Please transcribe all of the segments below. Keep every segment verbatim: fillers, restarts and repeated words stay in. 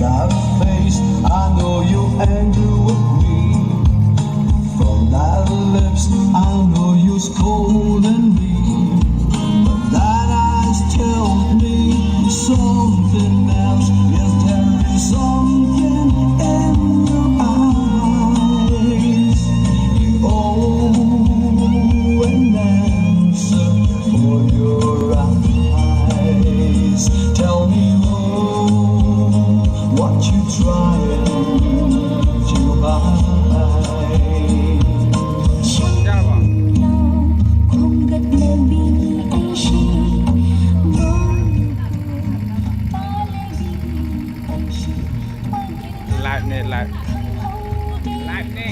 That face, I know you're angry with me. From that lips, I know you're scolding me. But that eyes tell me something else. Yes, there is something in your eyes. You owe an answer for your eyes. Tell me, oh, what you trying to hide? Live ne, live. Live ne.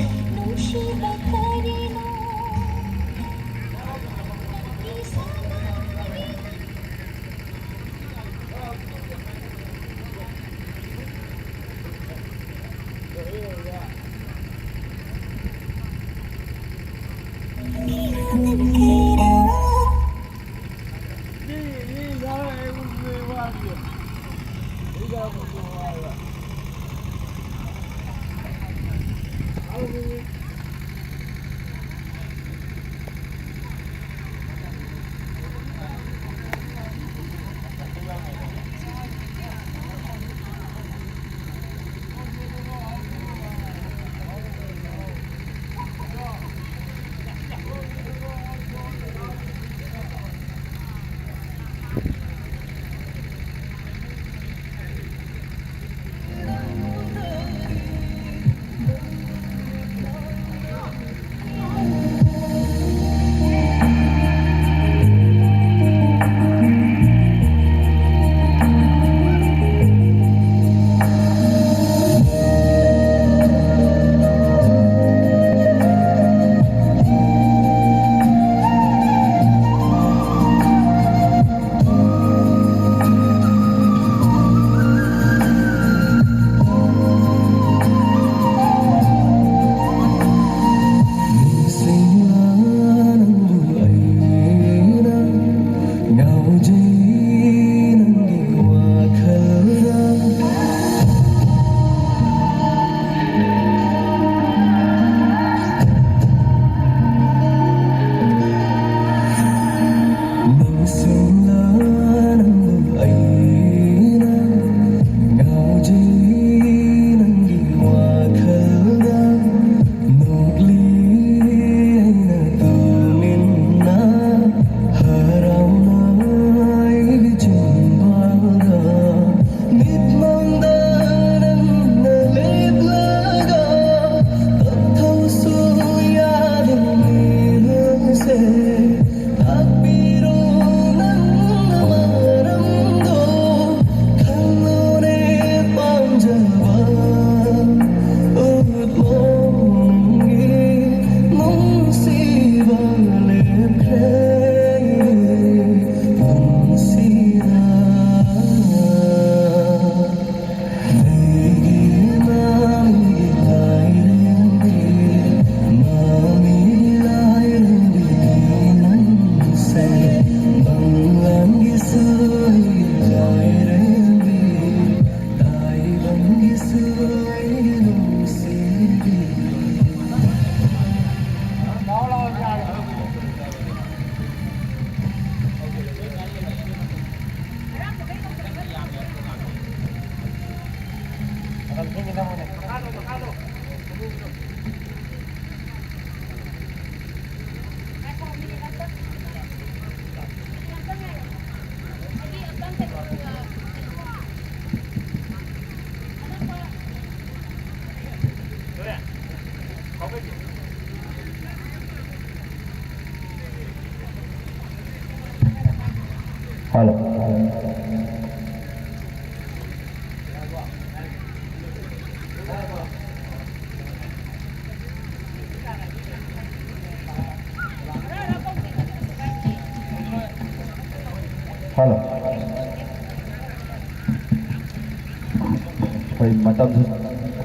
ꯑꯩꯈꯣꯏ ꯃꯇꯝꯁꯨ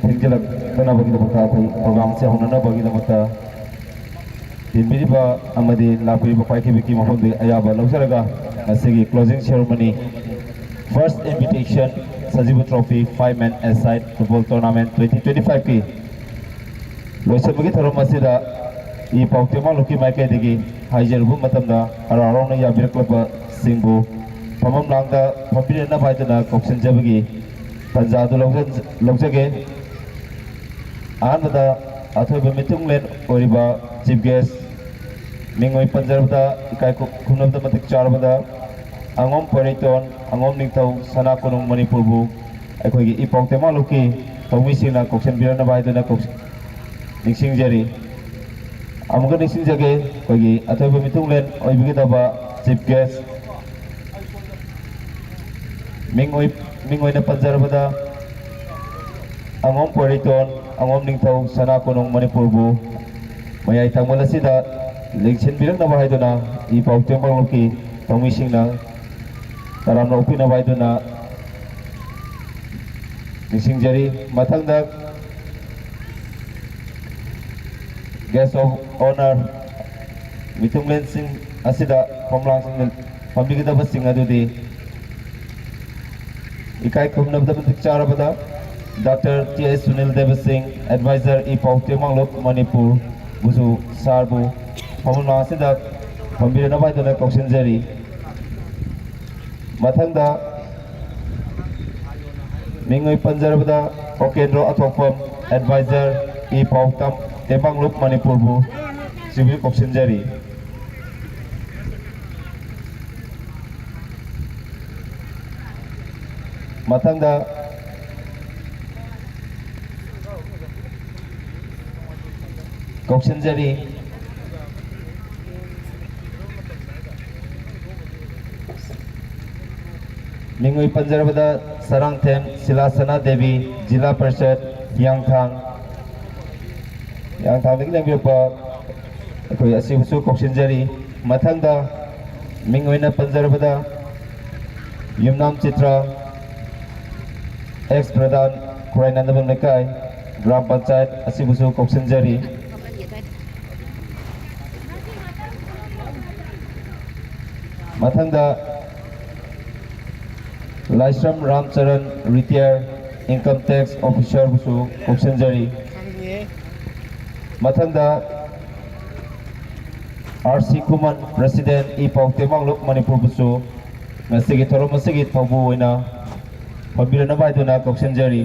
ꯊꯦꯡꯖꯤꯜꯂꯛꯇꯅꯕꯒꯤꯗꯃꯛꯇ, ꯑꯩꯈꯣꯏ ꯄ꯭ꯔꯣꯒ꯭ꯔꯥꯝꯁꯦ ꯍꯧꯅꯅꯕꯒꯤꯗꯃꯛꯇ ꯇꯤꯟꯕꯤꯔꯤꯕ ꯑꯃꯗꯤ ꯂꯥꯛꯄꯤꯔꯤꯕ ꯈ꯭ꯋꯥꯏꯈꯤꯕꯤꯒꯤ ꯃꯐꯝꯗꯒꯤ ꯑꯌꯥꯕ ꯂꯧꯖꯔꯒ, ꯉꯁꯤꯒꯤ closing ceremony, first invitation Sanjeev Trophy five man aside football tournament twenty twenty-five ꯀꯤ ꯂꯣꯏꯁꯤꯟꯕꯒꯤ ꯊꯧꯔꯝ ꯑꯁꯤꯗ ꯏ ꯄꯥꯎ ꯇꯦꯡꯕꯥꯡꯂꯨꯞꯀꯤ ꯃꯥꯏꯀꯩꯗꯒꯤ ꯍꯥꯏꯖꯔꯨꯕ ꯃꯇꯝꯗ, ꯍꯔꯥꯎ ꯍꯔꯥꯎꯅ ꯌꯥꯕꯤꯔꯛꯂꯕꯁꯤꯡꯕꯨ ꯐꯝꯐꯝ ꯂꯥꯡꯗ ꯐꯝꯕꯤꯔꯛꯅꯕ ꯍꯥꯏꯗꯨꯅ ꯀꯧꯁꯤꯟꯖꯕꯒꯤ ꯇꯥꯟꯖꯥ ꯑꯗꯨ ꯂꯧꯖ-, ꯂꯧꯖꯒꯦ꯫ ꯑꯍꯥꯟꯕꯗ ꯑꯊꯣꯏꯕ ꯃꯤꯊꯨꯡꯂꯦꯟ ꯑꯣꯏꯔꯤꯕ chief guest, ꯃꯤꯡ ꯑꯣꯏꯅ ꯄꯟꯖꯔꯕꯗ, ꯏꯀꯥꯏ ꯈꯨ-, ꯈꯨꯝꯅꯕꯗ ꯃꯇꯤꯛ ꯆꯥꯔꯕꯗ, ꯑꯉꯣꯝ ꯄꯣꯏꯔꯩꯇꯣꯟ, ꯑꯉꯣꯝ ꯅꯤꯡꯊꯧ, ꯁꯅꯥ ꯀꯣꯅꯨꯡ ꯃꯅꯤꯄꯨꯔꯕꯨ ꯑꯩꯈꯣꯏꯒꯤ ꯏ ꯄꯥꯎ ꯇꯦꯡꯕꯥꯡꯂꯨꯞꯀꯤ ꯊꯧꯃꯤꯁꯤꯡꯅ ꯀꯧꯁꯤꯟꯕꯤꯔꯛꯅꯕ ꯍꯥꯏꯗꯨꯅ ꯀꯧ-, ꯅꯤꯡꯁꯤꯡꯖꯔꯤ꯫ ꯑꯃꯨꯛꯀ ꯅꯤꯡꯁꯤꯡꯖꯒꯦ, ꯑꯩꯈꯣꯏꯒꯤ ꯑꯊꯣꯏꯕ ꯃꯤꯊꯨꯡꯂꯦꯟ ꯑꯣꯏꯕꯤꯒꯗꯕ chief guest, ꯃꯤꯡ ꯑꯣꯏ-, ꯃꯤꯡ ꯑꯣꯏꯅ ꯄꯟꯖꯔꯕꯗ, ꯑꯉꯣꯝ ꯄꯣꯏꯔꯩꯇꯣꯟ, ꯑꯉꯣꯝ ꯅꯤꯡꯊꯧ, ꯁꯅꯥ ꯀꯣꯅꯨꯡ ꯃꯅꯤꯄꯨꯔꯕꯨ ꯃꯌꯥꯏ ꯊꯪꯕ ꯑꯁꯤꯗ ꯂꯦꯡꯁꯤꯟꯕꯤꯔꯛꯅꯕ ꯍꯥꯏꯗꯨꯅ ꯏ ꯄꯥꯎ ꯇꯦꯡꯕꯥꯡꯂꯨꯞꯀꯤ ꯊꯧꯃꯤꯁꯤꯡꯅ ꯇꯔꯥꯝꯅ ꯑꯣꯛꯄꯤꯅꯕ ꯍꯥꯏꯗꯨꯅ ꯅꯤꯡꯁꯤꯡꯖꯔꯤ꯫ ꯃꯊꯪꯗ guest of honour, ꯃꯤꯊꯨꯡꯂꯦꯟꯁꯤꯡ ꯑꯁꯤꯗ ꯐꯝꯂꯥꯡꯁꯤꯡꯗ ꯐꯝꯕꯤꯒꯗꯕꯁꯤꯡ ꯑꯗꯨꯗꯤ, ꯏꯀꯥꯏ ꯈꯨꯝꯅꯕꯗ ꯃꯇꯤꯛ ꯆꯥꯔꯕꯗ Doctor T S ꯁꯨꯅꯤꯜ ꯗꯦꯕ ꯁꯤꯡ, advisor ꯏ ꯄꯥꯎ ꯇꯦꯡꯕꯥꯡꯂꯨꯞ ꯃꯅꯤꯄꯨꯔ ꯕꯨꯁꯨ, ꯁꯥꯔꯕꯨ ꯐꯝꯂꯥꯡ ꯑꯁꯤꯗ ꯐꯝꯕꯤꯔꯛꯅꯕ ꯍꯥꯏꯗꯨꯅ ꯀꯧꯁꯤꯟꯖꯔꯤ꯫ ꯃꯊꯪꯗ ꯃꯤꯡ ꯑꯣꯏꯅ ꯄꯟꯖꯔꯕꯗ ꯀꯣꯀꯦꯟꯗ꯭ꯔꯣ ꯑꯊꯣꯛꯄꯝ, advisor ꯏ ꯄꯥꯎ ꯇꯝ-, ꯇꯦꯡꯕꯥꯡꯂꯨꯞ ꯃꯅꯤꯄꯨꯔꯕꯨ ꯁꯤꯕꯨ ꯀꯧꯁꯤꯟꯖꯔꯤ꯫ ꯃꯊꯪꯗ ꯀꯧꯁꯤꯟꯖꯔꯤ꯫ ꯃꯤꯡꯑꯣꯏ ꯄꯟꯖꯔꯕꯗ ꯁꯔꯥꯡꯊꯦꯝ ꯁꯤꯂꯥꯁꯅꯥ ꯗꯦꯕꯤ, ꯖꯤꯂꯥ ꯄꯔꯤꯁꯠ, ꯍꯤꯌꯥꯡꯊꯥꯡ, ꯍꯤꯌꯥꯡꯊꯥꯡꯗꯒꯤ ꯂꯦꯡꯕꯤꯔꯛꯄ ꯑꯩꯈꯣꯏ ꯑꯁꯤꯕꯨꯁꯨ ꯀꯧꯁꯤꯟꯖꯔꯤ꯫ ꯃꯊꯪꯗ ꯃꯤꯡ ꯑꯣꯏꯅ ꯄꯟꯖꯔꯕꯗ ꯌꯨꯝꯅꯥꯝ ꯆꯤꯇ꯭ꯔ, ꯑꯦꯛꯁ ꯄ꯭ꯔꯙꯥꯟ ꯈꯨꯔꯥꯏ ꯅꯟꯗꯕꯝ ꯂꯩꯀꯥꯏ ꯒ꯭ꯔꯥꯝ ꯄꯟꯆꯥꯌꯠ ꯑꯁꯤꯕꯨꯁꯨ ꯀꯧꯁꯤꯟꯖꯔꯤ꯫ ꯃꯊꯪꯗ ꯂꯥꯏꯁ꯭ꯔꯝ ꯔꯥꯝꯆꯔꯟ, ꯔꯤꯇꯥꯌꯔ ꯏꯟꯀꯝ ꯇꯦꯛꯁ ꯑꯣꯐꯤꯁꯥꯔꯕꯨꯁꯨ ꯀꯧꯁꯤꯟꯖꯔꯤ꯫ ꯃꯊꯪꯗ ꯑꯥꯔ ꯁꯤ ꯈꯨꯃꯟ, ꯄ꯭ꯔꯦꯁꯤꯗꯦꯟ ꯏ ꯄꯥꯎ ꯇꯦꯡꯕꯥꯡꯂꯨꯞ ꯃꯅꯤꯄꯨꯔꯕꯨꯁꯨ ꯉꯁꯤꯒꯤ ꯊꯧꯔꯝ ꯑꯁꯤꯒꯤ ꯊꯧꯕꯨ ꯑꯣꯏꯅ ꯐꯝꯕꯤꯔꯅꯕ ꯍꯥꯏꯗꯨꯅ ꯀꯧꯁꯤꯟꯖꯔꯤ꯫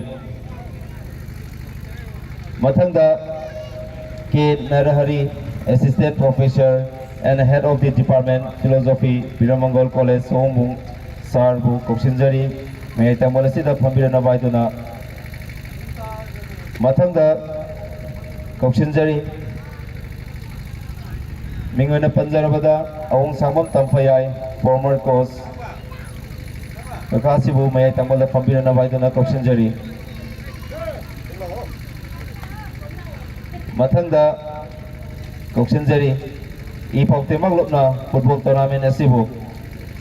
ꯃꯊꯪꯗ K Narahari, Assistant Professor and Head of the Department Philosophy, Birmangol college, ꯁꯑꯣꯝꯕꯨꯡ ꯁꯥꯔꯕꯨ ꯀꯧꯁꯤꯟꯖꯔꯤ꯫ ꯃꯌꯥꯏ ꯇꯥꯡꯕꯜ ꯑꯁꯤꯗ ꯐꯝꯕꯤꯔꯅꯕ ꯍꯥꯏꯗꯨꯅ ꯃꯊꯪꯗ ꯀꯧꯁꯤꯟꯖꯔꯤ꯫ ꯃꯤꯡ ꯑꯣꯏꯅ ꯄꯟꯖꯔꯕꯗ ꯑꯋꯣꯡ ꯁꯥꯡꯕꯝ ꯇꯝꯐꯌꯥꯏ, former coach, ꯀꯀꯥꯁꯤꯕꯨ ꯃꯌꯥꯏ ꯇꯥꯡꯕꯜꯗ ꯐꯝꯕꯤꯔꯅꯕ ꯍꯥꯏꯗꯨꯅ ꯀꯧꯁꯤꯟꯖꯔꯤ꯫ ꯃꯊꯪꯗ ꯀꯧꯁꯤꯟꯖꯔꯤ, ꯏ ꯄꯥꯎ ꯇꯦꯡꯕꯥꯡꯂꯨꯞꯅ ꯐꯨꯠꯕꯣꯜ ꯇꯣꯔꯅꯥꯃꯦꯟ ꯑꯁꯤꯕꯨ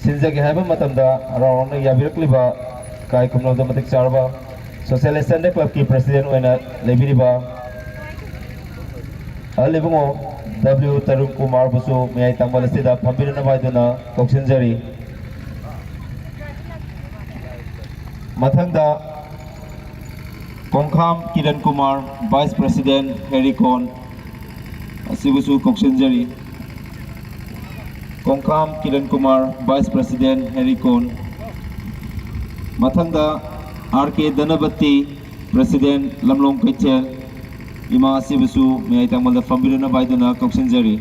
ꯁꯤꯟꯖꯒꯦ ꯍꯥꯏꯕ ꯃꯇꯝꯗ ꯍꯔꯥꯎ ꯍꯔꯥꯎꯅ ꯌꯥꯕꯤꯔꯛꯂꯤꯕ ꯏꯀꯥꯏ ꯈꯨꯝꯅꯕꯗ ꯃꯇꯤꯛ ꯆꯥꯔꯕ ꯁꯣꯁꯤꯌꯦꯜ ꯑꯦꯛꯁꯟ ꯗꯦ ꯀ꯭ꯂꯕꯀꯤ ꯄ꯭ꯔꯦꯁꯤꯗꯦꯟ ꯑꯣꯏꯅ ꯂꯩꯕꯤꯔꯤꯕ ꯑꯍꯜ ꯏꯕꯨꯡꯉꯣ ꯗꯕ꯭ꯂꯤꯎ ꯇꯔꯨꯟ ꯀꯨꯃꯥꯔꯕꯨꯁꯨ ꯃꯌꯥꯏ ꯇꯥꯡꯕꯜ ꯑꯁꯤꯗ ꯐꯝꯕꯤꯔꯅꯕ ꯍꯥꯏꯗꯨꯅ ꯀꯧꯁꯤꯟꯖꯔꯤ꯫ ꯃꯊꯪꯗ ꯀꯣꯡꯈꯥꯝ ꯀꯤꯔꯟ ꯀꯨꯃꯥꯔ, ꯚꯥꯏꯁ ꯄ꯭ꯔꯦꯁꯤꯗꯦꯟ ꯍꯦꯔꯤꯀꯣꯟ ꯑꯁꯤꯕꯨꯁꯨ ꯀꯧꯁꯤꯟꯖꯔꯤ꯫ Kongkham Kiran Kumar, vice president Herikon. ꯃꯊꯪꯗ ꯑꯥꯔ ꯀꯦ ꯙꯅꯄꯇꯤ, ꯄ꯭ꯔꯦꯁꯤꯗꯦꯟ ꯂꯝꯂꯣꯡ ꯀꯩꯊꯦꯜ, ꯏꯃꯥ ꯑꯁꯤꯕꯨꯁꯨ ꯃꯌꯥꯏ ꯇꯥꯡꯕꯜꯗ ꯐꯝꯕꯤꯔꯅꯕ ꯍꯥꯏꯗꯨꯅ ꯀꯧꯁꯤꯟꯖꯔꯤ꯫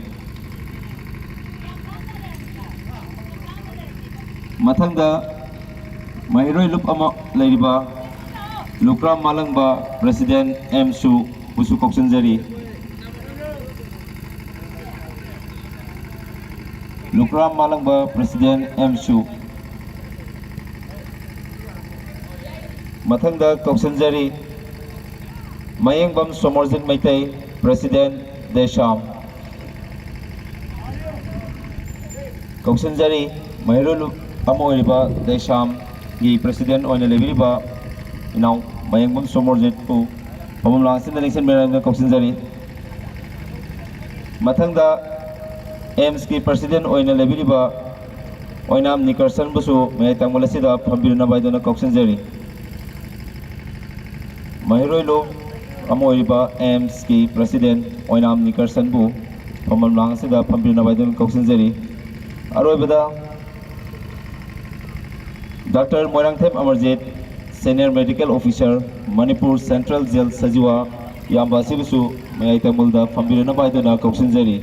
ꯃꯊꯪꯗ ꯃꯍꯩꯔꯣꯏ ꯂꯨꯞ ꯑꯃ ꯂꯩꯔꯤꯕ ꯂꯨꯀ꯭ꯔꯥꯝ ꯃꯥꯂꯪꯕ, ꯄ꯭ꯔꯦꯁꯤꯗꯦꯟ ꯑꯦꯝ ꯁꯨ, ꯕꯨꯁꯨ ꯀꯧꯁꯤꯟꯖꯔꯤ꯫ ꯂꯨꯀ꯭ꯔꯥꯝ ꯃꯥꯂꯪꯕ, ꯄ꯭ꯔꯦꯁꯤꯗꯦꯟ ꯑꯦꯝ ꯁꯨ꯫ ꯃꯊꯪꯗ ꯀꯧꯁꯤꯟꯖꯔꯤ ꯃꯌꯦꯡꯕꯝ ꯁꯣꯃꯣꯔꯖꯤꯠ ꯃꯩꯇꯩ, ꯄ꯭ꯔꯦꯁꯤꯗꯦꯟ ꯗꯦꯁꯥꯝ꯫ ꯀꯧꯁꯤꯟꯖꯔꯤ ꯃꯍꯩꯔꯣꯏ ꯂꯨꯞ ꯑꯃ ꯑꯣꯏꯔꯤꯕ ꯗꯦꯁꯥꯝꯒꯤ ꯄ꯭ꯔꯦꯁꯤꯗꯦꯟ ꯑꯣꯏꯅ ꯂꯩꯕꯤꯔꯤꯕ ꯏꯅꯥꯎ ꯃꯌꯦꯡꯕꯝ ꯁꯣꯃꯣꯔꯖꯤꯠꯄꯨ ꯐꯝꯐꯝ ꯂꯥꯡꯁꯤꯗ ꯅꯤꯡꯁꯤꯡꯕꯤꯔꯛꯅ ꯀꯧꯁꯤꯟꯖꯔꯤ꯫ ꯃꯊꯪꯗ ꯑꯦꯝꯁꯀꯤ ꯄ꯭ꯔꯁꯤꯗꯦꯟ ꯑꯣꯏꯅ ꯂꯩꯕꯤꯔꯤꯕ ꯑꯣꯏꯅꯥꯝ ꯅꯤꯀꯔꯁꯟꯕꯨꯁꯨ ꯃꯌꯥꯏ ꯇꯥꯡꯕꯜ ꯑꯁꯤꯗ ꯐꯝꯕꯤꯔꯅꯕ ꯍꯥꯏꯗꯨꯅ ꯀꯧꯁꯤꯟꯖꯔꯤ꯫ ꯃꯍꯩꯔꯣꯏ ꯂꯣ ꯑꯃ ꯑꯣꯏꯔꯤꯕ ꯑꯦꯝꯁꯀꯤ ꯄ꯭ꯔꯁꯤꯗꯦꯟ ꯑꯣꯏꯅꯥꯝ ꯅꯤꯀꯔꯁꯟꯕꯨ ꯐꯝꯐꯝ ꯂꯥꯡ ꯑꯁꯤꯗ ꯐꯝꯕꯤꯔꯅꯕ ꯍꯥꯏꯗꯨꯅ ꯀꯧꯁꯤꯟꯖꯔꯤ꯫ ꯑꯔꯣꯏꯕꯗ doctor Moirangthem Amarjit, senior medical officer, Manipur central jail Sajiwa, ꯏꯌꯥꯝꯕ ꯑꯁꯤꯕꯨꯁꯨ ꯃꯌꯥꯏ ꯇꯥꯡꯕꯜꯗ ꯐꯝꯕꯤꯔꯅꯕ ꯍꯥꯏꯗꯨꯅ ꯀꯧꯁꯤꯟꯖꯔꯤ꯫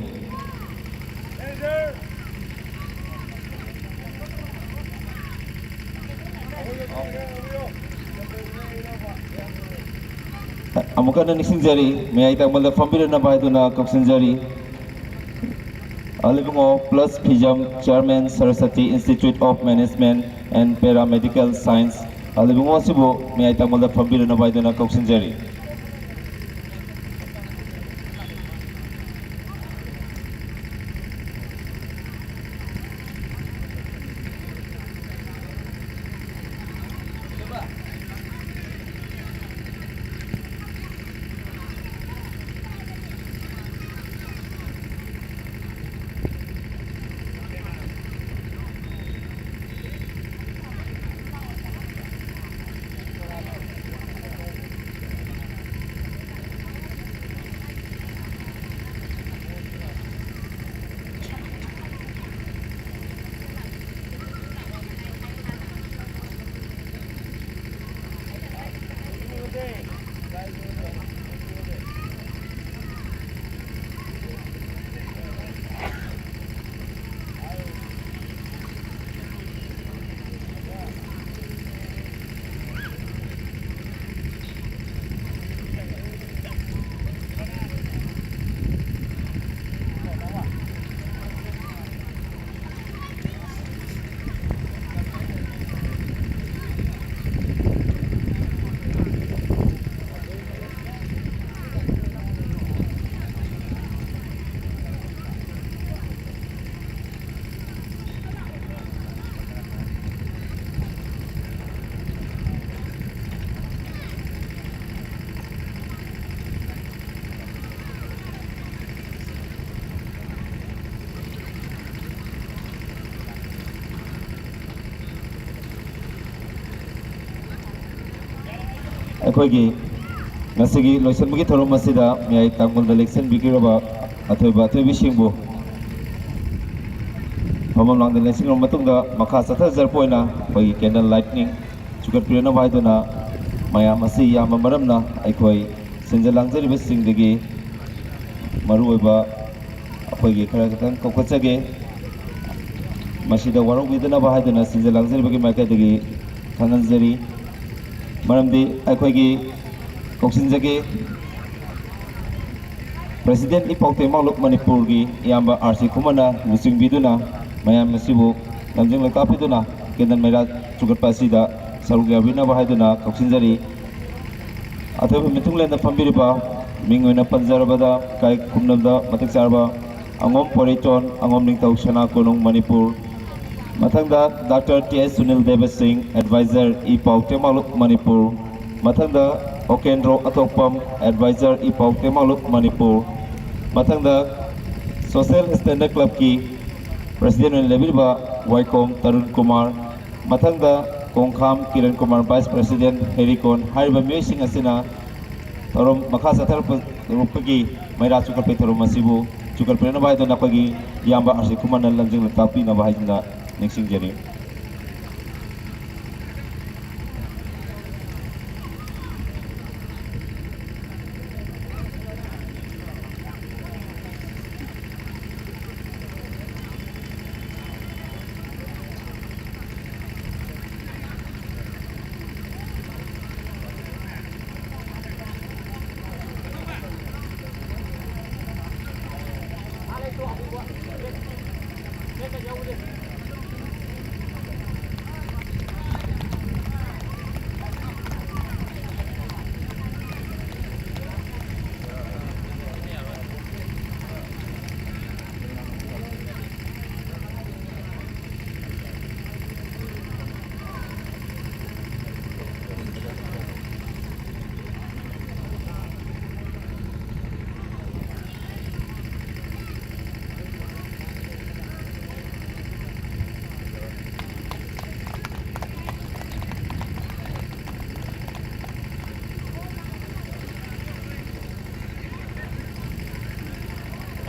ꯑꯃꯨꯛ ꯍꯟꯅ ꯅꯤꯡꯁꯤꯡꯖꯔꯤ, ꯃꯌꯥꯏ ꯇꯥꯡꯕꯜꯗ ꯐꯝꯕꯤꯔꯅꯕ ꯍꯥꯏꯗꯨꯅ ꯀꯧꯁꯤꯟꯖꯔꯤ꯫ Alibungo plus Phijam, chairman, Saraswati institute of management and paramedical science, Alibungo ꯑꯁꯤꯕꯨ ꯃꯌꯥꯏ ꯇꯥꯡꯕꯜꯗ ꯐꯝꯕꯤꯔꯅꯕ ꯍꯥꯏꯗꯨꯅ ꯀꯧꯁꯤꯟꯖꯔꯤ꯫ ꯑꯩꯈꯣꯏꯒꯤ ꯉꯁꯤꯒꯤ ꯂꯣꯏꯁꯤꯟꯕꯒꯤ ꯊꯧꯔꯝ ꯑꯁꯤꯗ ꯃꯌꯥꯏ ꯇꯥꯡꯕꯜꯗ ꯂꯦꯡꯁꯤꯟꯕꯤꯈꯤꯔꯕ ꯑꯊꯣꯏꯕ ꯑꯊꯣꯏꯕꯤꯁꯤꯡꯕꯨ ꯐꯝꯐꯝ ꯂꯥꯡꯗ ꯂꯦꯡꯁꯤꯟꯈ꯭ꯔꯕ ꯃꯇꯨꯡꯗ, ꯃꯈꯥ ꯆꯠꯊꯖꯔꯛꯄ ꯑꯣꯏꯅ ꯑꯩꯈꯣꯏꯒꯤ candle lighting ꯆꯨꯈꯠꯄꯤꯔꯅꯕ ꯍꯥꯏꯗꯨꯅ, ꯃꯌꯥꯝ ꯑꯁꯤ ꯌꯥꯝꯕ ꯃꯔꯝꯅ ꯑꯩꯈꯣꯏ ꯁꯤꯟꯖ ꯂꯥꯡꯖꯔꯤꯕꯁꯤꯡꯗꯒꯤ ꯃꯔꯨꯑꯣꯏꯕ ꯑꯩꯈꯣꯏꯒꯤ ꯈꯔ ꯈꯛꯇꯪ ꯀꯧꯈꯠꯆꯒꯦ꯫ ꯃꯁꯤꯗ ꯋꯥꯔꯧꯕꯤꯗꯅꯕ ꯍꯥꯏꯗꯨꯅ ꯁꯤꯟꯖ ꯂꯥꯡꯖꯔꯤꯕꯒꯤ ꯃꯥꯏꯀꯩꯗꯒꯤ ꯈꯪꯍꯟꯖꯔꯤ꯫ ꯃꯔꯝꯗꯤ ꯑꯩꯈꯣꯏꯒꯤ ꯀꯧꯁꯤꯟꯖꯒꯦ꯫ President ꯏ ꯄꯥꯎ ꯇꯦꯡꯃꯥꯡꯂꯨꯞ ꯃꯅꯤꯄꯨꯔꯒꯤ ꯏꯌꯥꯝꯕ ꯑꯥꯔ ꯁꯤ ꯈꯨꯃꯟꯅ ꯂꯨꯆꯤꯡꯕꯤꯗꯨꯅ ꯃꯌꯥꯝ ꯑꯁꯤꯕꯨ ꯂꯝꯖꯤꯡ ꯂꯝꯇꯥꯛꯄꯤꯗꯨꯅ candle ꯃꯩꯔꯥ ꯆꯨꯈꯠꯄ ꯑꯁꯤꯗ ꯁꯔꯨꯛ ꯌꯥꯕꯤꯅꯕ ꯍꯥꯏꯗꯨꯅ ꯀꯧꯁꯤꯟꯖꯔꯤ꯫ ꯑꯊꯣꯏꯕ ꯃꯤꯊꯨꯡꯂꯦꯟꯗ ꯐꯝꯕꯤꯔꯤꯕ, ꯃꯤꯡ ꯑꯣꯏꯅ ꯄꯟꯖꯔꯕꯗ, ꯏꯀꯥꯏ ꯈꯨꯝꯅꯕꯗ ꯃꯇꯤꯛ ꯆꯥꯔꯕ ꯑꯉꯣꯝ ꯄꯣꯏꯔꯩꯇꯣꯟ, ꯑꯉꯣꯝ ꯅꯤꯡꯊꯧ, ꯁꯅꯥ ꯀꯣꯅꯨꯡ, ꯃꯅꯤꯄꯨꯔ꯫ ꯃꯊꯪꯗ ꯗꯥꯛꯇꯔ ꯇꯤ ꯑꯦꯁ ꯁꯨꯅꯤꯜ ꯗꯦꯕ ꯁꯤꯡ, advisor ꯏ ꯄꯥꯎ ꯇꯦꯡꯃꯥꯡꯂꯨꯞ ꯃꯅꯤꯄꯨꯔ꯫ ꯃꯊꯪꯗ ꯑꯣꯀꯦꯟꯗ꯭ꯔꯣ ꯑꯊꯣꯛꯄꯝ, advisor ꯏ ꯄꯥꯎ ꯇꯦꯡꯃꯥꯡꯂꯨꯞ ꯃꯅꯤꯄꯨꯔ꯫ ꯃꯊꯪꯗ Social Standard Clubꯀꯤ president ꯑꯣꯏꯅ ꯂꯩꯕꯤꯔꯤꯕ ꯋꯥꯏꯈꯣꯝ ꯇꯔꯨꯟ ꯀꯨꯃꯥꯔ꯫ ꯃꯊꯪꯗ ꯀꯣꯡꯈꯥꯝ ꯀꯤꯔꯟ ꯀꯨꯃꯥꯔ, vice president ꯍꯦꯔꯤꯀꯣꯟ꯫ ꯍꯥꯏꯔꯤꯕ ꯃꯤꯑꯣꯏꯁꯤꯡ ꯑꯁꯤꯅ ꯊꯧꯔꯝ ꯃꯈꯥ ꯆꯠꯊꯔꯛꯄꯒꯤ ꯃꯩꯔꯥ ꯆꯨꯈꯠꯄꯒꯤ ꯊꯧꯔꯝ ꯑꯁꯤꯕꯨ ꯆꯨꯈꯠꯄꯤꯔꯛꯅꯕ ꯍꯥꯏꯗꯨꯅ ꯑꯩꯈꯣꯏꯒꯤ ꯏꯌꯥꯝꯕ ꯑꯥꯔ ꯁꯤ ꯈꯨꯃꯟꯅ ꯂꯝꯖꯤꯡ ꯂꯝꯇꯥꯛꯄꯤꯅꯕ ꯍꯥꯏꯗꯨꯅ ꯅꯤꯡꯁꯤꯡꯖꯔꯤ꯫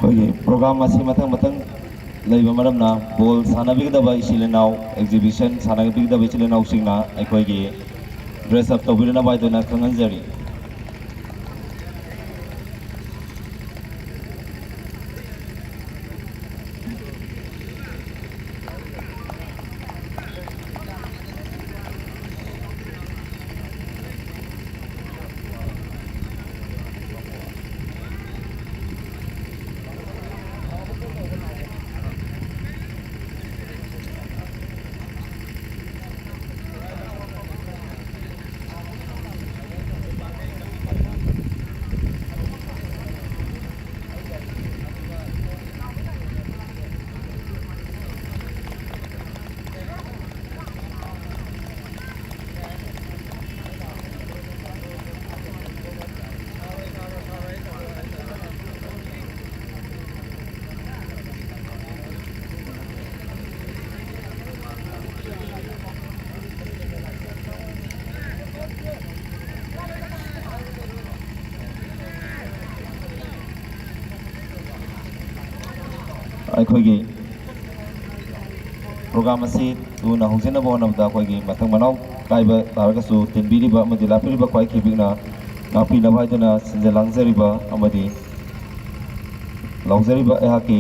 ꯑꯩꯈꯣꯏꯒꯤ ꯄ꯭ꯔꯣꯒ꯭ꯔꯥꯝ ꯑꯁꯤ ꯃꯊꯪ ꯃꯊꯪ ꯂꯩꯕ ꯃꯔꯝꯅ, ꯕꯣꯜ ꯁꯥꯟꯅꯕꯤꯒꯗꯕ ꯏꯆꯤꯜ ꯏꯅꯥꯎ, ꯑꯦꯛꯖꯤꯕꯤꯁꯟ ꯁꯥꯟꯅꯕꯤꯒꯗꯕ ꯏꯆꯤꯜ ꯏꯅꯥꯎꯁꯤꯡꯅ ꯑꯩꯈꯣꯏꯒꯤ ꯗ꯭ꯔꯦꯁ ꯑꯞ ꯇꯧꯕꯤꯔꯅꯕ ꯍꯥꯏꯗꯨꯅ ꯈꯪꯍꯟꯖꯔꯤ꯫ ꯑꯩꯈꯣꯏꯒꯤ ꯄ꯭ꯔꯣꯒ꯭ꯔꯥꯝ ꯑꯁꯤ ꯊꯨꯅ ꯍꯧꯖꯤꯟꯅꯕ ꯍꯣꯠꯅꯕꯗ ꯑꯩꯈꯣꯏꯒꯤ ꯃꯊꯪ ꯃꯅꯥꯎ ꯀꯥꯏꯕ ꯇꯥꯔꯒꯁꯨ, ꯇꯤꯟꯕꯤꯔꯤꯕ ꯑꯃꯗꯤ ꯂꯥꯛꯄꯤꯔꯤꯕ ꯈ꯭ꯋꯥꯏ ꯈꯤꯕꯤꯛꯅ ꯉꯥꯛꯄꯤꯅꯕ ꯍꯥꯏꯗꯨꯅ ꯁꯤꯟꯖ ꯂꯥꯡꯖꯔꯤꯕ ꯑꯃꯗꯤ ꯂꯥꯎꯖꯔꯤꯕ ꯑꯩꯍꯥꯛꯀꯤ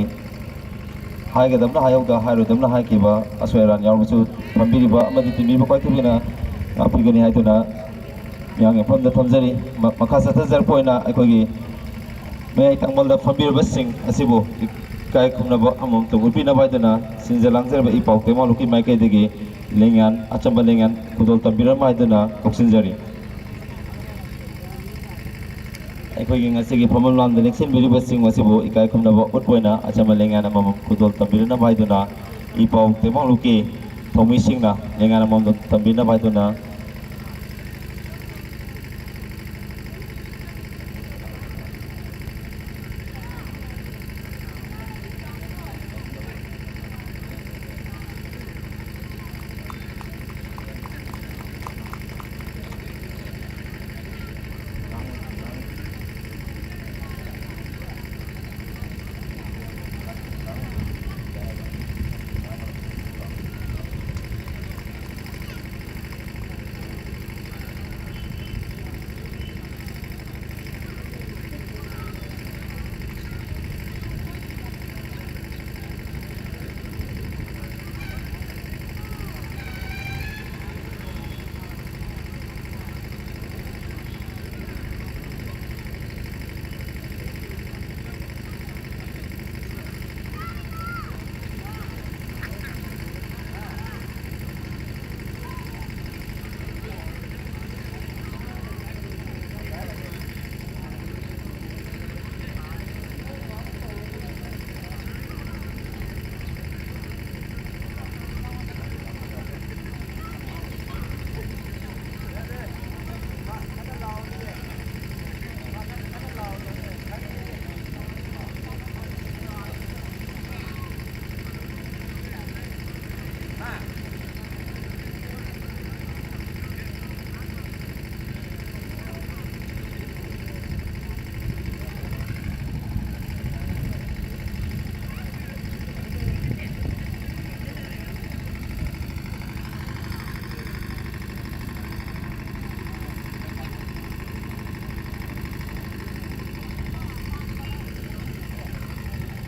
ꯍꯥꯏꯒꯗꯕꯅ ꯍꯥꯏꯍꯧꯗ, ꯍꯥꯏꯔꯣꯏꯗꯕꯅ ꯍꯥꯏꯈꯤꯕ ꯑꯁꯣꯏ ꯑꯔꯥꯟ ꯌꯥꯎꯔꯕꯁꯨ ꯊꯝꯕꯤꯔꯤꯕ ꯑꯃꯗꯤ ꯇꯤꯟꯕꯤꯔꯤꯕ ꯈ꯭ꯋꯥꯏ ꯈꯤꯕꯤꯛꯅ ꯉꯥꯛꯄꯤꯒꯅꯤ ꯍꯥꯏꯗꯨꯅ ꯃꯤꯌꯥꯝꯒꯤ ꯃꯐꯝꯗ ꯊꯝꯖꯔꯤ꯫ ꯃ-, ꯃꯈꯥ ꯆꯠꯊꯖꯔꯛꯄ ꯑꯣꯏꯅ ꯑꯩꯈꯣꯏꯒꯤ ꯃꯌꯥꯏ ꯇꯪꯕꯜꯗ ꯐꯝꯕꯤꯔꯕꯁꯤꯡ ꯑꯁꯤꯕꯨ ꯏꯀꯥꯏ ꯈꯨꯝꯅꯕ ꯑꯃꯃꯝꯇꯪ ꯎꯠꯄꯤꯅꯕ ꯍꯥꯏꯗꯨꯅ ꯁꯤꯟꯖ ꯂꯥꯡꯖꯔꯕ ꯏ ꯄꯥꯎ ꯇꯦꯡꯕꯥꯡ ꯂꯨꯞꯀꯤ ꯃꯥꯏꯀꯩꯗꯒꯤ ꯂꯦꯡꯌꯥꯟ, ꯑꯆꯝꯕ ꯂꯦꯡꯌꯥꯟ ꯈꯨꯗꯣꯜ ꯇꯝꯕꯤꯔꯝꯕ ꯍꯥꯏꯗꯨꯅ ꯀꯧꯁꯤꯟꯖꯔꯤ꯫ ꯑꯩꯈꯣꯏꯒꯤ ꯉꯁꯤꯒꯤ ꯐꯝꯐꯝ ꯂꯥꯡꯗ ꯂꯦꯡꯁꯤꯟꯕꯤꯔꯤꯕꯁꯤꯡ ꯑꯁꯤꯕꯨ ꯏꯀꯥꯏ ꯈꯨꯝꯅꯕ ꯎꯠꯄ ꯑꯣꯏꯅ ꯑꯆꯝꯕ ꯂꯦꯡꯌꯥꯟ ꯑꯃꯃꯝ ꯈꯨꯗꯣꯜ ꯇꯝꯕꯤꯔꯝꯅꯕ ꯍꯥꯏꯗꯨꯅ ꯏ ꯄꯥꯎ ꯇꯦꯡꯕꯥꯡ ꯂꯨꯞꯀꯤ ꯊꯧꯃꯤꯁꯤꯡꯅ ꯂꯦꯡꯌꯥꯟ ꯑꯃꯃꯝ ꯇꯝꯕꯤꯅꯕ ꯍꯥꯏꯗꯨꯅ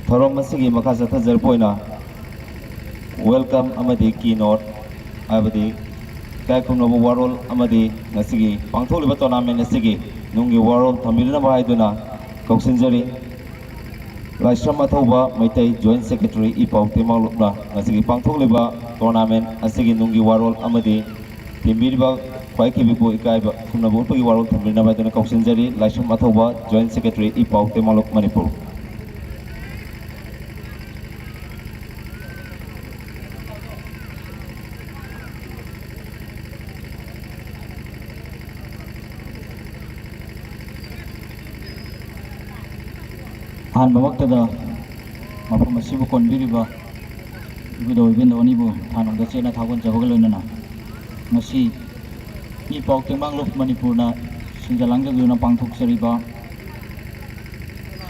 ꯊꯧꯔꯝ ꯑꯁꯤꯒꯤ ꯃꯈꯥ ꯆꯠꯊꯖꯔꯛꯄ ꯑꯣꯏꯅ welcome ꯑꯃꯗꯤ keynote, ꯍꯥꯏꯕꯗꯤ ꯏꯀꯥꯏ ꯈꯨꯝꯅꯕ ꯋꯥꯔꯣꯜ ꯑꯃꯗꯤ ꯉꯁꯤꯒꯤ ꯄꯥꯡꯊꯣꯛꯂꯤꯕ tournament ꯑꯁꯤꯒꯤ ꯅꯨꯡꯒꯤ ꯋꯥꯔꯣꯜ ꯊꯝꯕꯤꯅꯅꯕ ꯍꯥꯏꯗꯨꯅ ꯀꯧꯁꯤꯟꯖꯔꯤ꯫ ꯂꯥꯏꯁ꯭ꯔꯝ ꯑꯊꯧꯕ ꯃꯩꯇꯩ Joint Secretary ꯏ ꯄꯥꯎ ꯇꯦꯡꯕꯥꯡꯂꯨꯞꯅ ꯉꯁꯤꯒꯤ ꯄꯥꯡꯊꯣꯛꯂꯤꯕ tournament ꯑꯁꯤꯒꯤ ꯅꯨꯡꯒꯤ ꯋꯥꯔꯣꯜ ꯑꯃꯗꯤ ꯊꯤꯟꯕꯤꯔꯤꯕ ꯈ꯭ꯋꯥꯏ ꯈꯤꯕꯤꯕꯨ ꯏꯀꯥꯏꯕ ꯈꯨꯝꯅꯕ ꯎꯠꯄꯒꯤ ꯋꯥꯔꯣꯜ ꯊꯝꯕꯤꯅꯕ ꯍꯥꯏꯗꯨꯅ ꯀꯧꯁꯤꯟꯖꯔꯤ꯫ ꯂꯥꯏꯁ꯭ꯔꯝ ꯑꯊꯧꯕ, Joint Secretary ꯏ ꯄꯥꯎ ꯇꯦꯡꯕꯥꯡꯂꯨꯞ, ꯃꯅꯤꯄꯨꯔ꯫ ꯑꯍꯥꯟꯕꯃꯛꯇꯗ ꯃꯐꯝ ꯑꯁꯤꯕꯨ ꯀꯣꯟꯕꯤꯔꯤꯕ ꯏꯕꯨꯙꯧ ꯏꯕꯦꯟꯗꯧ ꯑꯅꯤꯕꯨ ꯊꯥꯅꯨꯡꯗ ꯆꯦꯠꯅ ꯊꯥꯒꯣꯟꯖꯕꯒ ꯂꯣꯏꯅꯅ, ꯉꯁꯤ ꯏ ꯄꯥꯎ ꯇꯦꯡꯕꯥꯡꯂꯨꯞ ꯃꯅꯤꯄꯨꯔꯅ ꯁꯤꯟꯖ ꯂꯥꯡꯖꯗꯨꯅ ꯄꯥꯡꯊꯣꯛꯆꯔꯤꯕ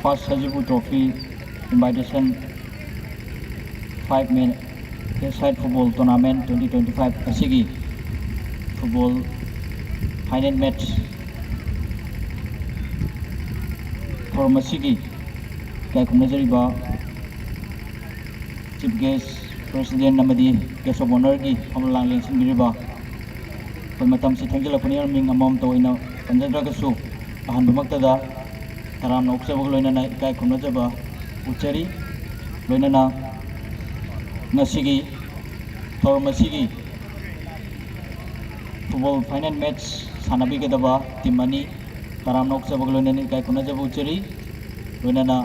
First ꯁꯖꯤꯕꯨ Trophy Invitation five Men A-side Football Tournament twenty twenty-five ꯑꯁꯤꯒꯤ football final match ꯊꯧꯔꯝ ꯑꯁꯤꯒꯤ ꯏꯀꯥꯏ ꯈꯨꯝꯅꯖꯔꯤꯕ Chief Guest, President ꯑꯃꯗꯤ Guest of Honourꯒꯤ ꯐꯝꯂꯥꯡ ꯂꯦꯡꯁꯤꯟꯕꯤꯔꯤꯕ, ꯑꯩꯈꯣꯏ ꯃꯇꯝꯁꯤ ꯊꯦꯡꯖꯤꯜꯂꯛꯄꯅꯤꯅ ꯃꯤꯡ ꯑꯃꯃꯝꯇ ꯑꯣꯏꯅ ꯄꯟꯖꯗ꯭ꯔꯒꯁꯨ, ꯑꯍꯥꯟꯕꯃꯛꯇꯗ ꯇꯔꯥꯝꯅ ꯑꯣꯛꯆꯕꯒ ꯂꯣꯏꯅꯅ ꯏꯀꯥꯏ ꯈꯨꯝꯅꯖꯕ ꯎꯠꯆꯔꯤ꯫ ꯂꯣꯏꯅꯅ ꯉꯁꯤꯒꯤ ꯊꯧꯔꯝ ꯑꯁꯤꯒꯤ football final match ꯁꯥꯟꯅꯕꯤꯒꯗꯕ team ꯑꯅꯤ ꯇꯔꯥꯝꯅ ꯑꯣꯛꯆꯕꯒ ꯂꯣꯏꯅꯅ ꯏꯀꯥꯏ ꯈꯨꯝꯅꯖꯕ ꯎꯠꯆꯔꯤ꯫ ꯂꯣꯏꯅꯅ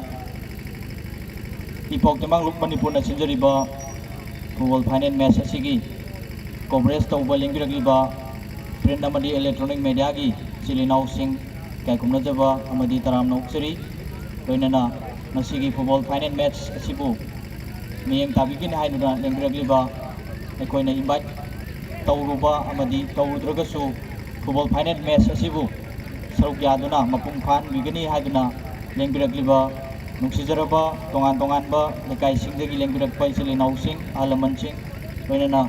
ꯏ ꯄꯥꯎ ꯇꯦꯡꯕꯥꯡꯂꯨꯞ ꯃꯅꯤꯄꯨꯔꯅ ꯁꯤꯟꯖꯔꯤꯕ football final match ꯑꯁꯤꯒꯤ coverage ꯇꯧꯕ ꯂꯦꯡꯕꯤꯔꯛꯂꯤꯕ print ꯑꯃꯗꯤ electronic mediaꯒꯤ ꯏꯆꯤꯜ ꯏꯅꯥꯎꯁꯤꯡ ꯏꯀꯥꯏ ꯈꯨꯝꯅꯖꯕ ꯑꯃꯗꯤ ꯇꯔꯥꯝꯅ ꯑꯣꯛꯆꯔꯤ꯫ ꯂꯣꯏꯅꯅ ꯉꯁꯤꯒꯤ football final match ꯑꯁꯤꯕꯨ ꯃꯤꯠꯌꯦꯡ ꯇꯥꯕꯤꯒꯅꯤ ꯍꯥꯏꯗꯨꯅ ꯂꯦꯡꯕꯤꯔꯛꯂꯤꯕ, ꯑꯩꯈꯣꯏꯅ invite ꯇꯧꯔꯨꯕ ꯑꯃꯗꯤ ꯇꯧꯔꯨꯗ꯭ꯔꯒꯁꯨ football final match ꯑꯁꯤꯕꯨ ꯁꯔꯨꯛ ꯌꯥꯗꯨꯅ ꯃꯄꯨꯡ ꯐꯥꯍꯟꯕꯤꯒꯅꯤ ꯍꯥꯏꯗꯨꯅ ꯂꯦꯡꯕꯤꯔꯛꯂꯤꯕ, ꯅꯨꯡꯁꯤꯖꯔꯕ ꯇꯣꯉꯥꯟ ꯇꯣꯉꯥꯟꯕ ꯂꯩꯀꯥꯏꯁꯤꯡꯗꯒꯤ ꯂꯦꯡꯕꯤꯔꯛꯄ ꯏꯆꯤꯜ ꯏꯅꯥꯎꯁꯤꯡ, ꯑꯍꯜ ꯂꯃꯟꯁꯤꯡ, ꯂꯣꯏꯅꯅ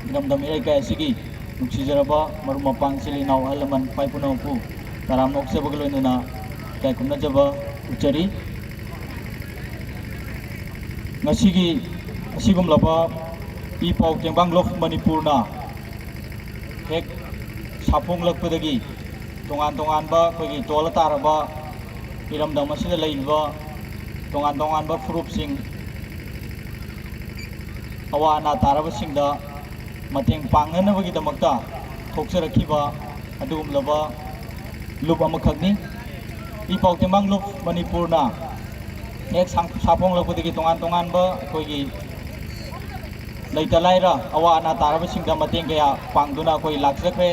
ꯏꯔꯝꯗꯝ ꯏꯔꯩꯀꯥꯏ ꯑꯁꯤꯒꯤ ꯅꯨꯡꯁꯤꯖꯔꯕ ꯃꯔꯨꯞ ꯃꯄꯥꯡ, ꯏꯆꯤꯜ ꯏꯅꯥꯎ, ꯑꯍꯜ ꯂꯃꯟ, ꯏꯄꯥ ꯏꯄꯨꯅ ꯃꯄꯨ ꯇꯔꯥꯝꯅ ꯑꯣꯛꯆꯕꯒ ꯂꯣꯏꯅꯅ ꯏꯀꯥꯏ ꯈꯨꯝꯅꯖꯕ ꯎꯠꯆꯔꯤ꯫ ꯉꯁꯤꯒꯤ ꯑꯁꯤꯒꯨꯝꯂꯕ ꯏ ꯄꯥꯎ ꯇꯦꯡꯕꯥꯡ ꯂꯨꯞ ꯃꯅꯤꯄꯨꯔꯅ ꯍꯦꯛ ꯁꯥꯐꯣꯡꯂꯛꯄꯗꯒꯤ ꯇꯣꯉꯥꯟ ꯇꯣꯉꯥꯟꯕ ꯑꯩꯈꯣꯏꯒꯤ ꯇꯣꯜꯂ ꯇꯥꯔꯕ ꯏꯔꯝꯗꯝ ꯑꯁꯤꯗ ꯂꯩꯔꯤꯕ ꯇꯣꯉꯥꯟ ꯇꯣꯉꯥꯟꯕ ꯐꯨꯔꯨꯞꯁꯤꯡ, ꯑꯋꯥ ꯑꯅꯥ ꯇꯥꯔꯕꯁꯤꯡꯗ ꯃꯇꯦꯡ ꯄꯥꯡꯅꯅꯕꯒꯤꯗꯃꯛꯇ ꯊꯣꯛꯆꯔꯛꯈꯤꯕ ꯑꯗꯨꯒꯨꯝꯂꯕ ꯂꯨꯞ ꯑꯃꯈꯛꯅꯤ꯫ ꯏ ꯄꯥꯎ ꯇꯦꯡꯕꯥꯡ ꯂꯨꯞ ꯃꯅꯤꯄꯨꯔꯅ ꯍꯦꯛ ꯁꯥꯡ-, ꯁꯥꯐꯣꯡꯂꯛꯄꯗꯒꯤ ꯇꯣꯉꯥꯟ ꯇꯣꯉꯥꯟꯕ ꯑꯩꯈꯣꯏꯒꯤ ꯂꯩꯇ ꯂꯥꯏꯔ, ꯑꯋꯥ ꯑꯅꯥ ꯇꯥꯔꯕꯁꯤꯡꯗ ꯃꯇꯦꯡ ꯀꯌꯥ ꯄꯥꯡꯗꯨꯅ ꯑꯩꯈꯣꯏ ꯂꯥꯛꯆꯈ꯭ꯔꯦ꯫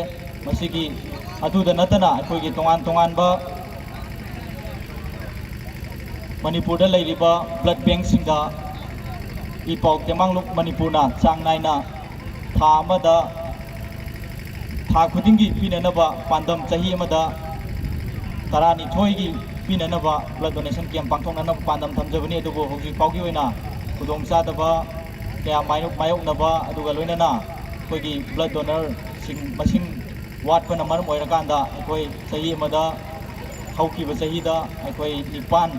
ꯃꯁꯤꯒꯤ ꯑꯗꯨꯗ ꯅꯠꯇꯅ ꯑꯩꯈꯣꯏꯒꯤ ꯇꯣꯉꯥꯟ ꯇꯣꯉꯥꯟꯕ ꯃꯅꯤꯄꯨꯔꯗ ꯂꯩꯔꯤꯕ blood bankꯁꯤꯡꯗ ꯏ ꯄꯥꯎ ꯇꯦꯡꯕꯥꯡ ꯂꯨꯞ ꯃꯅꯤꯄꯨꯔꯅ ꯆꯥꯡ ꯅꯥꯏꯅ ꯊꯥ ꯑꯃꯗ, ꯊꯥ ꯈꯨꯗꯤꯡꯒꯤ ꯄꯤꯅꯅꯕ ꯄꯥꯟꯗꯝ, ꯆꯍꯤ ꯑꯃꯗ ꯇꯔꯥꯅꯤꯊꯣꯏꯒꯤ ꯄꯤꯅꯅꯕ blood donation camp ꯄꯥꯡꯊꯣꯛꯅꯅꯕ ꯄꯥꯟꯗꯝ ꯊꯝꯖꯕꯅꯤ꯫ ꯑꯗꯨꯕꯨ ꯍꯧꯖꯤꯛ ꯐꯥꯎꯒꯤ ꯑꯣꯏꯅ ꯈꯨꯗꯣꯡꯆꯥꯗꯕ ꯀꯌꯥ ꯃꯥꯌꯣꯛ-, ꯃꯥꯌꯣꯛꯅꯕ, ꯑꯗꯨꯒ ꯂꯣꯏꯅꯅ ꯑꯩꯈꯣꯏꯒꯤ blood donorꯁꯤꯡ ꯃꯁꯤꯡ ꯋꯥꯠꯄꯅ ꯃꯔꯝ ꯑꯣꯏꯔꯀꯥꯟꯗ ꯑꯩꯈꯣꯏ ꯆꯍꯤ ꯑꯃꯗ ꯍꯧꯈꯤꯕ ꯆꯍꯤꯗ ꯑꯩꯈꯣꯏ ꯅꯤꯄꯥꯟ,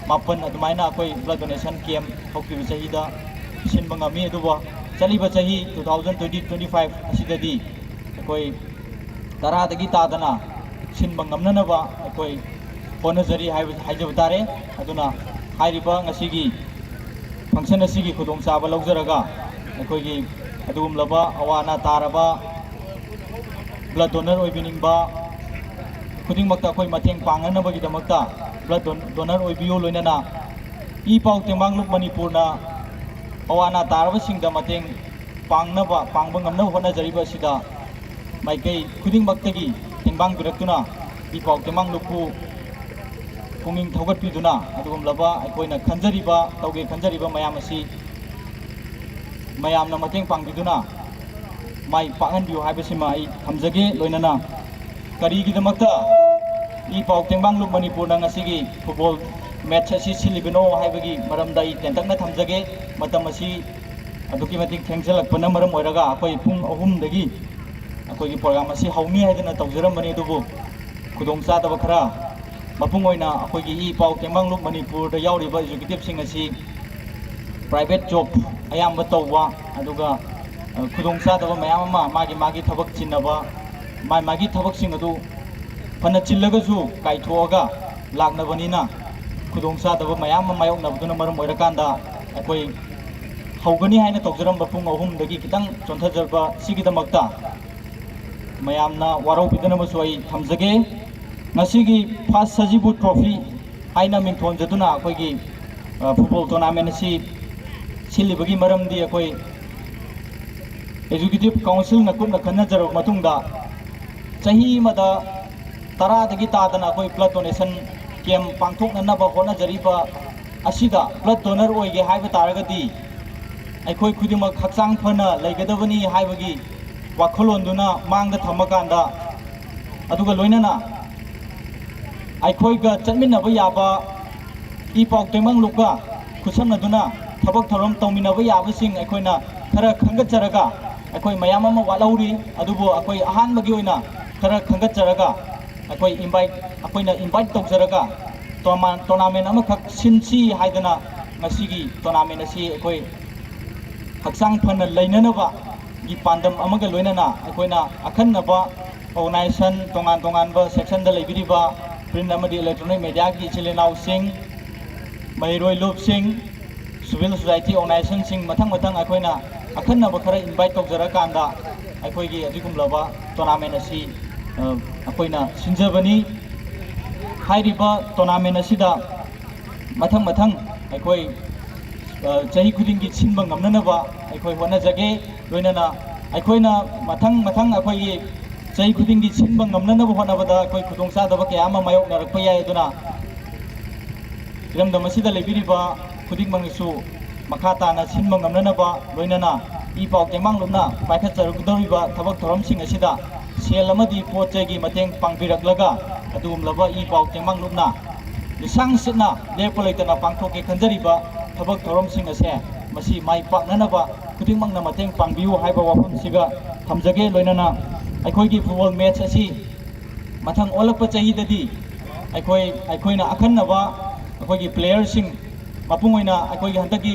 ꯃꯥꯄꯟ ꯑꯗꯨꯃꯥꯏꯅ ꯑꯩꯈꯣꯏ blood donation camp ꯍꯧꯈꯤꯕ ꯆꯍꯤꯗ ꯁꯤꯟꯕ ꯉꯝꯃꯤ꯫ ꯑꯗꯨꯕꯨ ꯆꯠꯂꯤꯕ ꯆꯍꯤ two thousand twenty, twenty five ꯑꯁꯤꯗꯗꯤ ꯑꯩꯈꯣꯏ ꯇꯔꯥꯗꯒꯤ ꯇꯥꯗꯅ ꯁꯤꯟꯕ ꯉꯝꯅꯅꯕ ꯑꯩꯈꯣꯏ ꯍꯣꯠꯅꯖꯔꯤ ꯍꯥꯏꯕ, ꯍꯥꯏꯖꯕ ꯇꯥꯔꯦ꯫ ꯑꯗꯨꯅ ꯍꯥꯏꯔꯤꯕ ꯉꯁꯤꯒꯤ function ꯑꯁꯤꯒꯤ ꯈꯨꯗꯣꯡꯆꯥꯕ ꯂꯧꯖꯔꯒ ꯑꯩꯈꯣꯏꯒꯤ ꯑꯗꯨꯒꯨꯝꯂꯕ ꯑꯋꯥ ꯑꯅꯥ ꯇꯥꯔꯕ blood donor ꯑꯣꯏꯕꯤꯅꯤꯡꯕ ꯈꯨꯗꯤꯡꯃꯛꯇ ꯑꯩꯈꯣꯏ ꯃꯇꯦꯡ ꯄꯥꯡꯅꯅꯕꯒꯤꯗꯃꯛꯇ blood don-, donor ꯑꯣꯏꯕꯤꯌꯨ꯫ ꯂꯣꯏꯅꯅ ꯏ ꯄꯥꯎ ꯇꯦꯡꯕꯥꯡ ꯂꯨꯞ ꯃꯅꯤꯄꯨꯔꯅ ꯑꯋꯥ ꯑꯅꯥ ꯇꯥꯔꯕꯁꯤꯡꯗ ꯃꯇꯦꯡ ꯄꯥꯡꯅꯕ, ꯄꯥꯡꯕ ꯉꯝꯅꯕ ꯍꯣꯠꯅꯖꯔꯤꯕ ꯑꯁꯤꯗ ꯃꯥꯏꯀꯩ ꯈꯨꯗꯤꯡꯃꯛꯇꯒꯤ ꯇꯦꯡꯕꯥꯡꯕꯤꯔꯛꯇꯨꯅ ꯏ ꯄꯥꯎ ꯇꯦꯡꯕꯥꯡ ꯂꯨꯞꯄꯨ ꯄꯨꯛꯅꯤꯡ ꯊꯧꯒꯠꯄꯤꯗꯨꯅ ꯑꯗꯨꯒꯨꯝꯂꯕ ꯑꯩꯈꯣꯏꯅ ꯈꯟꯖꯔꯤꯕ, ꯇꯧꯒꯦ ꯈꯟꯖꯔꯤꯕ ꯃꯌꯥꯝ ꯑꯁꯤ ꯃꯌꯥꯝꯅ ꯃꯇꯦꯡ ꯄꯥꯡꯕꯤꯗꯨꯅ ꯃꯥꯏ ꯄꯥꯛꯍꯟꯕꯤꯌꯨ ꯍꯥꯏꯕꯁꯤꯃ ꯑꯩ ꯊꯝꯖꯒꯦ꯫ ꯂꯣꯏꯅꯅ ꯀꯔꯤꯒꯤꯗꯃꯛꯇ ꯏ ꯄꯥꯎ ꯇꯦꯡꯕꯥꯡ ꯂꯨꯞ ꯃꯅꯤꯄꯨꯔꯅ ꯉꯁꯤꯒꯤ football match ꯑꯁꯤ ꯁꯤꯜꯂꯤꯕꯅꯣ ꯍꯥꯏꯕꯒꯤ ꯃꯔꯝꯗ ꯑꯩ ꯇꯦꯟꯇꯛꯅ ꯊꯝꯖꯒꯦ꯫ ꯃꯇꯝ ꯑꯁꯤ ꯑꯗꯨꯛꯀꯤ ꯃꯇꯤꯛ ꯊꯦꯡꯖꯤꯜꯂꯛꯄꯅ ꯃꯔꯝ ꯑꯣꯏꯔꯒ ꯑꯩꯈꯣꯏ ꯄꯨꯡ ꯑꯍꯨꯝꯗꯒꯤ ꯑꯩꯈꯣꯏꯒꯤ program ꯑꯁꯤ ꯍꯧꯅꯤ ꯍꯥꯏꯗꯅ ꯇꯧꯖꯔꯝꯕꯅꯤ, ꯑꯗꯨꯕꯨ ꯈꯨꯗꯣꯡꯆꯥꯗꯕ ꯈꯔ, ꯃꯄꯨꯡ ꯑꯣꯏꯅ ꯑꯩꯈꯣꯏꯒꯤ ꯏ ꯄꯥꯎ ꯇꯦꯡꯕꯥꯡ ꯂꯨꯞ ꯃꯅꯤꯄꯨꯔꯗ ꯌꯥꯎꯔꯤꯕ executiveꯁꯤꯡ ꯑꯁꯤ ꯄ꯭ꯔꯥꯏꯚꯦꯠ ꯖꯣꯕ ꯑꯌꯥꯝꯕ ꯇꯧꯕ, ꯑꯗꯨꯒ ꯈꯨꯗꯣꯡꯆꯥꯗꯕ ꯃꯌꯥꯝ ꯑꯃ ꯃꯥꯒꯤ ꯃꯥꯒꯤ ꯊꯕꯛ ꯆꯤꯟꯅꯕ, ꯃꯥꯒꯤ ꯃꯥꯒꯤ ꯊꯕꯛꯁꯤꯡ ꯑꯗꯨ ꯐꯅ ꯆꯤꯜꯂꯒꯁꯨ ꯀꯥꯏꯊꯣꯛꯑꯒ ꯂꯥꯛꯅꯕꯅꯤꯅ, ꯈꯨꯗꯣꯡꯆꯥꯗꯕ ꯃꯌꯥꯝ ꯑꯃ ꯃꯥꯌꯣꯛꯅꯕꯗꯨꯅ ꯃꯔꯝ ꯑꯣꯏꯔꯀꯥꯟꯗ ꯑꯩꯈꯣꯏ ꯍꯧꯒꯅꯤ ꯍꯥꯏꯅ ꯇꯧꯖꯔꯝꯕ ꯄꯨꯡ ꯑꯍꯨꯝꯗꯒꯤ ꯈꯤꯇꯪ ꯆꯣꯟꯊꯖꯔꯕ ꯁꯤꯒꯤꯗꯃꯛꯇ ꯃꯌꯥꯝꯅ ꯋꯥꯔꯧꯕꯤꯗꯅꯕꯁꯨ ꯑꯩ ꯊꯝꯖꯒꯦ꯫ ꯉꯁꯤꯒꯤ ꯐꯥꯔꯁ ꯁꯖꯤꯕꯨ ꯇ꯭ꯔꯣꯐꯤ ꯍꯥꯏꯅ ꯃꯤꯡꯊꯣꯟꯖꯗꯨꯅ ꯑꯩꯈꯣꯏꯒꯤ ꯐꯨꯠꯕꯣꯜ ꯇꯣꯔꯅꯥꯃꯦꯟ ꯑꯁꯤ ꯁꯤꯜꯂꯤꯕꯒꯤ ꯃꯔꯝꯗꯤ ꯑꯩꯈꯣꯏ ꯑꯦꯛꯖꯤꯀ꯭ꯌꯨꯇꯤꯚ ꯀꯥꯎꯟꯁꯤꯜꯅ ꯀꯨꯞꯅ ꯈꯟꯅꯖꯔꯕ ꯃꯇꯨꯡꯗ, ꯆꯍꯤ ꯑꯃꯗ ꯇꯔꯥꯗꯒꯤ ꯇꯥꯗꯅ ꯑꯩꯈꯣꯏ ꯕ꯭ꯂꯗ ꯗꯣꯅꯦꯁꯟ ꯀꯦꯝ ꯄꯥꯡꯊꯣꯛꯅꯅꯕ ꯍꯣꯠꯅꯖꯔꯤꯕ ꯑꯁꯤꯗ ꯕ꯭ꯂꯗ ꯗꯣꯅꯔ ꯑꯣꯏꯒꯦ ꯍꯥꯏꯕ ꯇꯥꯔꯒꯗꯤ ꯑꯩꯈꯣꯏ ꯈꯨꯗꯤꯡꯃꯛ ꯍꯛꯆꯥꯡ ꯐꯅ ꯂꯩꯒꯗꯕꯅꯤ ꯍꯥꯏꯕꯒꯤ ꯋꯥꯈꯜꯂꯣꯟꯗꯨꯅ ꯃꯥꯡꯗ ꯊꯝꯃꯀꯥꯟꯗ, ꯑꯗꯨꯒ ꯂꯣꯏꯅꯅ ꯑꯩꯈꯣꯏꯒ ꯆꯠꯃꯤꯟꯅꯕ ꯌꯥꯕ ꯏ ꯄꯥꯎ ꯇꯦꯡꯃꯥꯡꯂꯨꯞꯀ ꯈꯨꯠꯁꯝꯅꯗꯨꯅ ꯊꯕꯛ ꯊꯧꯔꯝ ꯇꯧꯃꯤꯟꯅꯕ ꯌꯥꯕꯁꯤꯡ ꯑꯩꯈꯣꯏꯅ ꯈꯔ ꯈꯟꯒꯠꯆꯔꯒ, ꯑꯩꯈꯣꯏ ꯃꯌꯥꯝ ꯑꯃ ꯋꯥꯠꯍꯧꯔꯤ, ꯑꯗꯨꯕꯨ ꯑꯩꯈꯣꯏ ꯑꯍꯥꯟꯕꯒꯤ ꯑꯣꯏꯅ ꯈꯔ ꯈꯟꯒꯠꯆꯔꯒ ꯑꯩꯈꯣꯏ ꯏꯟꯚꯥꯏꯠ, ꯑꯩꯈꯣꯏꯅ ꯏꯟꯚꯥꯏꯠ ꯇꯧꯖꯔꯒ ꯇꯣꯔꯅꯥꯃꯦꯟ ꯑꯃꯈꯛ ꯁꯤꯟꯁꯤ ꯍꯥꯏꯗꯅ ꯉꯁꯤꯒꯤ ꯇꯣꯔꯅꯥꯃꯦꯟ ꯑꯁꯤ ꯑꯩꯈꯣꯏ ꯍꯛꯆꯥꯡ ꯐꯅ ꯂꯩꯅꯅꯕꯒꯤ ꯄꯥꯟꯗꯝ ꯑꯃꯒ ꯂꯣꯏꯅꯅ ꯑꯩꯈꯣꯏꯅ ꯑꯈꯟꯅꯕ ꯑꯣꯔꯒꯅꯥꯏꯖꯦꯁꯟ ꯇꯣꯉꯥꯟ ꯇꯣꯉꯥꯟꯕ ꯁꯦꯛꯁꯟꯗ ꯂꯩꯕꯤꯔꯤꯕ ꯄ꯭ꯔꯤꯟ ꯑꯃꯗꯤ ꯏꯂꯦꯛꯇ꯭ꯔꯣꯅꯤꯛ ꯃꯦꯗꯤꯌꯥꯒꯤ ꯏꯆꯤꯜ ꯏꯅꯥꯎꯁꯤꯡ, ꯃꯍꯩꯔꯣꯏ ꯂꯨꯞꯁꯤꯡ, ꯁꯤꯚꯤꯜ ꯁꯣꯁꯥꯏꯇꯤ ꯑꯣꯔꯒꯅꯥꯏꯖꯦꯁꯟꯁꯤꯡ ꯃꯊꯪ ꯃꯊꯪ ꯑꯩꯈꯣꯏꯅ ꯑꯈꯟꯅꯕ ꯈꯔ ꯏꯟꯚꯥꯏꯠ ꯇꯧꯖꯔꯀꯥꯟꯗ ꯑꯩꯈꯣꯏꯒꯤ ꯑꯗꯨꯒꯨꯝꯂꯕ ꯇꯣꯔꯅꯥꯃꯦꯟ ꯑꯁꯤ, ꯑ, ꯑꯩꯈꯣꯏꯅ ꯁꯤꯟꯖꯕꯅꯤ꯫ ꯍꯥꯏꯔꯤꯕ ꯇꯣꯔꯅꯥꯃꯦꯟ ꯑꯁꯤꯗ ꯃꯊꯪ ꯃꯊꯪ ꯑꯩꯈꯣꯏ, ꯑ, ꯆꯍꯤ ꯈꯨꯗꯤꯡꯒꯤ ꯁꯤꯟꯕ ꯉꯝꯅꯅꯕ ꯑꯩꯈꯣꯏ ꯍꯣꯠꯅꯖꯒꯦ꯫ ꯂꯣꯏꯅꯅ ꯑꯩꯈꯣꯏꯅ ꯃꯊꯪ ꯃꯊꯪ ꯑꯩꯈꯣꯏꯒꯤ ꯆꯍꯤ ꯈꯨꯗꯤꯡꯒꯤ ꯁꯤꯟꯕ ꯉꯝꯅꯅꯕ ꯍꯣꯠꯅꯕꯗ ꯑꯩꯈꯣꯏ ꯈꯨꯗꯣꯡꯆꯥꯗꯕ ꯀꯌꯥ ꯑꯃ ꯃꯥꯌꯣꯛꯅꯔꯛꯄ ꯌꯥꯏ꯫ ꯑꯗꯨꯅ ꯏꯔꯝꯗꯝ ꯑꯁꯤꯗ ꯂꯩꯕꯤꯔꯤꯕ ꯈꯨꯗꯤꯡꯃꯛꯅꯁꯨ ꯃꯈꯥ ꯇꯥꯅ ꯁꯤꯟꯕ ꯉꯝꯅꯅꯕ, ꯂꯣꯏꯅꯅ ꯏ ꯄꯥꯎ ꯇꯦꯡꯃꯥꯡꯂꯨꯞꯅ ꯄꯥꯏꯈꯠꯆꯔꯛꯀꯗꯧꯔꯤꯕ ꯊꯕꯛ ꯊꯧꯔꯝꯁꯤꯡ ꯑꯁꯤꯗ ꯁꯦꯜ ꯑꯃꯗꯤ ꯄꯣꯠ ꯆꯩꯒꯤ ꯃꯇꯦꯡ ꯄꯥꯡꯕꯤꯔꯛꯂꯒ, ꯑꯗꯨꯒꯨꯝꯂꯕ ꯏ ꯄꯥꯎ ꯇꯦꯡꯃꯥꯡꯂꯨꯞꯅ ꯂꯤꯁꯥꯡ ꯁꯤꯠꯅ ꯂꯦꯞꯄ ꯂꯩꯇꯅ ꯄꯥꯡꯊꯣꯛꯀꯦ ꯈꯟꯖꯔꯤꯕ ꯊꯕꯛ ꯊꯧꯔꯝꯁꯤꯡ ꯑꯁꯦ ꯃꯁꯤ ꯃꯥꯏ ꯄꯥꯛꯅꯅꯕ ꯈꯨꯗꯤꯡꯃꯛꯅ ꯃꯇꯦꯡ ꯄꯥꯡꯕꯤꯌꯨ ꯍꯥꯏꯕ ꯋꯥꯐꯝꯁꯤꯒ ꯊꯝꯖꯒꯦ꯫ ꯂꯣꯏꯅꯅ ꯑꯩꯈꯣꯏꯒꯤ ꯐꯨꯠꯕꯣꯜ ꯃꯦꯠꯆ ꯑꯁꯤ ꯃꯊꯪ ꯑꯣꯜꯂꯛꯄ ꯆꯍꯤꯗꯗꯤ ꯑꯩꯈꯣꯏ, ꯑꯩꯈꯣꯏꯅ ꯑꯈꯟꯅꯕ ꯑꯩꯈꯣꯏꯒꯤ ꯄ꯭ꯂꯦꯌꯔꯁꯤꯡ, ꯃꯄꯨꯡ ꯑꯣꯏꯅ ꯑꯩꯈꯣꯏꯒꯤ ꯍꯟꯗꯛꯀꯤ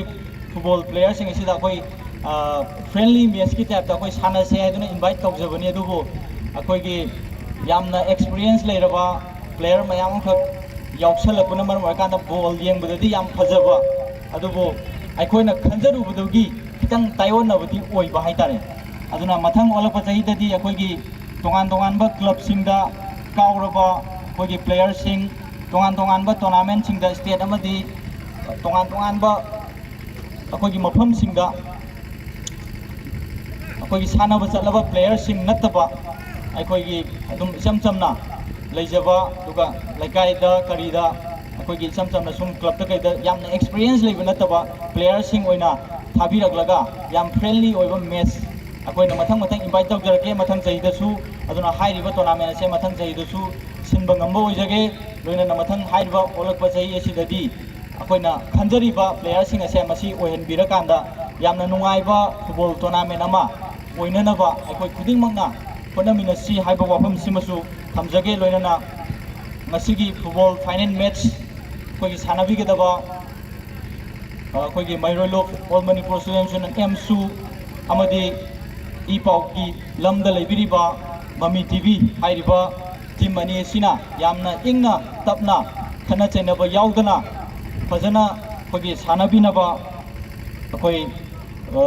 ꯐꯨꯠꯕꯣꯜ ꯄ꯭ꯂꯦꯌꯔꯁꯤꯡ ꯑꯁꯤꯗ ꯑꯩꯈꯣꯏ ꯐ꯭ꯔꯦꯟꯂꯤ ꯃꯦꯠꯁꯀꯤ ꯇꯥꯏꯞꯇ ꯑꯩꯈꯣꯏ ꯁꯥꯟꯅꯁꯦ ꯍꯥꯏꯗꯨꯅ ꯏꯟꯚꯥꯏꯠ ꯇꯧꯖꯕꯅꯤ꯫ ꯑꯗꯨꯕꯨ ꯑꯩꯈꯣꯏꯒꯤ ꯌꯥꯝꯅ ꯑꯦꯛꯁꯄꯤꯔꯤꯌꯦꯟꯁ ꯂꯩꯔꯕ ꯄ꯭ꯂꯦꯌꯔ ꯃꯌꯥꯝ ꯑꯃꯈꯛ ꯌꯥꯎꯁꯜꯂꯛꯄꯅ ꯃꯔꯝ ꯑꯣꯏꯔꯀꯥꯟꯗ ꯕꯣꯜ ꯌꯦꯡꯕꯗꯗꯤ ꯌꯥꯝ ꯐꯖꯕ, ꯑꯗꯨꯕꯨ ꯑꯩꯈꯣꯏꯅ ꯈꯟꯖꯔꯨꯕꯗꯨꯒꯤ ꯈꯤꯇꯪ ꯇꯥꯏꯑꯣꯟꯅꯕꯗꯤ ꯑꯣꯏꯕ ꯍꯥꯏꯇꯥꯔꯦ꯫ ꯑꯗꯨꯅ ꯃꯊꯪ ꯑꯣꯜꯂꯛꯄ ꯆꯍꯤꯗꯗꯤ ꯑꯩꯈꯣꯏꯒꯤ ꯇꯣꯉꯥꯟ ꯇꯣꯉꯥꯟꯕ ꯀ꯭ꯂꯕꯁꯤꯡꯗ ꯀꯥꯎꯔꯕ ꯑꯩꯈꯣꯏꯒꯤ ꯄ꯭ꯂꯦꯌꯔꯁꯤꯡ, ꯇꯣꯉꯥꯟ ꯇꯣꯉꯥꯟꯕ ꯇꯣꯔꯅꯥꯃꯦꯟꯁꯤꯡꯗ ꯁ꯭ꯇꯦꯠ ꯑꯃꯗꯤ ꯇꯣꯉꯥꯟ ꯇꯣꯉꯥꯟꯕ ꯑꯩꯈꯣꯏꯒꯤ ꯃꯐꯝꯁꯤꯡꯗ ꯑꯩꯈꯣꯏꯒꯤ ꯁꯥꯟꯅꯕ ꯆꯠꯂꯕ ꯄ꯭ꯂꯦꯌꯔꯁꯤꯡ ꯅꯠꯇꯕ, ꯑꯩꯈꯣꯏꯒꯤ ꯑꯗꯨꯝ ꯏꯆꯝ ꯆꯝꯅ ꯂꯩꯖꯕ, ꯑꯗꯨꯒ ꯂꯩꯀꯥꯏꯗ ꯀꯔꯤꯗ ꯑꯩꯈꯣꯏꯒꯤ ꯏꯆꯝ ꯆꯝꯅ ꯁꯨꯝ ꯀ꯭ꯂꯕꯇ ꯀꯩꯗ ꯌꯥꯝꯅ ꯑꯦꯛꯁꯄꯤꯔꯤꯌꯦꯟꯁ ꯂꯩꯕ ꯅꯠꯇꯕ ꯄ꯭ꯂꯦꯌꯔꯁꯤꯡ ꯑꯣꯏꯅ ꯊꯥꯕꯤꯔꯛꯂꯒ, ꯌꯥꯝ ꯐ꯭ꯔꯦꯟꯂꯤ ꯑꯣꯏꯕ ꯃꯦꯠꯆ ꯑꯩꯈꯣꯏꯅ ꯃꯊꯪ ꯃꯊꯪ ꯏꯟꯚꯥꯏꯠ ꯇꯧꯖꯔꯛꯀꯦ ꯃꯊꯪ ꯆꯍꯤꯗꯁꯨ꯫ ꯑꯗꯨꯅ ꯍꯥꯏꯔꯤꯕ ꯇꯣꯔꯅꯥꯃꯦꯟ ꯑꯁꯦ ꯃꯊꯪ ꯆꯍꯤꯗꯁꯨ ꯁꯤꯟꯕ ꯉꯝꯕ ꯑꯣꯏꯖꯒꯦ꯫ ꯂꯣꯏꯅꯅ ꯃꯊꯪ ꯍꯥꯏꯔꯤꯕ ꯑꯣꯜꯂꯛꯄ ꯆꯍꯤ ꯑꯁꯤꯗꯗꯤ ꯑꯩꯈꯣꯏꯅ ꯈꯟꯖꯔꯤꯕ ꯄ꯭ꯂꯦꯌꯔꯁꯤꯡ ꯑꯁꯦ ꯃꯁꯤ ꯑꯣꯏꯍꯟꯕꯤꯔꯀꯥꯟꯗ ꯌꯥꯝꯅ ꯅꯨꯡꯉꯥꯏꯕ ꯐꯨꯠꯕꯣꯜ ꯇꯣꯔꯅꯥꯃꯦꯟ ꯑꯃ ꯑꯣꯏꯅꯅꯕ ꯑꯩꯈꯣꯏ ꯈꯨꯗꯤꯡꯃꯛꯅ ꯍꯣꯠꯅꯃꯤꯟꯅꯁꯤ ꯍꯥꯏꯕ ꯋꯥꯐꯝꯁꯤꯃꯁꯨ ꯊꯝꯖꯒꯦ꯫ ꯂꯣꯏꯅꯅ ꯉꯁꯤꯒꯤ ꯐꯨꯠꯕꯣꯜ ꯐꯥꯏꯅꯦꯜ ꯃꯦꯠꯆ ꯑꯩꯈꯣꯏꯒꯤ ꯁꯥꯟꯅꯕꯤꯒꯗꯕ ꯑꯩꯈꯣꯏꯒꯤ ꯃꯩꯔꯣꯏ ꯂꯣꯐ ꯑꯣꯜ ꯃꯅꯤꯄꯨꯔ ꯁ꯭ꯇꯨꯗꯦꯟꯠ ꯌꯨꯅꯤꯌꯟ, ꯑꯦꯝꯁꯨ, ꯑꯃꯗꯤ ꯏ ꯄꯥꯎꯒꯤ ꯂꯝꯗ ꯂꯩꯕꯤꯔꯤꯕ ꯃꯃꯤ ꯇꯤꯚꯤ ꯍꯥꯏꯔꯤꯕ ꯇꯤꯝ ꯑꯅꯤ ꯑꯁꯤꯅ ꯌꯥꯝꯅ ꯏꯪꯅ ꯇꯞꯅ, ꯈꯠꯅ ꯆꯩꯅꯕ ꯌꯥꯎꯗꯅ, ꯐꯖꯅ ꯑꯩꯈꯣꯏꯒꯤ ꯁꯥꯟꯅꯕꯤꯅꯕ ꯑꯩꯈꯣꯏ, ꯑ,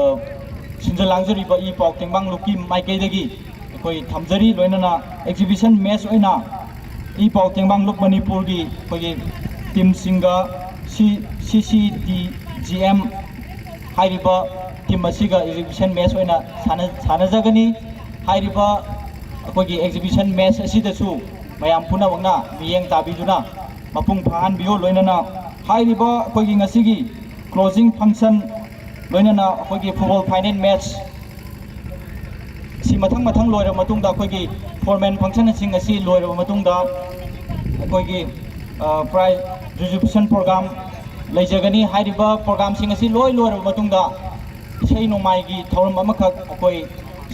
ꯁꯤꯟꯖ ꯂꯥꯡꯖꯔꯤꯕ ꯏ ꯄꯥꯎ ꯇꯦꯡꯕꯥꯡ ꯂꯨꯞꯀꯤ ꯃꯥꯏꯀꯩꯗꯒꯤ ꯑꯩꯈꯣꯏ ꯊꯝꯖꯔꯤ꯫ ꯂꯣꯏꯅꯅ ꯑꯦꯛꯖꯤꯕꯤꯁꯟ ꯃꯦꯠꯆ ꯑꯣꯏꯅ ꯏ ꯄꯥꯎ ꯇꯦꯡꯕꯥꯡ ꯂꯨꯞ ꯃꯅꯤꯄꯨꯔꯒꯤ ꯑꯩꯈꯣꯏꯒꯤ ꯇꯤꯝꯁꯤꯡꯒ ꯁꯤ, ꯁꯤ ꯁꯤ ꯇꯤ ꯖꯤ ꯑꯦꯝ ꯍꯥꯏꯔꯤꯕ ꯇꯤꯝ ꯑꯁꯤꯒ ꯑꯦꯛꯖꯤꯕꯤꯁꯟ ꯃꯦꯠꯆ ꯑꯣꯏꯅ ꯁꯥꯟꯅ-, ꯁꯥꯟꯅꯖꯒꯅꯤ꯫ ꯍꯥꯏꯔꯤꯕ ꯑꯩꯈꯣꯏꯒꯤ ꯑꯦꯛꯖꯤꯕꯤꯁꯟ ꯃꯦꯠꯆ ꯑꯁꯤꯗꯁꯨ ꯃꯌꯥꯝ ꯄꯨꯝꯅꯃꯛꯅ ꯃꯤꯠꯌꯦꯡ ꯇꯥꯕꯤꯗꯨꯅ ꯃꯄꯨꯡ ꯐꯥꯍꯟꯕꯤꯌꯨ꯫ ꯂꯣꯏꯅꯅ ꯍꯥꯏꯔꯤꯕ ꯑꯩꯈꯣꯏꯒꯤ ꯉꯁꯤꯒꯤ ꯀ꯭ꯂꯣꯖꯤꯡ ꯐꯪꯁꯟ, ꯂꯣꯏꯅꯅ ꯑꯩꯈꯣꯏꯒꯤ ꯐꯨꯠꯕꯣꯜ ꯐꯥꯏꯅꯦꯜ ꯃꯦꯠꯆ ꯁꯤ ꯃꯊꯪ ꯃꯊꯪ ꯂꯣꯏꯔꯕ ꯃꯇꯨꯡꯗ, ꯑꯩꯈꯣꯏꯒꯤ ꯐꯣꯔꯃꯦꯜ ꯐꯪꯁꯟꯁꯤꯡ ꯑꯁꯤ ꯂꯣꯏꯔꯕ ꯃꯇꯨꯡꯗ, ꯑꯩꯈꯣꯏꯒꯤ, ꯑ, ꯄ꯭ꯔꯥꯏꯖ ꯗꯤꯁꯇ꯭ꯔꯤꯕ꯭ꯌꯨꯁꯟ ꯄ꯭ꯔꯣꯒ꯭ꯔꯥꯝ ꯂꯩꯖꯒꯅꯤ꯫ ꯍꯥꯏꯔꯤꯕ ꯄ꯭ꯔꯣꯒ꯭ꯔꯥꯝꯁꯤꯡ ꯑꯁꯤ ꯂꯣꯏ ꯂꯣꯏꯔꯕ ꯃꯇꯨꯡꯗ, ꯏꯁꯩ ꯅꯣꯡꯃꯥꯏꯒꯤ ꯊꯧꯔꯝ ꯑꯃꯈꯛ ꯑꯩꯈꯣꯏ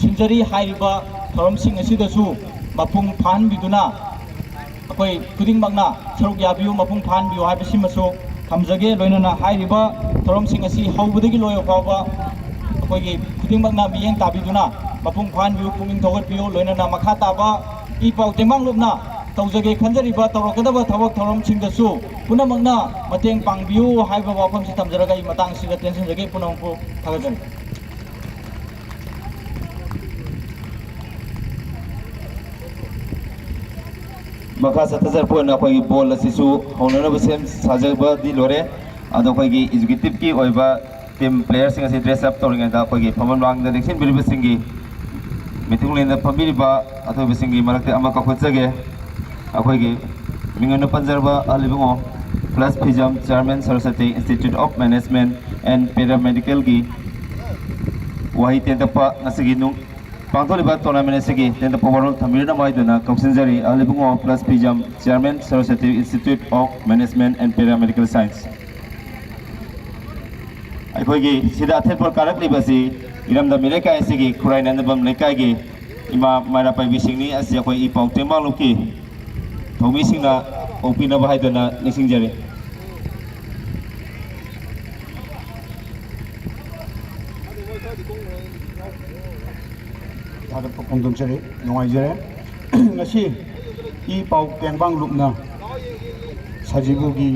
ꯁꯤꯟꯖꯔꯤ꯫ ꯍꯥꯏꯔꯤꯕ ꯊꯧꯔꯝꯁꯤꯡ ꯑꯁꯤꯗꯁꯨ ꯃꯄꯨꯡ ꯐꯥꯍꯟꯕꯤꯗꯨꯅ, ꯑꯩꯈꯣꯏ ꯈꯨꯗꯤꯡꯃꯛꯅ ꯁꯔꯨꯛ ꯌꯥꯕꯤꯌꯨ, ꯃꯄꯨꯡ ꯐꯥꯍꯟꯕꯤꯌꯨ ꯍꯥꯏꯕꯁꯤꯃꯁꯨ ꯊꯝꯖꯒꯦ꯫ ꯂꯣꯏꯅꯅ ꯍꯥꯏꯔꯤꯕ ꯊꯧꯔꯝꯁꯤꯡ ꯑꯁꯤ ꯍꯧꯕꯗꯒꯤ ꯂꯣꯏꯕ ꯐꯥꯎꯕ ꯑꯩꯈꯣꯏꯒꯤ ꯈꯨꯗꯤꯡꯃꯛꯅ ꯃꯤꯠꯌꯦꯡ ꯇꯥꯕꯤꯗꯨꯅ ꯃꯄꯨꯡ ꯐꯥꯍꯟꯕꯤꯌꯨ, ꯄꯨꯛꯅꯤꯡ ꯊꯧꯒꯠꯄꯤꯌꯨ꯫ ꯂꯣꯏꯅꯅ ꯃꯈꯥ ꯇꯥꯕ ꯏ ꯄꯥꯎ ꯇꯦꯡꯕꯥꯡ ꯂꯨꯞꯅ ꯇꯧꯖꯒꯦ ꯈꯟꯖꯔꯤꯕ ꯇꯧꯔꯛꯀꯗꯕ ꯊꯕꯛ ꯊꯧꯔꯝꯁꯤꯡꯗꯁꯨ ꯄꯨꯝꯅꯃꯛꯅ ꯃꯇꯦꯡ ꯄꯥꯡꯕꯤꯌꯨ ꯍꯥꯏꯕ ꯋꯥꯐꯝꯁꯤ ꯊꯝꯖꯔꯒ ꯑꯩ ꯃꯇꯥꯡꯁꯤꯗ ꯇꯦꯟꯁꯤꯟꯖꯒꯦ꯫ ꯄꯨꯝꯅꯃꯛꯄꯨ ꯊꯥꯒꯠꯆꯔꯤ꯫ ꯃꯈꯥ ꯆꯠꯊꯖꯔꯛꯄ ꯑꯣꯏꯅ ꯑꯩꯈꯣꯏꯒꯤ ꯕꯣꯜ ꯑꯁꯤꯁꯨ ꯍꯧꯅꯅꯕ ꯁꯦꯝ ꯁꯥꯖꯕꯗꯤ ꯂꯣꯏꯔꯦ꯫ ꯑꯗꯣ ꯑꯩꯈꯣꯏꯒꯤ ꯑꯦꯛꯖꯤꯀ꯭ꯌꯨꯇꯤꯞꯀꯤ ꯑꯣꯏꯕ ꯇꯤꯝ ꯄ꯭ꯂꯦꯌꯔꯁꯤꯡ ꯑꯁꯤ ꯗ꯭ꯔꯦꯁ ꯑꯞ ꯇꯧꯔꯤꯉꯩꯗ ꯑꯩꯈꯣꯏꯒꯤ ꯐꯝꯐꯝ ꯂꯥꯡꯗ ꯂꯦꯡꯁꯤꯟꯕꯤꯔꯤꯕꯁꯤꯡꯒꯤ ꯃꯤꯊꯨꯡꯂꯦꯟꯗ ꯐꯝꯕꯤꯔꯤꯕ ꯑꯊꯣꯏꯕꯁꯤꯡꯒꯤ ꯃꯔꯛꯇ ꯑꯃ ꯀꯧꯈꯠꯆꯒꯦ꯫ ꯑꯩꯈꯣꯏꯒꯤ ꯃꯤꯡ ꯑꯣꯏꯅ ꯄꯟꯖꯔꯕ ꯑꯍꯜ Ibungo plus Phijam, chairman Saraswati institute of management and ꯄꯦꯔꯥꯃꯦꯗꯤꯀꯦꯜꯒꯤ ꯋꯥꯍꯩ ꯇꯦꯟꯇꯛꯄ ꯉꯁꯤꯒꯤ ꯅꯨꯡ-, ꯄꯥꯡꯊꯣꯛꯂꯤꯕ ꯇꯣꯔꯅꯥꯃꯦꯟ ꯑꯁꯤꯒꯤ ꯇꯦꯟꯇꯛꯄ ꯋꯥꯔꯣꯜ ꯊꯝꯕꯤꯔꯝꯅꯕ ꯍꯥꯏꯗꯨꯅ ꯀꯧꯁꯤꯟꯖꯔꯤ꯫ ꯑꯍꯜ Ibungo plus Phijam, chairman Saraswati institute of management and paramedical science. ꯑꯩꯈꯣꯏꯒꯤ ꯁꯤꯗ ꯑꯊꯦꯠꯄ ꯀꯥꯔꯛꯂꯤꯕ ꯑꯁꯤ ꯏꯔꯝꯗꯝ ꯏꯔꯩꯀꯥꯏ ꯑꯁꯤꯒꯤ ꯈꯨꯔꯥꯏ ꯅꯟꯗꯕꯝ ꯂꯩꯀꯥꯏꯒꯤ ꯏꯃꯥ ꯃꯩꯔꯥ ꯄꯥꯏꯕꯤꯁꯤꯡꯅꯤ꯫ ꯑꯁꯤ ꯑꯩꯈꯣꯏ ꯏ ꯄꯥꯎ ꯇꯦꯡꯕꯥꯡꯂꯨꯞꯀꯤ ꯊꯧꯃꯤꯁꯤꯡꯅ ꯀꯣꯛꯄꯤꯅꯕ ꯍꯥꯏꯗꯨꯅ ꯅꯤꯡꯁꯤꯡꯖꯔꯤ꯫ ꯊꯥꯒꯠꯄ ꯐꯣꯡꯗꯣꯛꯆꯔꯤ꯫ ꯅꯨꯡꯉꯥꯏꯖꯔꯦ꯫ ꯉꯁꯤ ꯏ ꯄꯥꯎ ꯇꯦꯡꯕꯥꯡ ꯂꯨꯞꯅ ꯁꯖꯤꯕꯨꯒꯤ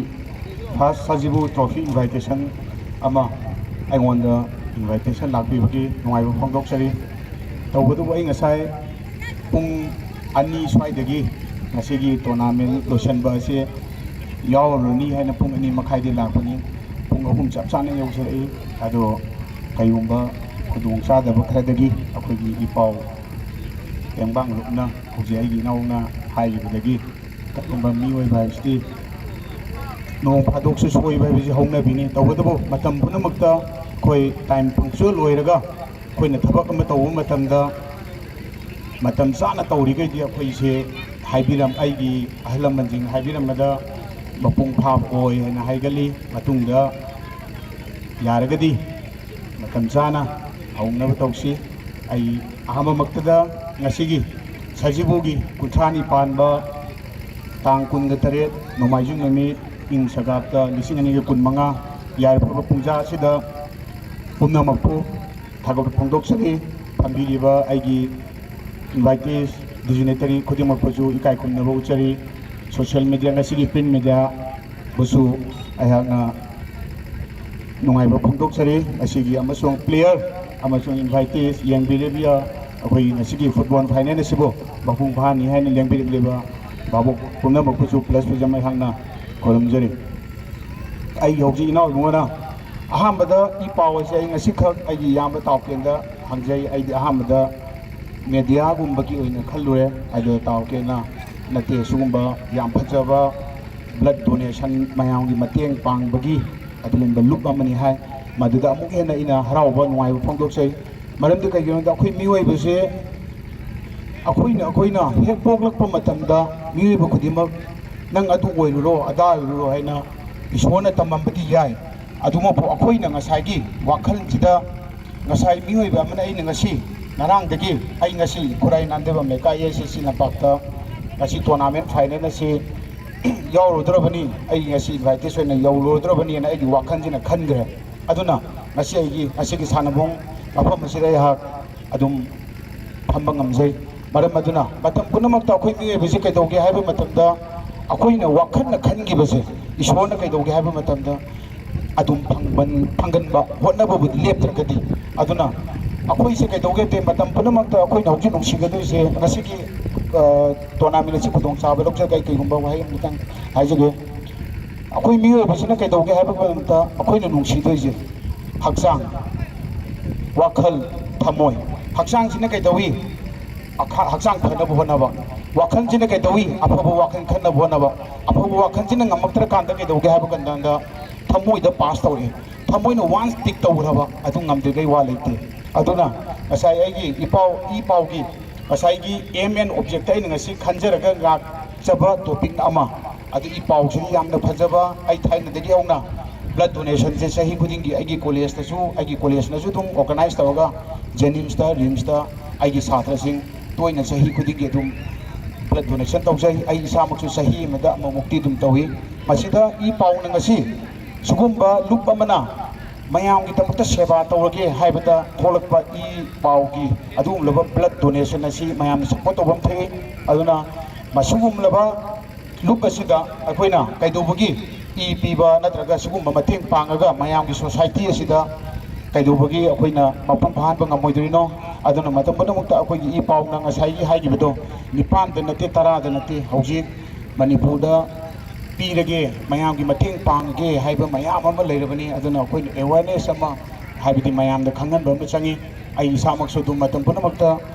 ꯐꯥꯔꯁ ꯁꯖꯤꯕꯨ ꯇ꯭ꯔꯣꯐꯤ ꯏꯟꯚꯥꯏꯇꯦꯁꯟ ꯑꯃ ꯑꯩꯉꯣꯟꯗ ꯏꯟꯚꯥꯏꯇꯦꯁꯟ ꯂꯥꯛꯄꯤꯕꯒꯤ ꯅꯨꯡꯉꯥꯏꯕ ꯐꯣꯡꯗꯣꯛꯆꯔꯤ꯫ ꯇꯧꯕꯇꯕꯨ ꯑꯩ ꯉꯁꯥꯏ ꯄꯨꯡ ꯑꯅꯤ ꯁ꯭ꯋꯥꯏꯗꯒꯤ ꯉꯁꯤꯒꯤ ꯇꯣꯔꯅꯥꯃꯦꯟ ꯂꯣꯏꯁꯤꯟꯕ ꯑꯁꯤ ꯌꯥꯎꯔꯔꯅꯤ ꯍꯥꯏꯅ ꯄꯨꯡ ꯑꯅꯤ ꯃꯈꯥꯏꯗ ꯂꯥꯛꯄꯅꯤ꯫ ꯄꯨꯡ ꯑꯍꯨꯝ ꯆꯞ ꯆꯥꯅ ꯌꯧꯁꯤꯜꯂꯛꯏ꯫ ꯑꯗꯣ ꯀꯩꯒꯨꯝꯕ ꯈꯨꯗꯣꯡꯆꯥꯗꯕ ꯈꯔꯗꯒꯤ ꯑꯩꯈꯣꯏꯒꯤ ꯏ ꯄꯥꯎ ꯇꯦꯡꯕꯥꯡ ꯂꯨꯞꯅ ꯍꯧꯖꯤꯛ ꯑꯩꯒꯤ ꯏꯅꯥꯎꯅ ꯍꯥꯏꯈꯤꯕꯗꯒꯤ ꯀꯔꯤꯒꯨꯝꯕ ꯃꯤꯑꯣꯏꯕ ꯍꯥꯏꯁꯤꯗꯤ ꯅꯣꯡ ꯐꯥꯗꯣꯛꯁꯨ ꯁꯣꯏꯕ ꯍꯥꯏꯕꯁꯤ ꯍꯧꯅꯕꯤꯅꯤ꯫ ꯇꯧꯕꯇꯕꯨ ꯃꯇꯝ ꯄꯨꯝꯅꯃꯛꯇ ꯑꯩꯈꯣꯏ ꯇꯥꯏꯝ ꯄꯪꯆꯨꯑꯦꯜ ꯑꯣꯏꯔꯒ ꯑꯩꯈꯣꯏꯅ ꯊꯕꯛ ꯑꯃ ꯇꯧꯕ ꯃꯇꯝꯗ ꯃꯇꯝ ꯆꯥꯅ ꯇꯧꯔꯤꯈꯩꯗꯤ ꯑꯩꯈꯣꯏꯁꯦ ꯍꯥꯏꯕꯤꯔꯝ-, ꯑꯩꯒꯤ ꯑꯍꯜ ꯂꯃꯟꯁꯤꯡꯅ ꯍꯥꯏꯕꯤꯔꯝꯕꯗ ꯃꯄꯨꯡ ꯐꯥꯕ ꯑꯣꯏ ꯍꯥꯏꯅ ꯍꯥꯏꯒꯜꯂꯤ꯫ ꯃꯇꯨꯡꯗ ꯌꯥꯔꯒꯗꯤ ꯃꯇꯝ ꯆꯥꯅ ꯍꯧꯅꯕ ꯇꯧꯁꯤ꯫ ꯑꯩ ꯑꯍꯥꯟꯕꯃꯛꯇꯗ ꯉꯁꯤꯒꯤ ꯁꯖꯤꯕꯨꯒꯤ ꯀꯨꯟꯊ꯭ꯔꯥꯅꯤ ꯄꯥꯟꯕ ꯇꯥꯡ ꯀꯨꯟꯒ ꯇꯔꯦꯠ ꯅꯣꯡꯃꯥꯏꯖꯤꯡ ꯅꯨꯃꯤꯠ ꯏꯪ ꯁꯒꯥꯞꯇ ꯂꯤꯁꯤꯡ ꯑꯅꯤꯒ ꯀꯨꯟꯃꯉꯥ ꯌꯥꯏꯐꯔꯕ ꯄꯨꯡꯖꯥ ꯑꯁꯤꯗ ꯄꯨꯝꯅꯃꯛꯄꯨ ꯊꯥꯒꯠꯄ ꯐꯣꯡꯗꯣꯛꯆꯔꯤ꯫ ꯐꯝꯕꯤꯔꯤꯕ ꯑꯩꯒꯤ invitees, dignitary ꯈꯨꯗꯤꯡꯃꯛꯄꯨꯁꯨ ꯏꯀꯥꯏ ꯈꯨꯝꯅꯕ ꯎꯠꯆꯔꯤ꯫ Social media, ꯉꯁꯤꯒꯤ print media ꯕꯨꯁꯨ ꯑꯩꯍꯥꯛꯅ ꯅꯨꯡꯉꯥꯏꯕ ꯐꯣꯡꯗꯣꯛꯆꯔꯤ꯫ ꯉꯁꯤꯒꯤ ꯑꯃꯁꯨꯡ player ꯑꯃꯁꯨꯡ invitees, ꯌꯦꯡꯕꯤꯔꯤꯕ ꯑꯩꯈꯣꯏꯒꯤ ꯉꯁꯤꯒꯤ football final ꯑꯁꯤꯕꯨ ꯃꯄꯨꯡ ꯐꯥꯍꯟꯅꯤ ꯍꯥꯏꯅ ꯂꯦꯡꯕꯤꯔꯛꯂꯤꯕ ꯚꯥꯕꯣꯛ ꯄꯨꯝꯅꯃꯛꯄꯨꯁꯨ plus ꯄꯤꯖꯝ ꯑꯩꯍꯥꯛꯅ ꯈꯨꯔꯨꯝꯖꯔꯤ꯫ ꯑꯩꯒꯤ ꯍꯧꯖꯤꯛ ꯏꯅꯥꯎ ꯏꯕꯨꯡꯉꯣꯅ ꯑꯍꯥꯟꯕꯗ ꯏ ꯄꯥꯎ ꯑꯁꯦ ꯑꯩ ꯉꯁꯤꯈꯛ ꯑꯩꯒꯤ ꯏꯌꯥꯝꯕ ꯇꯥꯎꯀꯦꯟꯗ ꯍꯪꯖꯩ꯫ ꯑꯩꯗꯤ ꯑꯍꯥꯟꯕꯗ mediaꯒꯨꯝꯕꯒꯤ ꯑꯣꯏꯅ ꯈꯜꯂꯨꯔꯦ꯫ ꯑꯗꯨ ꯇꯥꯎꯀꯦꯟꯅ, "ꯅꯠꯇꯦ, ꯁꯤꯒꯨꯝꯕ ꯌꯥꯝ ꯐꯖꯕ blood donation, ꯃꯌꯥꯝꯒꯤ ꯃꯇꯦꯡ ꯄꯥꯡꯕꯒꯤ ꯑꯗꯨꯒꯨꯝꯕ ꯂꯨꯞ ꯑꯃꯅꯤ" ꯍꯥꯏ꯫ ꯃꯗꯨꯗ ꯑꯃꯨꯛ ꯍꯦꯟꯅ ꯑꯩꯅ ꯍꯔꯥꯎꯕ, ꯅꯨꯡꯉꯥꯏꯕ ꯐꯣꯡꯗꯣꯛꯆꯩ꯫ ꯃꯔꯝꯗꯤ ꯀꯩꯒꯤꯅꯣꯗ ꯑꯩꯈꯣꯏ ꯃꯤꯑꯣꯏꯕꯁꯦ, ꯑꯩꯈꯣꯏꯅ, ꯑꯩꯈꯣꯏꯅ ꯍꯦꯛ ꯄꯣꯛꯂꯛꯄ ꯃꯇꯝꯗ ꯃꯤꯑꯣꯏꯕ ꯈꯨꯗꯤꯡꯃꯛ "ꯅꯪ ꯑꯗꯨ ꯑꯣꯏꯔꯨꯔꯣ, ꯑꯗꯥ ꯑꯣꯏꯔꯨꯔꯣ" ꯍꯥꯏꯅ ꯏꯁꯣꯔꯅ ꯇꯝꯃꯝꯕꯗꯤ ꯌꯥꯏ꯫ ꯑꯗꯨꯃꯛꯄꯨ ꯑꯩꯈꯣꯏꯅ ꯉꯁꯥꯏꯒꯤ ꯋꯥꯈꯜꯁꯤꯗ, ꯉꯁꯥꯏ ꯃꯤꯑꯣꯏꯕ ꯑꯃꯅ ꯑꯩꯅ ꯉꯁꯤ, ꯉꯔꯥꯡꯗꯒꯤ ꯑꯩ ꯉꯁꯤ ꯈꯨꯔꯥꯏ ꯅꯥꯟꯗꯦꯕꯝ ꯂꯩꯀꯥꯏ ꯑꯦꯁ ꯑꯦꯁ ꯁꯤ ꯂꯝꯄꯥꯛꯇ ꯉꯁꯤ tournament final ꯑꯁꯤ ꯌꯥꯎꯔꯨꯗ꯭ꯔꯕꯅꯤ, ꯑꯩ ꯉꯁꯤ invitees ꯑꯣꯏꯅ ꯌꯧꯔꯨꯗ꯭ꯔꯕꯅꯤꯅ ꯑꯩꯒꯤ ꯋꯥꯈꯜꯁꯤꯅ ꯈꯟꯈ꯭ꯔꯦ꯫ ꯑꯗꯨꯅ ꯉꯁꯤ ꯑꯩꯒꯤ ꯉꯁꯤꯒꯤ ꯁꯥꯟꯅꯕꯨꯡ ꯃꯐꯝ ꯑꯁꯤꯗ ꯑꯩꯍꯥꯛ ꯑꯗꯨꯝ ꯐꯝꯕ ꯉꯝꯖꯩ꯫ ꯃꯔꯝ ꯑꯗꯨꯅ ꯃꯇꯝ ꯄꯨꯝꯅꯃꯛꯇ ꯑꯩꯈꯣꯏ ꯃꯤꯑꯣꯏꯕꯁꯤ ꯀꯩꯗꯧꯒꯦ ꯍꯥꯏꯕ ꯃꯇꯝꯗ, ꯑꯩꯈꯣꯏꯅ ꯋꯥꯈꯜꯅ ꯈꯟꯈꯤꯕꯁꯦ ꯏꯁꯣꯔꯅ ꯀꯩꯗꯧꯒꯦ ꯍꯥꯏꯕ ꯃꯇꯝꯗ ꯑꯗꯨꯝ ꯐꯪꯕꯟ-, ꯐꯪꯒꯟꯕ ꯍꯣꯠꯅꯕꯕꯨꯗꯤ ꯂꯦꯞꯇ꯭ꯔꯒꯗꯤ꯫ ꯑꯗꯨꯅ ꯑꯩꯈꯣꯏꯁꯦ ꯀꯩꯗꯧꯒꯦ ꯍꯥꯏꯕ ꯃꯇꯝ ꯄꯨꯝꯅꯃꯛꯇ ꯑꯩꯈꯣꯏꯅ ꯍꯧꯖꯤꯛ ꯅꯨꯡꯁꯤꯒꯗꯣꯏꯁꯦ, ꯉꯁꯤꯒꯤ, ꯑ, tournament ꯑꯁꯤ ꯈꯨꯗꯣꯡꯆꯥꯕ ꯂꯧꯖꯒꯦ꯫ ꯑꯩ ꯀꯩꯒꯨꯝꯕ ꯋꯥꯍꯩ ꯑꯃꯇꯪ ꯍꯥꯏꯖꯒꯦ꯫ ꯑꯩꯈꯣꯏ ꯃꯤꯑꯣꯏꯕꯁꯤꯅ ꯀꯩꯗꯧꯒꯦ ꯍꯥꯏꯕ ꯃꯇꯝꯗ ꯑꯩꯈꯣꯏꯅ ꯅꯨꯡꯁꯤꯗꯣꯏꯁꯦ ꯍꯛꯆꯥꯡ, ꯋꯥꯈꯜ, ꯊꯃꯣꯏ꯫ ꯍꯛꯆꯥꯡꯁꯤꯅ ꯀꯩꯗꯧꯏ? ꯑꯈ-, ꯍꯛꯆꯥꯡ ꯐꯅꯕ ꯍꯣꯠꯅꯕ꯫ ꯋꯥꯈꯜꯁꯤꯅ ꯀꯩꯗꯧꯏ? ꯑꯐꯕ ꯋꯥꯈꯜ ꯈꯟꯅꯕ ꯍꯣꯠꯅꯕ꯫ ꯑꯐꯕ ꯋꯥꯈꯜꯁꯤꯅ ꯉꯝꯃꯛꯇ꯭ꯔꯀꯥꯟꯗ ꯀꯩꯗꯧꯒꯦ ꯍꯥꯏꯕ ꯀꯥꯟꯗ ꯊꯃꯣꯏꯗ pass ꯇꯧꯔꯛꯏ꯫ ꯊꯃꯣꯏꯅ once ꯇꯤꯛ ꯇꯧꯈ꯭ꯔꯕ, ꯑꯗꯨ ꯉꯝꯗ꯭ꯔꯤꯈꯩ ꯋꯥ ꯂꯩꯇꯦ꯫ ꯑꯗꯨꯅ ꯉꯁꯥꯏ ꯑꯩꯒꯤ ꯏꯄꯥꯎ, ꯏ ꯄꯥꯎꯒꯤ ꯉꯁꯥꯏꯒꯤ aim and objectꯇ ꯑꯩꯅ ꯉꯁꯤ ꯈꯟꯖꯔꯒ ꯂꯥꯛꯆꯕ topic ꯑꯃ, ꯑꯗꯨ ꯏ ꯄꯥꯎꯁꯤ ꯌꯥꯝꯅ ꯐꯖꯕ꯫ ꯑꯩ ꯊꯥꯏꯅꯗꯒꯤ ꯍꯧꯅ blood donationꯁꯦ ꯆꯍꯤ ꯈꯨꯗꯤꯡꯒꯤ ꯑꯩꯒꯤ collegeꯇꯁꯨ, ꯑꯩꯒꯤ collegeꯅꯁꯨ ꯑꯗꯨꯝ organize ꯇꯧꯔꯒ JNIMSꯇ, RIMSꯇ ꯑꯩꯒꯤ ꯁꯥꯇ꯭ꯔꯁꯤꯡ ꯇꯣꯏꯅ ꯆꯍꯤ ꯈꯨꯗꯤꯡꯒꯤ ꯑꯗꯨꯝ blood donation ꯇꯧꯖꯩ꯫ ꯑꯩ ꯏꯁꯥꯃꯛꯁꯨ ꯆꯍꯤ ꯑꯃꯗ ꯑꯃꯃꯨꯛꯇꯤ ꯑꯗꯨꯝ ꯇꯧꯏ꯫ ꯃꯁꯤꯗ ꯏ ꯄꯥꯎꯅ ꯉꯁꯤ ꯁꯤꯒꯨꯝꯕ ꯂꯨꯞ ꯑꯃꯅ ꯃꯌꯥꯝꯒꯤꯗꯃꯛꯇ ꯁꯦꯕꯥ ꯇꯧꯔꯒꯦ ꯍꯥꯏꯕꯗ ꯊꯣꯛꯂꯛꯄ ꯏ ꯄꯥꯎꯒꯤ ꯑꯗꯨꯒꯨꯝꯂꯕ blood donation ꯑꯁꯤ ꯃꯌꯥꯝꯅ support ꯇꯧꯕ ꯑꯃ ꯊꯣꯛꯏ꯫ ꯑꯗꯨꯅ ꯃꯁꯤꯒꯨꯝꯂꯕ ꯂꯨꯞ ꯑꯁꯤꯗ ꯑꯩꯈꯣꯏꯅ ꯀꯩꯗꯧꯕꯒꯤ ꯏ ꯄꯤꯕ ꯅꯠꯇ꯭ꯔꯒ ꯁꯤꯒꯨꯝꯕ ꯃꯇꯦꯡ ꯄꯥꯡꯉꯒ ꯃꯌꯥꯝꯒꯤ society ꯑꯁꯤꯗ ꯀꯩꯗꯧꯕꯒꯤ ꯑꯩꯈꯣꯏꯅ ꯃꯄꯨꯡ ꯐꯥꯍꯟꯕ ꯉꯝꯃꯣꯏꯗꯣꯔꯤꯅꯣ? ꯑꯗꯨꯅ ꯃꯇꯝ ꯄꯨꯝꯅꯃꯛꯇ ꯑꯩꯈꯣꯏꯒꯤ ꯏ ꯄꯥꯎꯅ ꯉꯁꯥꯏꯒꯤ ꯍꯥꯏꯈꯤꯕꯗꯣ ꯅꯤꯄꯥꯟꯗ ꯅꯠꯇꯦ, ꯇꯔꯥꯗ ꯅꯠꯇꯦ, ꯍꯧꯖꯤꯛ ꯃꯅꯤꯄꯨꯔꯗ ꯄꯤꯔꯒꯦ, ꯃꯌꯥꯝꯒꯤ ꯃꯇꯦꯡ ꯄꯥꯡꯉꯒꯦ ꯍꯥꯏꯕ ꯃꯌꯥꯝ ꯑꯃ ꯂꯩꯔꯕꯅꯤ꯫ ꯑꯗꯨꯅ ꯑꯩꯈꯣꯏꯅ awareness ꯑꯃ, ꯍꯥꯏꯕꯗꯤ ꯃꯌꯥꯝꯗ ꯈꯪꯍꯟꯕ ꯑꯃ ꯆꯪꯉꯤ꯫ ꯑꯩ ꯏꯁꯥꯃꯛꯁꯨ ꯑꯗꯨꯝ ꯃꯇꯝ ꯄꯨꯝꯅꯃꯛꯇ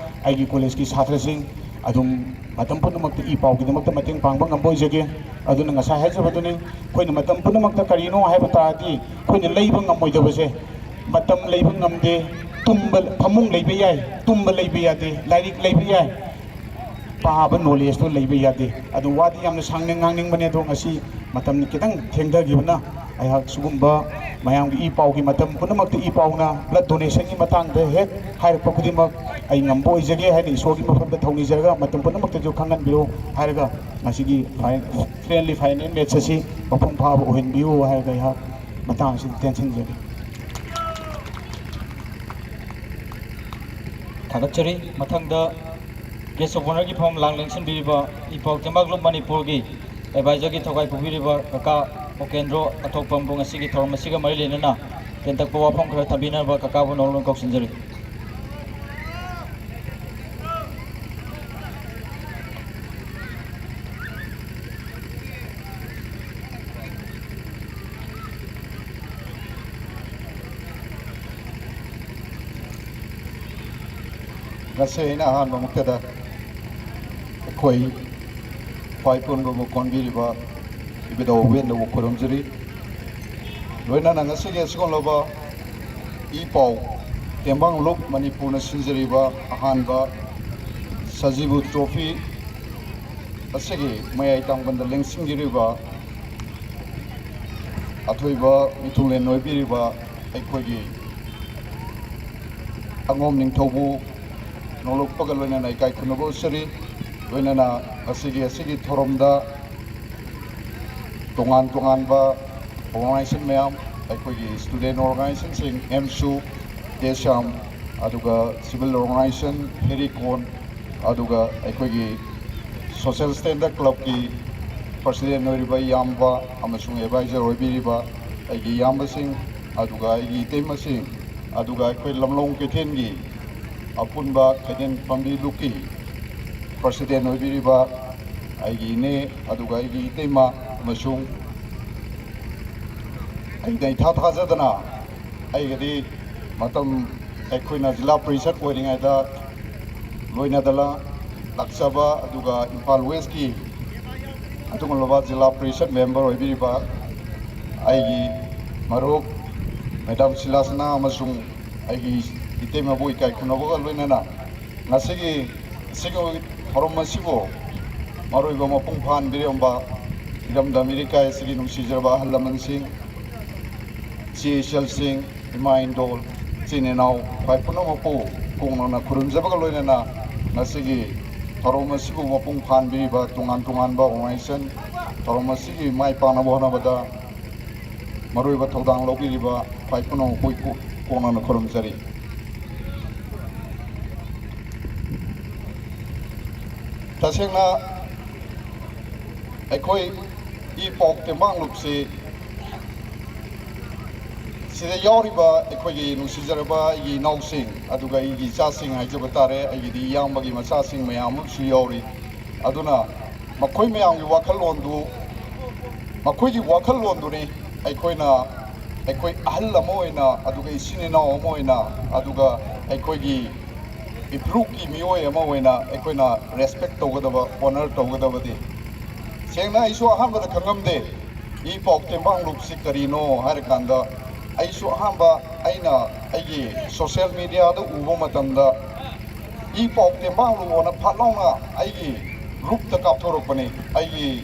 ꯑꯩꯒꯤ ꯀꯣꯂꯦꯖꯀꯤ ꯁꯥꯇ꯭ꯔꯁꯤꯡ ꯑꯗꯨꯝ ꯃꯇꯝ ꯄꯨꯝꯅꯃꯛꯇ ꯏ ꯄꯥꯎꯒꯤꯗꯃꯛꯇ ꯃꯇꯦꯡ ꯄꯥꯡꯕ ꯉꯝꯕ ꯑꯣꯏꯖꯒꯦ꯫ ꯑꯗꯨꯅ ꯉꯁꯥꯏ ꯍꯥꯏꯖꯕꯗꯨꯅꯤ, ꯑꯩꯈꯣꯏꯅ ꯃꯇꯝ ꯄꯨꯝꯅꯃꯛꯇ ꯀꯔꯤꯅꯣ ꯍꯥꯏꯕ ꯇꯥꯔꯗꯤ ꯑꯩꯈꯣꯏꯅ ꯂꯩꯕ ꯉꯝꯃꯣꯏꯗꯕꯁꯦ, ꯃꯇꯝ ꯂꯩꯕ ꯉꯝꯗꯦ, ꯇꯨꯝꯕ, ꯐꯃꯨꯡ ꯂꯩꯕ ꯌꯥꯏ, ꯇꯨꯝꯕ ꯂꯩꯕ ꯌꯥꯗꯦ, ꯂꯥꯏꯔꯤꯛ ꯂꯩꯕ ꯌꯥꯏ, ꯄꯥꯕ knowledgeꯇꯣ ꯂꯩꯕ ꯌꯥꯗꯦ꯫ ꯑꯗꯨ ꯋꯥꯗꯤ ꯌꯥꯝꯅ ꯁꯥꯡꯅ ꯉꯥꯡꯅꯤꯡꯕꯅꯦ, ꯑꯗꯣ ꯉꯁꯤ ꯃꯇꯝ ꯈꯤꯇꯪ ꯊꯦꯡꯊꯈꯤꯕꯅ ꯑꯩꯍꯥꯛ ꯁꯤꯒꯨꯝꯕ ꯃꯌꯥꯝꯒꯤ ꯏ ꯄꯥꯎꯒꯤ ꯃꯇꯝ ꯄꯨꯝꯅꯃꯛꯇ ꯏ ꯄꯥꯎꯅ blood donationꯒꯤ ꯃꯇꯥꯡꯗ ꯍꯦꯛ ꯍꯥꯏꯔꯛꯄ ꯈꯨꯗꯤꯡꯃꯛ ꯑꯩ ꯉꯝꯕ ꯑꯣꯏꯖꯒꯦ ꯍꯥꯏꯅ ꯏꯁꯣꯔꯒꯤ ꯃꯐꯝꯗ ꯊꯧꯅꯤꯖꯔꯒ ꯃꯇꯝ ꯄꯨꯝꯅꯃꯛꯇꯁꯨ ꯈꯪꯍꯟꯕꯤꯔꯣ ꯍꯥꯏꯔꯒ ꯉꯁꯤꯒꯤ ꯐꯥꯏ-, friendly final match ꯑꯁꯤ ꯃꯄꯨꯡ ꯐꯥꯕ ꯑꯣꯏꯍꯟꯕꯤꯌꯨ ꯍꯥꯏꯔꯒ ꯑꯩꯍꯥꯛ ꯃꯇꯥꯡ ꯑꯁꯤꯗ ꯇꯦꯟꯁꯤꯟꯖꯒꯦ꯫ ꯊꯥꯒꯠꯆꯔꯤ꯫ ꯃꯊꯪꯗ guest of honourꯒꯤ ꯐꯝ ꯂꯥꯡ ꯂꯦꯡꯁꯤꯟꯕꯤꯔꯤꯕ ꯏ ꯄꯥꯎ ꯇꯦꯡꯕꯥꯡ ꯂꯨꯞ ꯃꯅꯤꯄꯨꯔꯒꯤ advisorꯒꯤ ꯊꯧꯒꯥꯏ ꯄꯨꯕꯤꯔꯤꯕ ꯀꯀꯥ ꯎꯄꯦꯟꯗ꯭ꯔꯣ ꯑꯊꯣꯛꯄꯝꯕꯨ ꯉꯁꯤꯒꯤ ꯊꯧꯔꯝ ꯑꯁꯤꯒ ꯃꯔꯤ ꯂꯩꯅꯅ ꯇꯦꯟꯇꯛꯄ ꯋꯥꯐꯝ ꯈꯔ ꯊꯝꯕꯤꯅꯕ ꯀꯀꯥꯕꯨ ꯅꯧꯅ ꯀꯧꯁꯤꯟꯖꯔꯤ꯫ ꯉꯁꯤ ꯑꯩꯅ ꯑꯍꯥꯟꯕꯃꯛꯇꯗ ꯑꯩꯈꯣꯏ ꯈ꯭ꯋꯥꯏ ꯄꯨꯟꯕꯕꯨ ꯀꯣꯟꯕꯤꯔꯤꯕ ꯏꯕꯨꯙꯧ ꯎꯄꯦꯟꯗ꯭ꯔꯕꯨ ꯈꯨꯔꯨꯝꯖꯔꯤ꯫ ꯂꯣꯏꯅꯅ ꯉꯁꯤꯒꯤ ꯑꯁꯤꯒꯨꯝꯂꯕ ꯏ ꯄꯥꯎ ꯇꯦꯡꯕꯥꯡ ꯂꯨꯞ ꯃꯅꯤꯄꯨꯔꯅ ꯁꯤꯟꯖꯔꯤꯕ ꯑꯍꯥꯟꯕ ꯁꯖꯤꯕꯨ trophy ꯑꯁꯤꯒꯤ ꯃꯌꯥꯏ ꯇꯥꯡꯕꯟꯗ ꯂꯦꯡꯁꯤꯟꯕꯤꯔꯤꯕ ꯑꯊꯣꯏꯕ ꯃꯤꯊꯨꯡꯂꯦꯟ ꯑꯣꯏꯕꯤꯔꯤꯕ ꯑꯩꯈꯣꯏꯒꯤ ꯑꯉꯣꯝ ꯅꯤꯡꯊꯧꯕꯨ ꯅꯣꯡꯂꯨꯛꯄꯒ ꯂꯣꯏꯅꯅ ꯏꯀꯥꯏ ꯈꯨꯝꯅꯕ ꯎꯠꯆꯔꯤ꯫ ꯂꯣꯏꯅꯅ ꯉꯁꯤꯒꯤ ꯑꯁꯤꯒꯤ ꯊꯧꯔꯝꯗ ꯇꯣꯉꯥꯟ ꯇꯣꯉꯥꯟꯕ organization ꯃꯌꯥꯝ, ꯑꯩꯈꯣꯏꯒꯤ student organizationꯁꯤꯡ, ꯑꯦꯝꯁꯨ, ꯗꯦꯁꯥꯝ, ꯑꯗꯨꯒ civil organization ꯍꯦꯔꯤꯀꯣꯟ, ꯑꯗꯨꯒ ꯑꯩꯈꯣꯏꯒꯤ social standard clubꯀꯤ president ꯑꯣꯏꯔꯤꯕ ꯏꯌꯥꯝꯕ ꯑꯃꯁꯨꯡ advisor ꯑꯣꯏꯕꯤꯔꯤꯕ ꯑꯩꯒꯤ ꯏꯌꯥꯝꯕꯁꯤꯡ, ꯑꯗꯨꯒ ꯑꯩꯒꯤ ꯏꯇꯩꯃꯁꯤꯡ, ꯑꯗꯨꯒ ꯑꯩꯈꯣꯏ ꯂꯝꯂꯣꯡ ꯀꯩꯊꯦꯜꯒꯤ ꯑꯄꯨꯟꯕ ꯈꯩꯗꯦꯟ ꯄꯥꯝꯕꯤ ꯂꯨꯞꯀꯤ president ꯑꯣꯏꯕꯤꯔꯤꯕ ꯑꯩꯒꯤ ꯏꯅꯦ, ꯑꯗꯨꯒ ꯑꯩꯒꯤ ꯏꯇꯩꯃ ꯑꯃꯁꯨꯡ ꯑꯩꯅ ꯏꯊꯥ ꯊꯥꯖꯗꯅ ꯑꯩꯒꯗꯤ ꯃꯇꯝ ꯑꯩꯈꯣꯏꯅ ꯖꯤꯂꯥ ꯄꯔꯤꯁꯠ ꯑꯣꯏꯔꯤꯉꯩꯗ ꯂꯣꯏꯅꯗꯅ ꯂꯥꯛꯆꯕ, ꯑꯗꯨꯒ ꯏꯝꯐꯥꯜ ꯋꯦꯁꯀꯤ ꯑꯗꯨꯒꯨꯝꯂꯕ ꯖꯤꯂꯥ ꯄꯔꯤꯁꯠ member ꯑꯣꯏꯕꯤꯔꯤꯕ ꯑꯩꯒꯤ ꯃꯔꯨꯞ ꯃꯦꯗꯥꯝ ꯁꯤꯂꯥꯁꯅꯥ ꯑꯃꯁꯨꯡ ꯑꯩꯒꯤ ꯏꯇꯩꯃꯕꯨ ꯏꯀꯥꯏ ꯈꯨꯝꯅꯕꯒ ꯂꯣꯏꯅꯅ ꯉꯁꯤꯒꯤ ꯑꯁꯤꯒꯤ ꯊꯧꯔꯝ ꯑꯁꯤꯕꯨ ꯃꯔꯨꯑꯣꯏꯕ ꯃꯄꯨꯡ ꯐꯥꯍꯟꯕꯤꯔꯝꯕ ꯏꯔꯝꯗꯝ ꯏꯔꯩꯀꯥꯏ ꯑꯁꯤꯒꯤ ꯅꯨꯡꯁꯤꯖꯔꯕ ꯑꯍꯜ ꯂꯃꯟꯁꯤꯡ, ꯏꯆꯦ ꯏꯆꯜꯁꯤꯡ, ꯏꯃꯥ ꯏꯟꯗꯣꯜ, ꯏꯆꯤꯟ ꯏꯅꯥꯎ ꯈ꯭ꯋꯥꯏ ꯄꯨꯝꯅꯃꯛꯄꯨ ꯀꯣꯡꯅꯅ ꯈꯨꯔꯨꯝꯖꯕꯒ ꯂꯣꯏꯅꯅ ꯉꯁꯤꯒꯤ ꯊꯧꯔꯝ ꯑꯁꯤꯕꯨ ꯃꯄꯨꯡ ꯐꯥꯍꯟꯕꯤꯔꯤꯕ ꯇꯣꯉꯥꯟ ꯇꯣꯉꯥꯟꯕ organization ꯊꯧꯔꯝ ꯑꯁꯤꯒꯤ ꯃꯥꯏ ꯄꯥꯛꯅꯕ ꯍꯣꯠꯅꯕꯗ ꯃꯔꯨꯑꯣꯏꯕ ꯊꯧꯗꯥꯡ ꯂꯧꯕꯤꯔꯤꯕ ꯈ꯭ꯋꯥꯏ ꯄꯨꯝꯅꯃꯛꯄꯨ ꯀꯣꯡꯅꯅ ꯈꯨꯔꯨꯝꯖꯔꯤ꯫ ꯇꯁꯦꯡꯅ ꯑꯩꯈꯣꯏ ꯏ ꯄꯥꯎ ꯇꯦꯡꯕꯥꯡ ꯂꯨꯞꯁꯤ ꯁꯤꯗ ꯌꯥꯎꯔꯤꯕ ꯑꯩꯈꯣꯏꯒꯤ ꯅꯨꯡꯁꯤꯖꯔꯕ ꯑꯩꯒꯤ ꯏꯅꯥꯎꯁꯤꯡ, ꯑꯗꯨꯒ ꯑꯩꯒꯤ ꯏꯆꯥꯁꯤꯡ ꯍꯥꯏꯖꯕ ꯇꯥꯔꯦ, ꯑꯩꯒꯤꯗꯤ ꯏꯌꯥꯝꯕꯒꯤ ꯃꯆꯥꯁꯤꯡ ꯃꯌꯥꯝ ꯑꯃꯁꯨ ꯌꯥꯎꯔꯤ꯫ ꯑꯗꯨꯅ ꯃꯈꯣꯏ ꯃꯌꯥꯝꯒꯤ ꯋꯥꯈꯜꯂꯣꯟꯗꯨ, ꯃꯈꯣꯏꯒꯤ ꯋꯥꯈꯜꯂꯣꯟꯗꯨꯅꯤ ꯑꯩꯈꯣꯏꯅ, ꯑꯩꯈꯣꯏ ꯑꯍꯜ ꯑꯃ ꯑꯣꯏꯅ, ꯑꯗꯨꯒ ꯏꯆꯤꯟ ꯏꯅꯥꯎ ꯑꯃ ꯑꯣꯏꯅ, ꯑꯗꯨꯒ ꯑꯩꯈꯣꯏꯒꯤ ꯏꯐꯨꯔꯨꯞꯀꯤ ꯃꯤꯑꯣꯏ ꯑꯃ ꯑꯣꯏꯅ ꯑꯩꯈꯣꯏꯅ respect ꯇꯧꯒꯗꯕ, honor ꯇꯧꯒꯗꯕꯗꯤ꯫ ꯁꯦꯡꯅ ꯑꯩꯁꯨ ꯑꯍꯥꯟꯕꯗ ꯈꯪꯉꯝꯗꯦ ꯏ ꯄꯥꯎ ꯇꯦꯡꯕꯥꯡ ꯂꯨꯞꯁꯤ ꯀꯔꯤꯅꯣ ꯍꯥꯏꯔꯀꯥꯟꯗ, ꯑꯩꯁꯨ ꯑꯍꯥꯟꯕ ꯑꯩꯅ ꯑꯩꯒꯤ social mediaꯗ ꯎꯕ ꯃꯇꯝꯗ ꯏ ꯄꯥꯎ ꯇꯦꯡꯕꯥꯡ ꯂꯨꯞ ꯑꯅ ꯐꯠ ꯂꯥꯎꯅ ꯑꯩꯒꯤ groupꯇ ꯀꯥꯞꯊꯣꯔꯛꯄꯅꯤ꯫ ꯑꯩꯒꯤ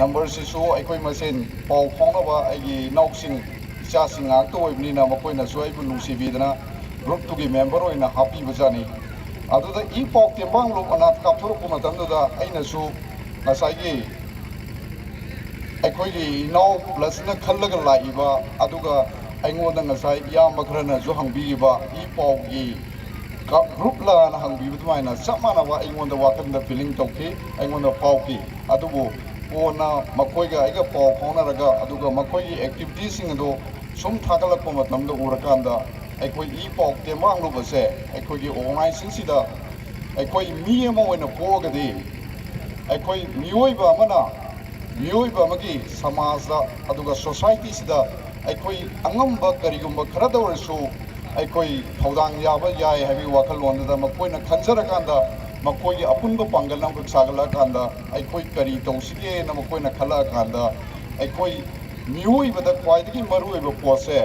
numberꯁꯤꯁꯨ ꯑꯩꯈꯣꯏ ꯃꯁꯦꯟ ꯄꯥꯎ ꯐꯥꯎꯅꯕ ꯑꯩꯒꯤ ꯏꯅꯥꯎꯁꯤꯡ, ꯏꯆꯥꯁꯤꯡ ꯉꯥꯛꯇ ꯑꯣꯏꯕꯅꯤꯅ ꯃꯈꯣꯏꯅꯁꯨ ꯑꯩꯕꯨ ꯅꯨꯡꯁꯤꯕꯤꯗꯅ groupꯇꯨꯒꯤ member ꯑꯣꯏꯅ ꯍꯥꯞꯄꯤꯕꯖꯥꯠꯅꯤ꯫ ꯑꯗꯨꯗ ꯏ ꯄꯥꯎ ꯇꯦꯡꯕꯥꯡ ꯂꯨꯞ ꯑꯅ ꯀꯥꯞꯊꯣꯔꯛꯄ ꯃꯇꯝꯗꯨꯗ ꯑꯩꯅꯁꯨ ꯉꯁꯥꯏꯒꯤ ꯑꯩꯈꯣꯏꯒꯤ ꯏꯅꯥꯎ ꯄ꯭ꯂꯁꯅ ꯈꯜꯂꯒ ꯂꯥꯛꯏꯕ, ꯑꯗꯨꯒ ꯑꯩꯉꯣꯟꯗ ꯉꯁꯥꯏ ꯏꯌꯥꯝꯕ ꯈꯔꯅꯁꯨ ꯍꯪꯕꯤꯈꯤꯕ, ꯏ ꯄꯥꯎꯒꯤ ꯒ꯭ꯔꯨꯞꯂꯥꯅ ꯍꯪꯕꯤꯕ ꯑꯗꯨꯃꯥꯏꯅ ꯆꯞ ꯃꯥꯟꯅꯕ ꯑꯩꯉꯣꯟꯗ ꯋꯥꯈꯜꯗ ꯐꯤꯂꯤꯡ ꯇꯧꯈꯤ, ꯑꯩꯉꯣꯟꯗ ꯐꯥꯎꯈꯤ꯫ ꯑꯗꯨꯕꯨ ꯀꯣꯟꯅ ꯃꯈꯣꯏꯒ ꯑꯩꯒ ꯄꯥꯎ ꯐꯥꯎꯅꯔꯒ, ꯑꯗꯨꯒ ꯃꯈꯣꯏꯒꯤ ꯑꯦꯛꯇꯤꯚꯤꯇꯤꯁꯤꯡ ꯑꯗꯨ ꯁꯨꯝ ꯊꯥꯒꯠꯂꯛꯄ ꯃꯇꯝꯗ ꯎꯔꯀꯥꯟꯗ, ꯑꯩꯈꯣꯏ ꯏ ꯄꯥꯎ ꯇꯦꯡꯕꯥꯡꯂꯨꯕꯁꯦ ꯑꯩꯈꯣꯏꯒꯤ ꯑꯣꯔꯒꯅꯥꯏꯖꯦꯁꯟꯁꯤꯗ ꯑꯩꯈꯣꯏ ꯃꯤ ꯑꯃ ꯑꯣꯏꯅ ꯄꯣꯛꯑꯒꯗꯤ, ꯑꯩꯈꯣꯏ ꯃꯤꯑꯣꯏꯕ ꯑꯃꯅ ꯃꯤꯑꯣꯏꯕ ꯑꯃꯒꯤ ꯁꯃꯥꯖꯇ ꯑꯗꯨꯒ ꯁꯣꯁꯥꯏꯇꯤꯁꯤꯗ ꯑꯩꯈꯣꯏ ꯑꯉꯝꯕ ꯀꯔꯤꯒꯨꯝꯕ ꯈꯔꯗ ꯑꯣꯏꯔꯁꯨ ꯑꯩꯈꯣꯏ ꯊꯧꯗꯥꯡ ꯌꯥꯕ ꯌꯥꯏ ꯍꯥꯏꯕꯒꯤ ꯋꯥꯈꯜꯂꯣꯟꯗꯨꯗ ꯃꯈꯣꯏꯅ ꯈꯟꯖꯔꯀꯥꯟꯗ, ꯃꯈꯣꯏꯒꯤ ꯑꯄꯨꯟꯕ ꯄꯥꯡꯒꯜ ꯑꯃꯈꯛ ꯁꯥꯒꯠꯂꯛꯑꯀꯥꯟꯗ ꯑꯩꯈꯣꯏ ꯀꯔꯤ ꯇꯧꯁꯤꯒꯦꯅ ꯃꯈꯣꯏꯅ ꯈꯜꯂꯛꯑꯀꯥꯟꯗ, ꯑꯩꯈꯣꯏ ꯃꯤꯑꯣꯏꯕꯗ ꯈ꯭ꯋꯥꯏꯗꯒꯤ ꯃꯔꯨꯑꯣꯏꯕ ꯄꯣꯠꯁꯦ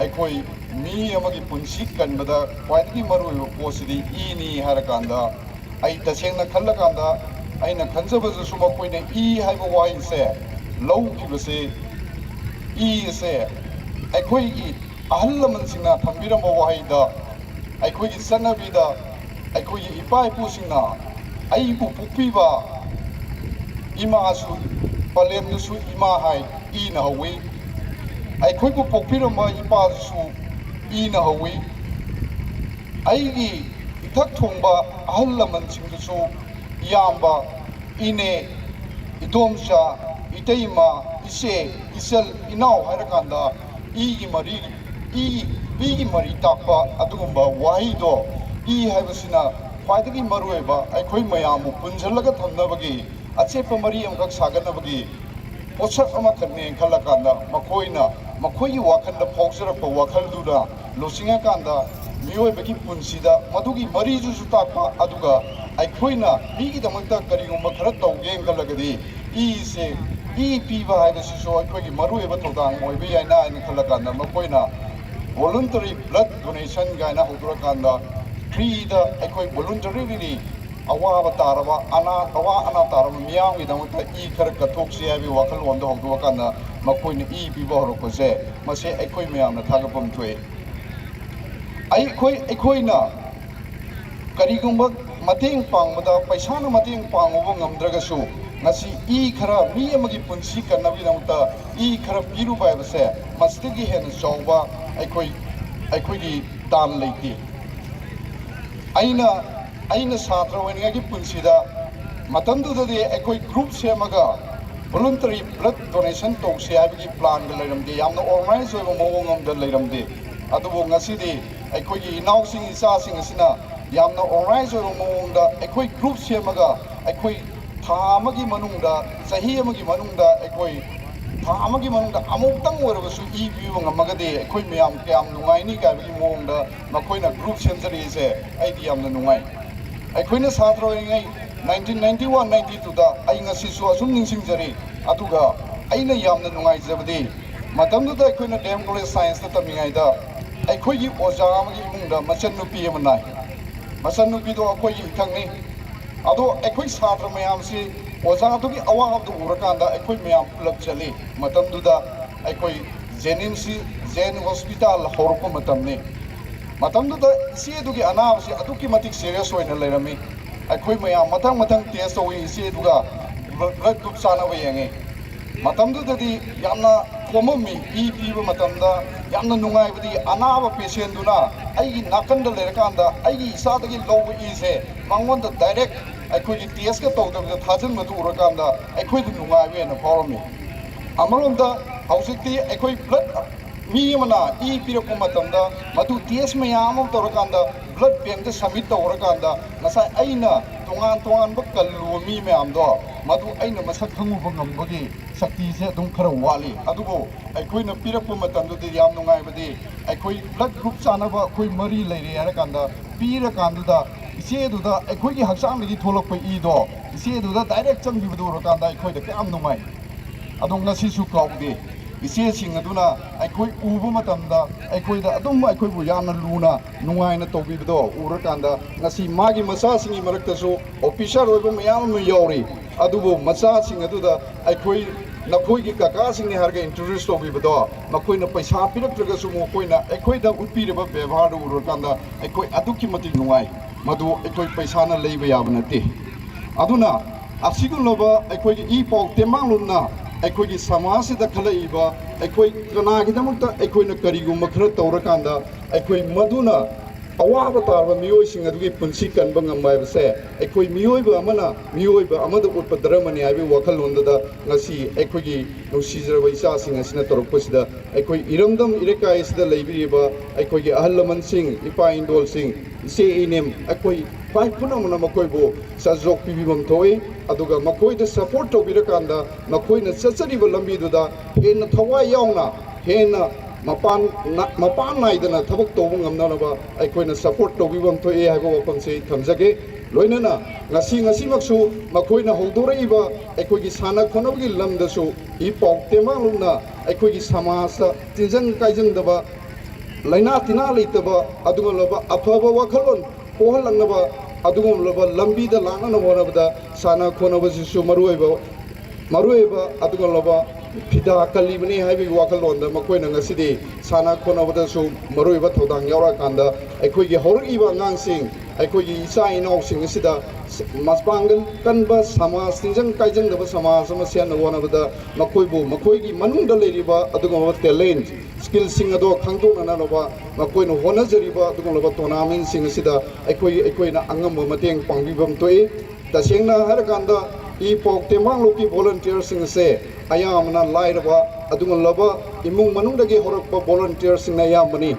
ꯑꯩꯈꯣꯏ ꯃꯤ ꯑꯃꯒꯤ ꯄꯨꯟꯁꯤ ꯀꯟꯕꯗ ꯈ꯭ꯋꯥꯏꯗꯒꯤ ꯃꯔꯨꯑꯣꯏꯕ ꯄꯣꯠꯁꯤꯗꯤ ꯏꯅꯤ ꯍꯥꯏꯔꯀꯥꯟꯗ, ꯑꯩ ꯇꯁꯦꯡꯅ ꯈꯜꯂꯀꯥꯟꯗ ꯑꯩꯅ ꯈꯟꯖꯕꯗꯁꯨ ꯃꯈꯣꯏꯅ ꯏ ꯍꯥꯏꯕ ꯋꯥꯍꯩꯁꯦ ꯂꯧꯈꯤꯕꯁꯦ, ꯏ ꯑꯁꯦ ꯑꯩꯈꯣꯏꯒꯤ ꯑꯍꯜ ꯂꯃꯟꯁꯤꯡꯅ ꯊꯝꯕꯤꯔꯝꯕ ꯋꯥꯍꯩꯗ, ꯑꯩꯈꯣꯏꯒꯤ ꯆꯠꯅꯕꯤꯗ, ꯑꯩꯈꯣꯏꯒꯤ ꯏꯄꯥ ꯏꯄꯨꯁꯤꯡꯅ ꯑꯩꯕꯨ ꯄꯣꯛꯄꯤꯕ ꯏꯃꯥꯁꯨ, ꯄꯂꯦꯝꯗꯨꯁꯨ ꯏꯃꯥ ꯍꯥꯏ, ꯏꯅ ꯍꯧꯏ꯫ ꯑꯩꯈꯣꯏꯕꯨ ꯄꯣꯛꯄꯤꯔꯝꯕ ꯏꯄꯥꯗꯨꯁꯨ ꯏꯅ ꯍꯧꯏ꯫ ꯑꯩꯒꯤ ꯏꯊꯛ ꯊꯣꯡꯕ ꯑꯍꯜ ꯂꯃꯟꯁꯤꯡꯗꯨꯁꯨ ꯏꯌꯥꯝꯕ, ꯏꯅꯦ, ꯏꯗꯣꯝꯆꯥ, ꯏꯇꯩꯃ, ꯏꯆꯦ, ꯏꯆꯜ, ꯏꯅꯥꯎ ꯍꯥꯏꯔꯀꯥꯟꯗ ꯏꯒꯤ ꯃꯔꯤ, ꯏ, ꯏꯒꯤ ꯃꯔꯤ ꯇꯥꯛꯄ ꯑꯗꯨꯒꯨꯝꯕ ꯋꯥꯍꯩꯗꯣ, ꯏ ꯍꯥꯏꯕꯁꯤꯅ ꯈ꯭ꯋꯥꯏꯗꯒꯤ ꯃꯔꯨꯑꯣꯏꯕ ꯑꯩꯈꯣꯏ ꯃꯌꯥꯝꯕꯨ ꯄꯨꯟꯁꯤꯜꯂꯒ ꯊꯝꯅꯕꯒꯤ, ꯑꯆꯦꯠꯄ ꯃꯔꯤ ꯑꯃꯈꯛ ꯁꯥꯒꯠꯅꯕꯒꯤ ꯄꯣꯠꯁꯛ ꯑꯃꯈꯛꯅꯦꯅ ꯈꯜꯂꯀꯥꯟꯗ, ꯃꯈꯣꯏꯅ ꯃꯈꯣꯏꯒꯤ ꯋꯥꯈꯜꯗ ꯐꯥꯎꯖꯔꯛꯄ ꯋꯥꯈꯜꯗꯨꯅ ꯂꯨꯆꯤꯡꯉꯀꯥꯟꯗ, ꯃꯤꯑꯣꯏꯕꯒꯤ ꯄꯨꯟꯁꯤꯗ ꯃꯗꯨꯒꯤ ꯃꯔꯤꯗꯨꯁꯨ ꯇꯥꯛꯄ, ꯑꯗꯨꯒ ꯑꯩꯈꯣꯏꯅ ꯃꯤꯒꯤꯗꯃꯛꯇ ꯀꯔꯤꯒꯨꯝꯕ ꯈꯔ ꯇꯧꯒꯦꯅ ꯈꯜꯂꯒꯗꯤ, ꯏꯁꯦ, ꯏ ꯄꯤꯕ ꯍꯥꯏꯕꯁꯤꯁꯨ ꯑꯩꯈꯣꯏꯒꯤ ꯃꯔꯨꯑꯣꯏꯕ ꯊꯧꯗꯥꯡ ꯑꯣꯏꯕ ꯌꯥꯏꯅ ꯍꯥꯏꯅ ꯈꯜꯂꯀꯥꯟꯗ, ꯃꯈꯣꯏꯅ voluntary blood donation ꯀꯥꯏꯅ ꯍꯧꯗꯣꯔꯀꯥꯟꯗ, ꯐ꯭ꯔꯤꯗ ꯑꯩꯈꯣꯏ voluntarily ꯑꯋꯥꯕ ꯇꯥꯔꯕ, ꯑꯅꯥ, ꯑꯋꯥ ꯑꯅꯥ ꯇꯥꯔꯕ ꯃꯤꯌꯥꯝꯒꯤꯗꯃꯛꯇ ꯏ ꯈꯔ ꯀꯠꯊꯣꯛꯁꯤ ꯍꯥꯏꯕꯒꯤ ꯋꯥꯈꯜꯂꯣꯟꯗꯣ ꯍꯧꯗꯣꯛꯑꯀꯥꯟꯗ, ꯃꯈꯣꯏꯅ ꯏ ꯄꯤꯕ ꯍꯧꯔꯛꯄꯁꯦ, ꯃꯁꯤ ꯑꯩꯈꯣꯏ ꯃꯌꯥꯝꯅ ꯊꯥꯒꯠꯐꯝ ꯊꯣꯛꯏ꯫ ꯑꯩꯈꯣꯏ, ꯑꯩꯈꯣꯏꯅ ꯀꯔꯤꯒꯨꯝꯕ ꯃꯇꯦꯡ ꯄꯥꯡꯕꯗ ꯄꯩꯁꯥꯅ ꯃꯇꯦꯡ ꯄꯥꯡꯕ ꯉꯝꯗ꯭ꯔꯒꯁꯨ, ꯉꯁꯤ ꯏ ꯈꯔ, ꯃꯤ ꯑꯃꯒꯤ ꯄꯨꯟꯁꯤ ꯀꯟꯅꯕꯒꯤꯗꯃꯛꯇ ꯏ ꯈꯔ ꯄꯤꯔꯨꯕ ꯍꯥꯏꯕꯁꯦ ꯃꯁꯤꯗꯒꯤ ꯍꯦꯟꯅ ꯆꯥꯎꯕ ꯑꯩꯈꯣꯏ, ꯑꯩꯈꯣꯏꯒꯤ ꯗꯥꯟ ꯂꯩꯇꯦ꯫ ꯑꯩꯅ, ꯑꯩꯅ ꯁꯥꯇ꯭ꯔ ꯑꯣꯏꯔꯤꯉꯩꯒꯤ ꯄꯨꯟꯁꯤꯗ ꯃꯇꯝꯗꯨꯗꯗꯤ ꯑꯩꯈꯣꯏ group ꯁꯦꯝꯃꯒ voluntary blood donation ꯇꯧꯁꯦ ꯍꯥꯏꯕꯒꯤ planꯒ ꯂꯩꯔꯝꯗꯦ, ꯌꯥꯝꯅ organize ꯑꯣꯏꯕ ꯃꯑꯣꯡ ꯑꯃꯗ ꯂꯩꯔꯝꯗꯦ꯫ ꯑꯗꯨꯕꯨ ꯉꯁꯤꯗꯤ ꯑꯩꯈꯣꯏꯒꯤ ꯏꯅꯥꯎꯁꯤꯡ, ꯏꯆꯥꯁꯤꯡ ꯑꯁꯤꯅ ꯌꯥꯝꯅ organize ꯑꯣꯏꯕ ꯃꯑꯣꯡꯗ ꯑꯩꯈꯣꯏ group ꯁꯦꯝꯃꯒ ꯑꯩꯈꯣꯏ ꯊꯥ ꯑꯃꯒꯤ ꯃꯅꯨꯡꯗ, ꯆꯍꯤ ꯑꯃꯒꯤ ꯃꯅꯨꯡꯗ ꯑꯩꯈꯣꯏ ꯊꯥ ꯑꯃꯒꯤ ꯃꯅꯨꯡꯗ ꯑꯃꯨꯛꯇꯪ ꯑꯣꯏꯔꯕꯁꯨ ꯏ ꯄꯤꯕ ꯉꯝꯃꯒꯗꯤ ꯑꯩꯈꯣꯏ ꯃꯌꯥꯝ ꯀꯌꯥꯝ ꯅꯨꯡꯉꯥꯏꯅꯤ ꯀꯥꯏꯕꯒꯤ ꯃꯑꯣꯡꯗ ꯃꯈꯣꯏꯅ group ꯁꯦꯝꯖꯔꯛꯏꯁꯦ ꯑꯩꯗꯤ ꯌꯥꯝꯅ ꯅꯨꯡꯉꯥꯏ꯫ ꯑꯩꯈꯣꯏꯅ ꯁꯥꯇ꯭ꯔ ꯑꯣꯏꯔꯤꯉꯩ nineteen ninety one ninety twoꯗ ꯑꯩ ꯉꯁꯤꯁꯨ ꯑꯁꯨꯝ ꯅꯤꯡꯁꯤꯡꯖꯔꯤ꯫ ꯑꯗꯨꯒ ꯑꯩꯅ ꯌꯥꯝꯅ ꯅꯨꯡꯉꯥꯏꯖꯕꯗꯤ ꯃꯇꯝꯗꯨꯗ ꯑꯩꯈꯣꯏꯅ D M College Scienceꯇ ꯇꯝꯃꯤꯉꯩꯗ ꯑꯩꯈꯣꯏꯒꯤ ꯑꯣꯖꯥ ꯑꯃꯒꯤ ꯏꯃꯨꯡꯗ ꯃꯆꯟꯅꯨꯄꯤ ꯑꯃ ꯅꯥꯏ꯫ ꯃꯆꯟꯅꯨꯄꯤꯗꯣ ꯑꯩꯈꯣꯏꯒꯤ ꯏꯊꯛꯅꯤ꯫ ꯑꯗꯣ ꯑꯩꯈꯣꯏ ꯁꯥꯇ꯭ꯔ ꯃꯌꯥꯝꯁꯤ ꯑꯣꯖꯥꯗꯨꯒꯤ ꯑꯋꯥꯕꯗꯨ ꯎꯔꯀꯥꯟꯗ ꯑꯩꯈꯣꯏ ꯃꯌꯥꯝ ꯄꯨꯂꯞ ꯆꯠꯂꯤ꯫ ꯃꯇꯝꯗꯨꯗ ꯑꯩꯈꯣꯏ JNIMSꯁꯤ, Jain Hospital ꯍꯧꯔꯛꯄ ꯃꯇꯝꯅꯤ꯫ ꯃꯇꯝꯗꯨꯗ ꯏꯆꯦꯗꯨꯒꯤ ꯑꯅꯥꯕꯁꯤ ꯑꯗꯨꯛꯀꯤ ꯃꯇꯤꯛ serious ꯑꯣꯏꯅ ꯂꯩꯔꯝꯃꯤ꯫ ꯑꯩꯈꯣꯏ ꯃꯌꯥꯝ ꯃꯊꯪ ꯃꯊꯪ test ꯇꯧꯏ, ꯏꯆꯦꯗꯨꯒ blood group ꯆꯥꯟꯅꯕ ꯌꯦꯡꯉꯤ꯫ ꯃꯇꯝꯗꯨꯗꯗꯤ ꯌꯥꯝꯅ ꯀꯣꯝꯃꯝꯃꯤ꯫ ꯏ ꯄꯤꯕ ꯃꯇꯝꯗ ꯌꯥꯝꯅ ꯅꯨꯡꯉꯥꯏꯕꯗꯤ ꯑꯅꯥꯕ patientꯗꯨꯅ ꯑꯩꯒꯤ ꯅꯥꯀꯟꯗ ꯂꯩꯔꯀꯥꯟꯗ ꯑꯩꯒꯤ ꯏꯆꯥꯗꯒꯤ ꯂꯧꯕ ꯏꯁꯦ ꯃꯉꯣꯟꯗ direct ꯑꯩꯈꯣꯏꯒꯤ testꯀ ꯇꯧꯗꯕꯤꯗ ꯊꯥꯖꯤꯟꯕꯗꯨ ꯎꯔꯀꯥꯟꯗ ꯑꯩꯈꯣꯏꯗ ꯅꯨꯡꯉꯥꯏꯕ ꯍꯦꯟꯅ ꯐꯥꯎꯔꯝꯃꯤ꯫ ꯑꯃꯔꯣꯝꯗ ꯍꯧꯖꯤꯛꯇꯤ ꯑꯩꯈꯣꯏ blood, ꯃꯤ ꯑꯃꯅ ꯏ ꯄꯤꯔꯛꯄ ꯃꯇꯝꯗ ꯃꯗꯨ test ꯃꯌꯥꯝ ꯑꯃ ꯇꯧꯔꯀꯥꯟꯗ blood bankꯇ submit ꯇꯧꯔꯀꯥꯟꯗ ꯉꯁꯥꯏ ꯑꯩꯅ ꯇꯣꯉꯥꯟ ꯇꯣꯉꯥꯟꯕ ꯀꯜꯂꯨꯕ ꯃꯤ ꯃꯌꯥꯝꯗꯣ ꯃꯗꯨ ꯑꯩꯅ ꯃꯁꯛ ꯈꯪꯉꯨꯕ ꯉꯝꯕꯒꯤ ꯁꯛꯇꯤꯁꯦ ꯑꯗꯨꯝ ꯈꯔ ꯋꯥꯠꯂꯤ꯫ ꯑꯗꯨꯕꯨ ꯑꯩꯈꯣꯏꯅ ꯄꯤꯔꯛꯄ ꯃꯇꯝꯗꯨꯗꯤ ꯌꯥꯝ ꯅꯨꯡꯉꯥꯏꯕꯗꯤ ꯑꯩꯈꯣꯏ blood group ꯆꯥꯟꯅꯕ ꯑꯩꯈꯣꯏ ꯃꯔꯤ ꯂꯩꯔꯦ ꯍꯥꯏꯔꯀꯥꯟꯗ ꯄꯤꯔꯀꯥꯟꯗꯨꯗ ꯏꯆꯦꯗꯨꯗ ꯑꯩꯈꯣꯏꯒꯤ ꯍꯛꯆꯥꯡꯗꯒꯤ ꯊꯣꯛꯂꯛꯄ ꯏꯗꯣ ꯏꯆꯦꯗꯨꯗ direct ꯆꯪꯈꯤꯕꯗꯨ ꯎꯔꯀꯥꯟꯗ ꯑꯩꯈꯣꯏꯗ ꯀꯌꯥꯝ ꯅꯨꯡꯉꯥꯏ꯫ ꯑꯗꯣ ꯉꯁꯤꯁꯨ ꯀꯥꯎꯗꯦ꯫ ꯏꯆꯦꯁꯤꯡ ꯑꯗꯨꯅ ꯑꯩꯈꯣꯏ ꯎꯕ ꯃꯇꯝꯗ ꯑꯩꯈꯣꯏꯗ ꯑꯗꯨꯝ ꯑꯩꯈꯣꯏꯕꯨ ꯌꯥꯝꯅ ꯂꯨꯅ ꯅꯨꯡꯉꯥꯏꯅ ꯇꯧꯕꯤꯕꯗꯣ ꯎꯔꯀꯥꯟꯗ ꯉꯁꯤ ꯃꯥꯒꯤ ꯃꯆꯥꯁꯤꯡꯒꯤ ꯃꯔꯛꯇꯁꯨ officer ꯑꯣꯏꯕ ꯃꯌꯥꯝ ꯑꯃ ꯌꯥꯎꯔꯤ꯫ ꯑꯗꯨꯕꯨ ꯃꯆꯥꯁꯤꯡ ꯑꯗꯨꯗ ꯑꯩꯈꯣꯏ ꯅꯈꯣꯏꯒꯤ ꯀꯀꯥꯁꯤꯡꯅꯤ ꯍꯥꯏꯔꯒ introduce ꯇꯧꯕꯤꯕꯗꯣ, ꯃꯈꯣꯏꯅ ꯄꯩꯁꯥ ꯄꯤꯔꯛꯇ꯭ꯔꯒꯁꯨ ꯃꯈꯣꯏꯅ ꯑꯩꯈꯣꯏꯗ ꯎꯠꯄꯤꯔꯤꯕ ꯕꯦꯕꯥꯔꯗꯨ ꯎꯔꯀꯥꯟꯗ ꯑꯩꯈꯣꯏ ꯑꯗꯨꯛꯀꯤ ꯃꯇꯤꯛ ꯅꯨꯡꯉꯥꯏ꯫ ꯃꯗꯨ ꯑꯩꯈꯣꯏ ꯄꯩꯁꯥꯅ ꯂꯩꯕ ꯌꯥꯕ ꯅꯠꯇꯦ꯫ ꯑꯗꯨꯅ ꯑꯁꯤꯒꯨꯝꯂꯕ ꯑꯩꯈꯣꯏꯒꯤ ꯏ ꯄꯥꯎ ꯇꯦꯡꯕꯥꯡꯂꯨꯞꯅ ꯑꯩꯈꯣꯏꯒꯤ ꯁꯃꯥꯖꯁꯤꯗ ꯈꯜꯂꯛꯏꯕ ꯑꯩꯈꯣꯏ ꯀꯅꯥꯒꯤꯗꯃꯛꯇ ꯑꯩꯈꯣꯏꯅ ꯀꯔꯤꯒꯨꯝꯕ ꯈꯔ ꯇꯧꯔꯀꯥꯟꯗ ꯑꯩꯈꯣꯏ ꯃꯗꯨꯅ ꯑꯋꯥꯕ ꯇꯥꯔꯕ ꯃꯤꯑꯣꯏꯁꯤꯡ ꯑꯗꯨꯒꯤ ꯄꯨꯟꯁꯤ ꯀꯟꯕ ꯉꯝꯕ ꯍꯥꯏꯕꯁꯦ ꯑꯩꯈꯣꯏ ꯃꯤꯑꯣꯏꯕ ꯑꯃꯅ ꯃꯤꯑꯣꯏꯕ ꯑꯃꯗ ꯎꯠꯄ ꯙꯔꯃꯅꯤ ꯍꯥꯏꯕꯒꯤ ꯋꯥꯈꯜꯂꯣꯟꯗꯨꯗ ꯉꯁꯤ ꯑꯩꯈꯣꯏꯒꯤ ꯅꯨꯡꯁꯤꯖꯔꯕ ꯏꯆꯥꯁꯤꯡ ꯑꯁꯤꯅ ꯇꯧꯔꯛꯄꯁꯤꯗ ꯑꯩꯈꯣꯏ ꯏꯔꯝꯗꯝ ꯏꯔꯩꯀꯥꯏ ꯑꯁꯤꯗ ꯂꯩꯕꯤꯔꯤꯕ ꯑꯩꯈꯣꯏꯒꯤ ꯑꯍꯜ ꯂꯃꯟꯁꯤꯡ, ꯏꯄꯥ ꯏꯟꯗꯣꯜꯁꯤꯡ, ꯏꯆꯦ ꯏꯅꯦꯝ, ꯑꯩꯈꯣꯏ ꯈ꯭ꯋꯥꯏ ꯄꯨꯝꯅꯃꯛꯅ ꯃꯈꯣꯏꯕꯨ ꯆꯥꯖꯣꯛ ꯄꯤꯕꯤꯐꯝ ꯊꯣꯛꯏ꯫ ꯑꯗꯨꯒ ꯃꯈꯣꯏꯗ ꯁꯄꯣꯔꯠ ꯇꯧꯕꯤꯔꯀꯥꯟꯗ ꯃꯈꯣꯏꯅ ꯆꯠꯆꯔꯤꯕ ꯂꯝꯕꯤꯗꯨꯗ ꯍꯦꯟꯅ ꯊꯋꯥꯏ ꯌꯥꯎꯅ, ꯍꯦꯟꯅ ꯃꯄꯥꯟ ꯅ-, ꯃꯄꯥꯟ ꯅꯥꯏꯗꯅ ꯊꯕꯛ ꯇꯧꯕ ꯉꯝꯅꯅꯕ ꯑꯩꯈꯣꯏꯅ ꯁꯄꯣꯔꯠ ꯇꯧꯕꯤꯐꯝ ꯊꯣꯛꯏ ꯍꯥꯏꯕ ꯋꯥꯐꯝꯁꯤ ꯊꯝꯖꯒꯦ꯫ ꯂꯣꯏꯅꯅ ꯉꯁꯤ, ꯉꯁꯤꯃꯛꯁꯨ ꯃꯈꯣꯏꯅ ꯍꯧꯗꯣꯔꯛꯏꯕ ꯑꯩꯈꯣꯏꯒꯤ ꯁꯥꯟꯅ ꯈꯣꯠꯅꯕꯒꯤ ꯂꯝꯗꯁꯨ ꯏ ꯄꯥꯎ ꯇꯦꯡꯕꯥꯡꯂꯨꯞꯅ ꯑꯩꯈꯣꯏꯒꯤ ꯁꯃꯥꯖꯇ ꯇꯤꯟꯖꯪ ꯀꯥꯏꯖꯪꯗꯕ, ꯂꯥꯏꯅꯥ ꯇꯤꯟꯅꯥ ꯂꯩꯇꯕ, ꯑꯗꯨꯒꯨꯝꯂꯕ ꯑꯐꯕ ꯋꯥꯈꯜꯂꯣꯟ ꯄꯣꯛꯍꯜꯂꯛꯅꯕ, ꯑꯗꯨꯒꯨꯝꯂꯕ ꯂꯝꯕꯤꯗ ꯂꯥꯛꯅꯅꯕ ꯍꯣꯠꯅꯕꯗ ꯁꯥꯟꯅ ꯈꯣꯠꯅꯕꯁꯤꯁꯨ ꯃꯔꯨꯑꯣꯏꯕ, ꯃꯔꯨꯑꯣꯏꯕ ꯑꯗꯨꯒꯨꯝꯂꯕ ꯐꯤꯗꯥ ꯀꯜꯂꯤꯕꯅꯤ ꯍꯥꯏꯕꯒꯤ ꯋꯥꯈꯜꯂꯣꯟꯗ ꯃꯈꯣꯏꯅ ꯉꯁꯤꯗꯤ ꯁꯥꯟꯅ ꯈꯣꯠꯅꯕꯗꯁꯨ ꯃꯔꯨꯑꯣꯏꯕ ꯊꯧꯗꯥꯡ ꯌꯥꯎꯔꯛꯑꯀꯥꯟꯗ ꯑꯩꯈꯣꯏꯒꯤ ꯍꯧꯔꯛꯏꯕ ꯑꯉꯥꯡꯁꯤꯡ, ꯑꯩꯈꯣꯏꯒꯤ ꯏꯆꯥ ꯏꯅꯥꯎꯁꯤꯡ ꯑꯁꯤꯗ ꯃꯄꯥꯡꯒꯜ ꯀꯟꯕ ꯁꯃꯥꯖ, ꯇꯤꯟꯖꯪ ꯀꯥꯏꯖꯪꯗꯕ ꯁꯃꯥꯖ ꯑꯃ ꯁꯦꯝꯅꯕ ꯍꯣꯠꯅꯕꯗ ꯃꯈꯣꯏꯕꯨ ꯃꯈꯣꯏꯒꯤ ꯃꯅꯨꯡꯗ ꯂꯩꯔꯤꯕ ꯑꯗꯨꯒꯨꯝꯂꯕ ꯇꯦꯂꯦꯟ, ꯁ꯭ꯀꯤꯜꯁꯤꯡ ꯑꯗꯣ ꯈꯪꯗꯣꯛꯅꯅꯕ ꯃꯈꯣꯏꯅ ꯍꯣꯠꯅꯖꯔꯤꯕ ꯑꯗꯨꯒꯨꯝꯂꯕ ꯇꯣꯔꯅꯥꯃꯦꯟꯁꯤꯡ ꯑꯁꯤꯗ ꯑꯩꯈꯣꯏ, ꯑꯩꯈꯣꯏꯅ ꯑꯉꯝꯕ ꯃꯇꯦꯡ ꯄꯥꯡꯕꯤꯐꯝ ꯊꯣꯛꯏ꯫ ꯇꯁꯦꯡꯅ ꯍꯥꯏꯔꯀꯥꯟꯗ ꯏ ꯄꯥꯎ ꯇꯦꯡꯕꯥꯡꯂꯨꯞꯀꯤ ꯚꯣꯂꯨꯟꯇꯤꯌꯔꯁꯤꯡ ꯑꯁꯦ ꯑꯌꯥꯝꯕꯅ ꯂꯥꯏꯔꯕ ꯑꯗꯨꯒꯨꯝꯂꯕ ꯏꯃꯨꯡ ꯃꯅꯨꯡꯗꯒꯤ ꯍꯧꯔꯛꯄ ꯚꯣꯂꯨꯟꯇꯤꯌꯔꯁꯤꯡꯅ ꯑꯌꯥꯝꯕꯅꯤ꯫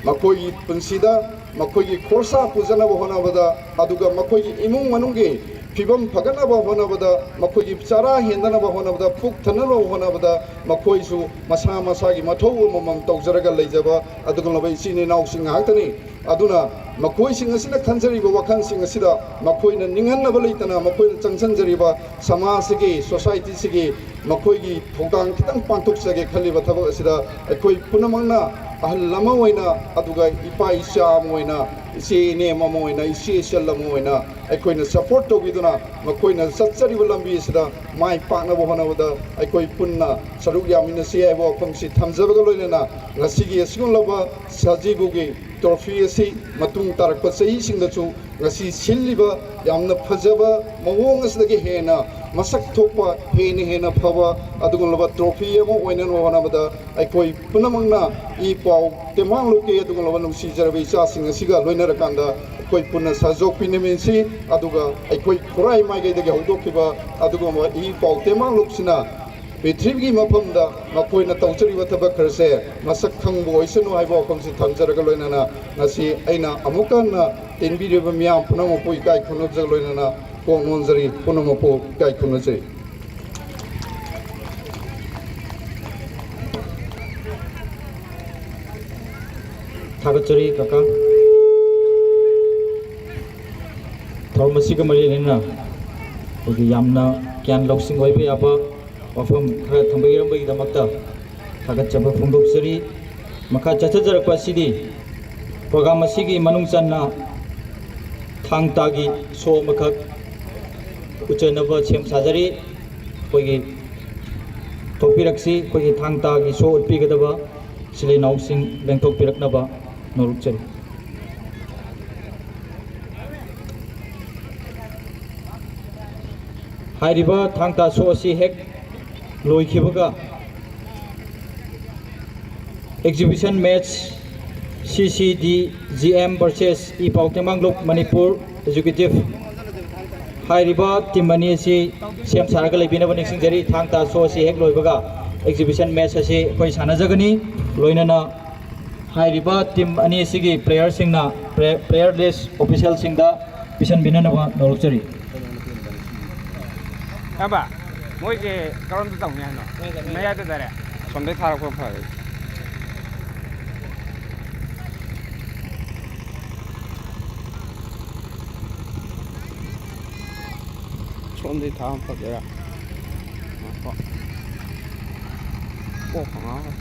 ꯃꯈꯣꯏꯒꯤ ꯄꯨꯟꯁꯤꯗ ꯃꯈꯣꯏꯒꯤ ꯈꯣꯔꯁꯥ ꯄꯨꯖꯅꯕ ꯍꯣꯠꯅꯕꯗ, ꯑꯗꯨꯒ ꯃꯈꯣꯏꯒꯤ ꯏꯃꯨꯡ ꯃꯅꯨꯡꯒꯤ ꯐꯤꯕꯝ ꯐꯒꯠꯅꯕ ꯍꯣꯠꯅꯕꯗ, ꯃꯈꯣꯏꯒꯤ ꯆꯔꯥ ꯍꯦꯟꯗꯅꯕ ꯍꯣꯠꯅꯕꯗ, ꯄꯨꯛ ꯊꯟꯅꯕ ꯍꯣꯠꯅꯕꯗ ꯃꯈꯣꯏꯁꯨ ꯃꯁꯥ ꯃꯁꯥꯒꯤ ꯃꯊꯧ ꯑꯃꯃꯝ ꯇꯧꯖꯔꯒ ꯂꯩꯖꯕ ꯑꯗꯨꯒꯨꯝꯂꯕ ꯏꯆꯤꯟ ꯏꯅꯥꯎꯁꯤꯡ ꯉꯥꯛꯇꯅꯤ꯫ ꯑꯗꯨꯅ ꯃꯈꯣꯏꯁꯤꯡ ꯑꯁꯤꯅ ꯈꯟꯖꯔꯤꯕ ꯋꯥꯈꯜꯁꯤꯡ ꯑꯁꯤꯗ ꯃꯈꯣꯏꯅ ꯅꯤꯡꯍꯟꯅꯕ ꯂꯩꯇꯅ ꯃꯈꯣꯏꯅ ꯆꯪꯁꯤꯟꯖꯔꯤꯕ ꯁꯃꯥꯖꯁꯤꯒꯤ, ꯁꯣꯁꯥꯏꯇꯤꯁꯤꯒꯤ ꯃꯈꯣꯏꯒꯤ ꯊꯧꯗꯥꯡ ꯈꯤꯇꯪ ꯄꯥꯡꯊꯣꯛꯆꯒꯦ ꯈꯜꯂꯤꯕ ꯊꯕꯛ ꯑꯁꯤꯗ ꯑꯩꯈꯣꯏ ꯄꯨꯝꯅꯃꯛꯅ ꯑꯍꯜ ꯑꯃ ꯑꯣꯏꯅ, ꯑꯗꯨꯒ ꯏꯄꯥ ꯏꯆꯥ ꯑꯃ ꯑꯣꯏꯅ, ꯏꯆꯦ ꯏꯅꯦ ꯑꯃ ꯑꯣꯏꯅ, ꯏꯆꯦ ꯏꯆꯜ ꯑꯃ ꯑꯣꯏꯅ ꯑꯩꯈꯣꯏꯅ ꯁꯄꯣꯔꯠ ꯇꯧꯕꯤꯗꯨꯅ ꯃꯈꯣꯏꯅ ꯆꯠꯆꯔꯤꯕ ꯂꯝꯕꯤ ꯑꯁꯤꯗ ꯃꯥꯏ ꯄꯥꯛꯅꯕ ꯍꯣꯠꯅꯕꯗ ꯑꯩꯈꯣꯏ ꯄꯨꯟꯅ ꯁꯔꯨꯛ ꯌꯥꯃꯤꯟꯅꯁꯤ ꯍꯥꯏꯕ ꯋꯥꯐꯝꯁꯤ ꯊꯝꯖꯕꯒ ꯂꯣꯏꯅꯅ, ꯉꯁꯤꯒꯤ ꯑꯁꯤꯒꯨꯝꯂꯕ ꯁꯖꯤꯕꯨꯒꯤ ꯇ꯭ꯔꯣꯐꯤ ꯑꯁꯤ ꯃꯇꯨꯡ ꯇꯥꯔꯛꯄ ꯆꯍꯤꯁꯤꯡꯗꯁꯨ ꯉꯁꯤ ꯁꯤꯜꯂꯤꯕ ꯌꯥꯝꯅ ꯐꯖꯕ ꯃꯑꯣꯡ ꯑꯁꯤꯗꯒꯤ ꯍꯦꯟꯅ ꯃꯁꯛ ꯊꯣꯛꯄ, ꯍꯦꯟꯅ ꯍꯦꯟꯅ ꯐꯕ ꯑꯗꯨꯒꯨꯝꯂꯕ ꯇ꯭ꯔꯣꯐꯤ ꯑꯃ ꯑꯣꯏꯅꯅꯕ ꯍꯣꯠꯅꯕꯗ ꯑꯩꯈꯣꯏ ꯄꯨꯝꯅꯃꯛꯅ ꯏ ꯄꯥꯎ ꯇꯦꯡꯕꯥꯡ ꯂꯨꯞꯀꯤ ꯑꯗꯨꯒꯨꯝꯂꯕ ꯅꯨꯡꯁꯤꯖꯔꯕ ꯏꯆꯥꯁꯤꯡ ꯑꯁꯤꯒ ꯂꯣꯏꯅꯔꯀꯥꯟꯗ ꯑꯩꯈꯣꯏ ꯄꯨꯟꯅ ꯁꯍꯖꯣꯛ ꯄꯤꯅꯃꯤꯟꯁꯤ꯫ ꯑꯗꯨꯒ ꯑꯩꯈꯣꯏ ꯈꯨꯔꯥꯏ ꯃꯥꯏꯀꯩꯗꯒꯤ ꯍꯧꯗꯣꯛꯈꯤꯕ ꯑꯗꯨꯒꯨꯝꯂꯕ ꯏ ꯄꯥꯎ ꯇꯦꯡꯕꯥꯡ ꯂꯨꯞꯁꯤꯅ ꯄ꯭ꯔꯤꯊꯤꯕꯤꯒꯤ ꯃꯐꯝꯗ ꯃꯈꯣꯏꯅ ꯇꯧꯖꯔꯤꯕ ꯊꯕꯛ ꯈꯔꯁꯦ ꯃꯁꯛ ꯈꯪꯕ ꯑꯣꯏꯁꯅꯨ ꯍꯥꯏꯕ ꯋꯥꯐꯝꯁꯤ ꯊꯝꯖꯔꯒ ꯂꯣꯏꯅꯅ ꯉꯁꯤ ꯑꯩꯅ ꯑꯃꯨꯛꯀ ꯍꯟꯅ ꯇꯤꯟꯕꯤꯔꯤꯕ ꯃꯤꯌꯥꯝ ꯄꯨꯝꯅꯃꯛꯄꯨ ꯏꯀꯥꯏ ꯈꯨꯝꯅꯖꯕ ꯂꯣꯏꯅꯅ ꯀꯣꯛ ꯅꯣꯟꯖꯔꯤ, ꯄꯨꯝꯅꯃꯛꯄꯨ ꯏꯀꯥꯏ ꯈꯨꯝꯅꯖꯔꯤ꯫ ꯊꯥꯒꯠꯆꯔꯤ ꯀꯀꯥ꯫ ꯊꯧꯔꯝ ꯑꯁꯤꯒ ꯃꯔꯤ ꯂꯩꯅꯅ ꯑꯩꯈꯣꯏꯒꯤ ꯌꯥꯝꯅ ꯒ꯭ꯌꯥꯟ ꯂꯧꯁꯤꯡ ꯑꯣꯏꯕ ꯌꯥꯕ ꯋꯥꯐꯝ ꯈꯔ ꯊꯝꯕꯤꯔꯝꯕꯒꯤꯗꯃꯛꯇ ꯊꯥꯒꯠꯆꯕ ꯐꯣꯡꯗꯣꯛꯆꯔꯤ꯫ ꯃꯈꯥ ꯆꯠꯊꯖꯔꯛꯄ ꯑꯁꯤꯗꯤ ꯄ꯭ꯔꯣꯒ꯭ꯔꯥꯝ ꯑꯁꯤꯒꯤ ꯃꯅꯨꯡ ꯆꯟꯅ ꯊꯥꯡ ꯇꯥꯒꯤ ꯁꯣ ꯑꯃꯈꯛ ꯎꯠꯆꯅꯕ ꯁꯦꯝ ꯁꯥꯖꯔꯤ꯫ ꯑꯩꯈꯣꯏꯒꯤ ꯊꯣꯛꯄꯤꯔꯛꯁꯤ, ꯑꯩꯈꯣꯏꯒꯤ ꯊꯥꯡ ꯇꯥꯒꯤ ꯁꯣ ꯎꯠꯄꯤꯒꯗꯕ ꯏꯆꯤꯜ ꯏꯅꯥꯎꯁꯤꯡ ꯂꯦꯡꯊꯣꯛꯄꯤꯔꯛꯅꯕ ꯅꯣꯜꯂꯨꯛꯆꯔꯤ꯫ ꯍꯥꯏꯔꯤꯕ ꯊꯥꯡ ꯇꯥ ꯁꯣ ꯑꯁꯤ ꯍꯦꯛ ꯂꯣꯏꯈꯤꯕꯒ exhibition match C C D G M versus E ꯄꯥꯎ ꯇꯦꯡꯕꯥꯡ ꯂꯨꯞ ꯃꯅꯤꯄꯨꯔ executive ꯍꯥꯏꯔꯤꯕ ꯇꯤꯝ ꯑꯅꯤ ꯑꯁꯤ ꯁꯦꯝ ꯁꯥꯔꯒ ꯂꯩꯕꯤꯅꯕ ꯅꯤꯡꯁꯤꯡꯖꯔꯤ꯫ ꯊꯥꯡ ꯇꯥ ꯁꯣ ꯑꯁꯤ ꯍꯦꯛ ꯂꯣꯏꯕꯒ exhibition match ꯑꯁꯤ ꯑꯩꯈꯣꯏ ꯁꯥꯟꯅꯖꯒꯅꯤ꯫ ꯂꯣꯏꯅꯅ ꯍꯥꯏꯔꯤꯕ ꯇꯤꯝ ꯑꯅꯤ ꯑꯁꯤꯒꯤ ꯄ꯭ꯂꯦꯌꯔꯁꯤꯡꯅ ꯄ꯭ꯂꯦꯌꯔ ꯂꯤꯁ ꯑꯣꯐꯤꯁꯤꯌꯦꯜꯁꯤꯡꯗ ꯄꯤꯁꯤꯟꯕꯤꯅꯅꯕ ꯅꯣꯜꯂꯨꯛꯆꯔꯤ꯫ ꯏꯌꯥꯝꯕ, ꯃꯣꯏꯁꯦ ꯀꯔꯣꯝꯗ ꯇꯧꯅꯤ ꯍꯥꯏꯅꯣ? ꯃꯌꯥꯏꯗ ꯗꯥꯏꯔꯦꯛ? ꯑꯁꯣꯝꯗꯩ ꯊꯥꯔꯛꯄ ꯐꯔꯦ꯫ ꯁꯣꯝꯗꯩ ꯊꯥꯕ ꯐꯗꯣꯏꯔꯥ? ꯉꯥꯏꯈꯣ꯫ ꯀꯣꯛꯀ ꯉꯥꯎꯔꯦ꯫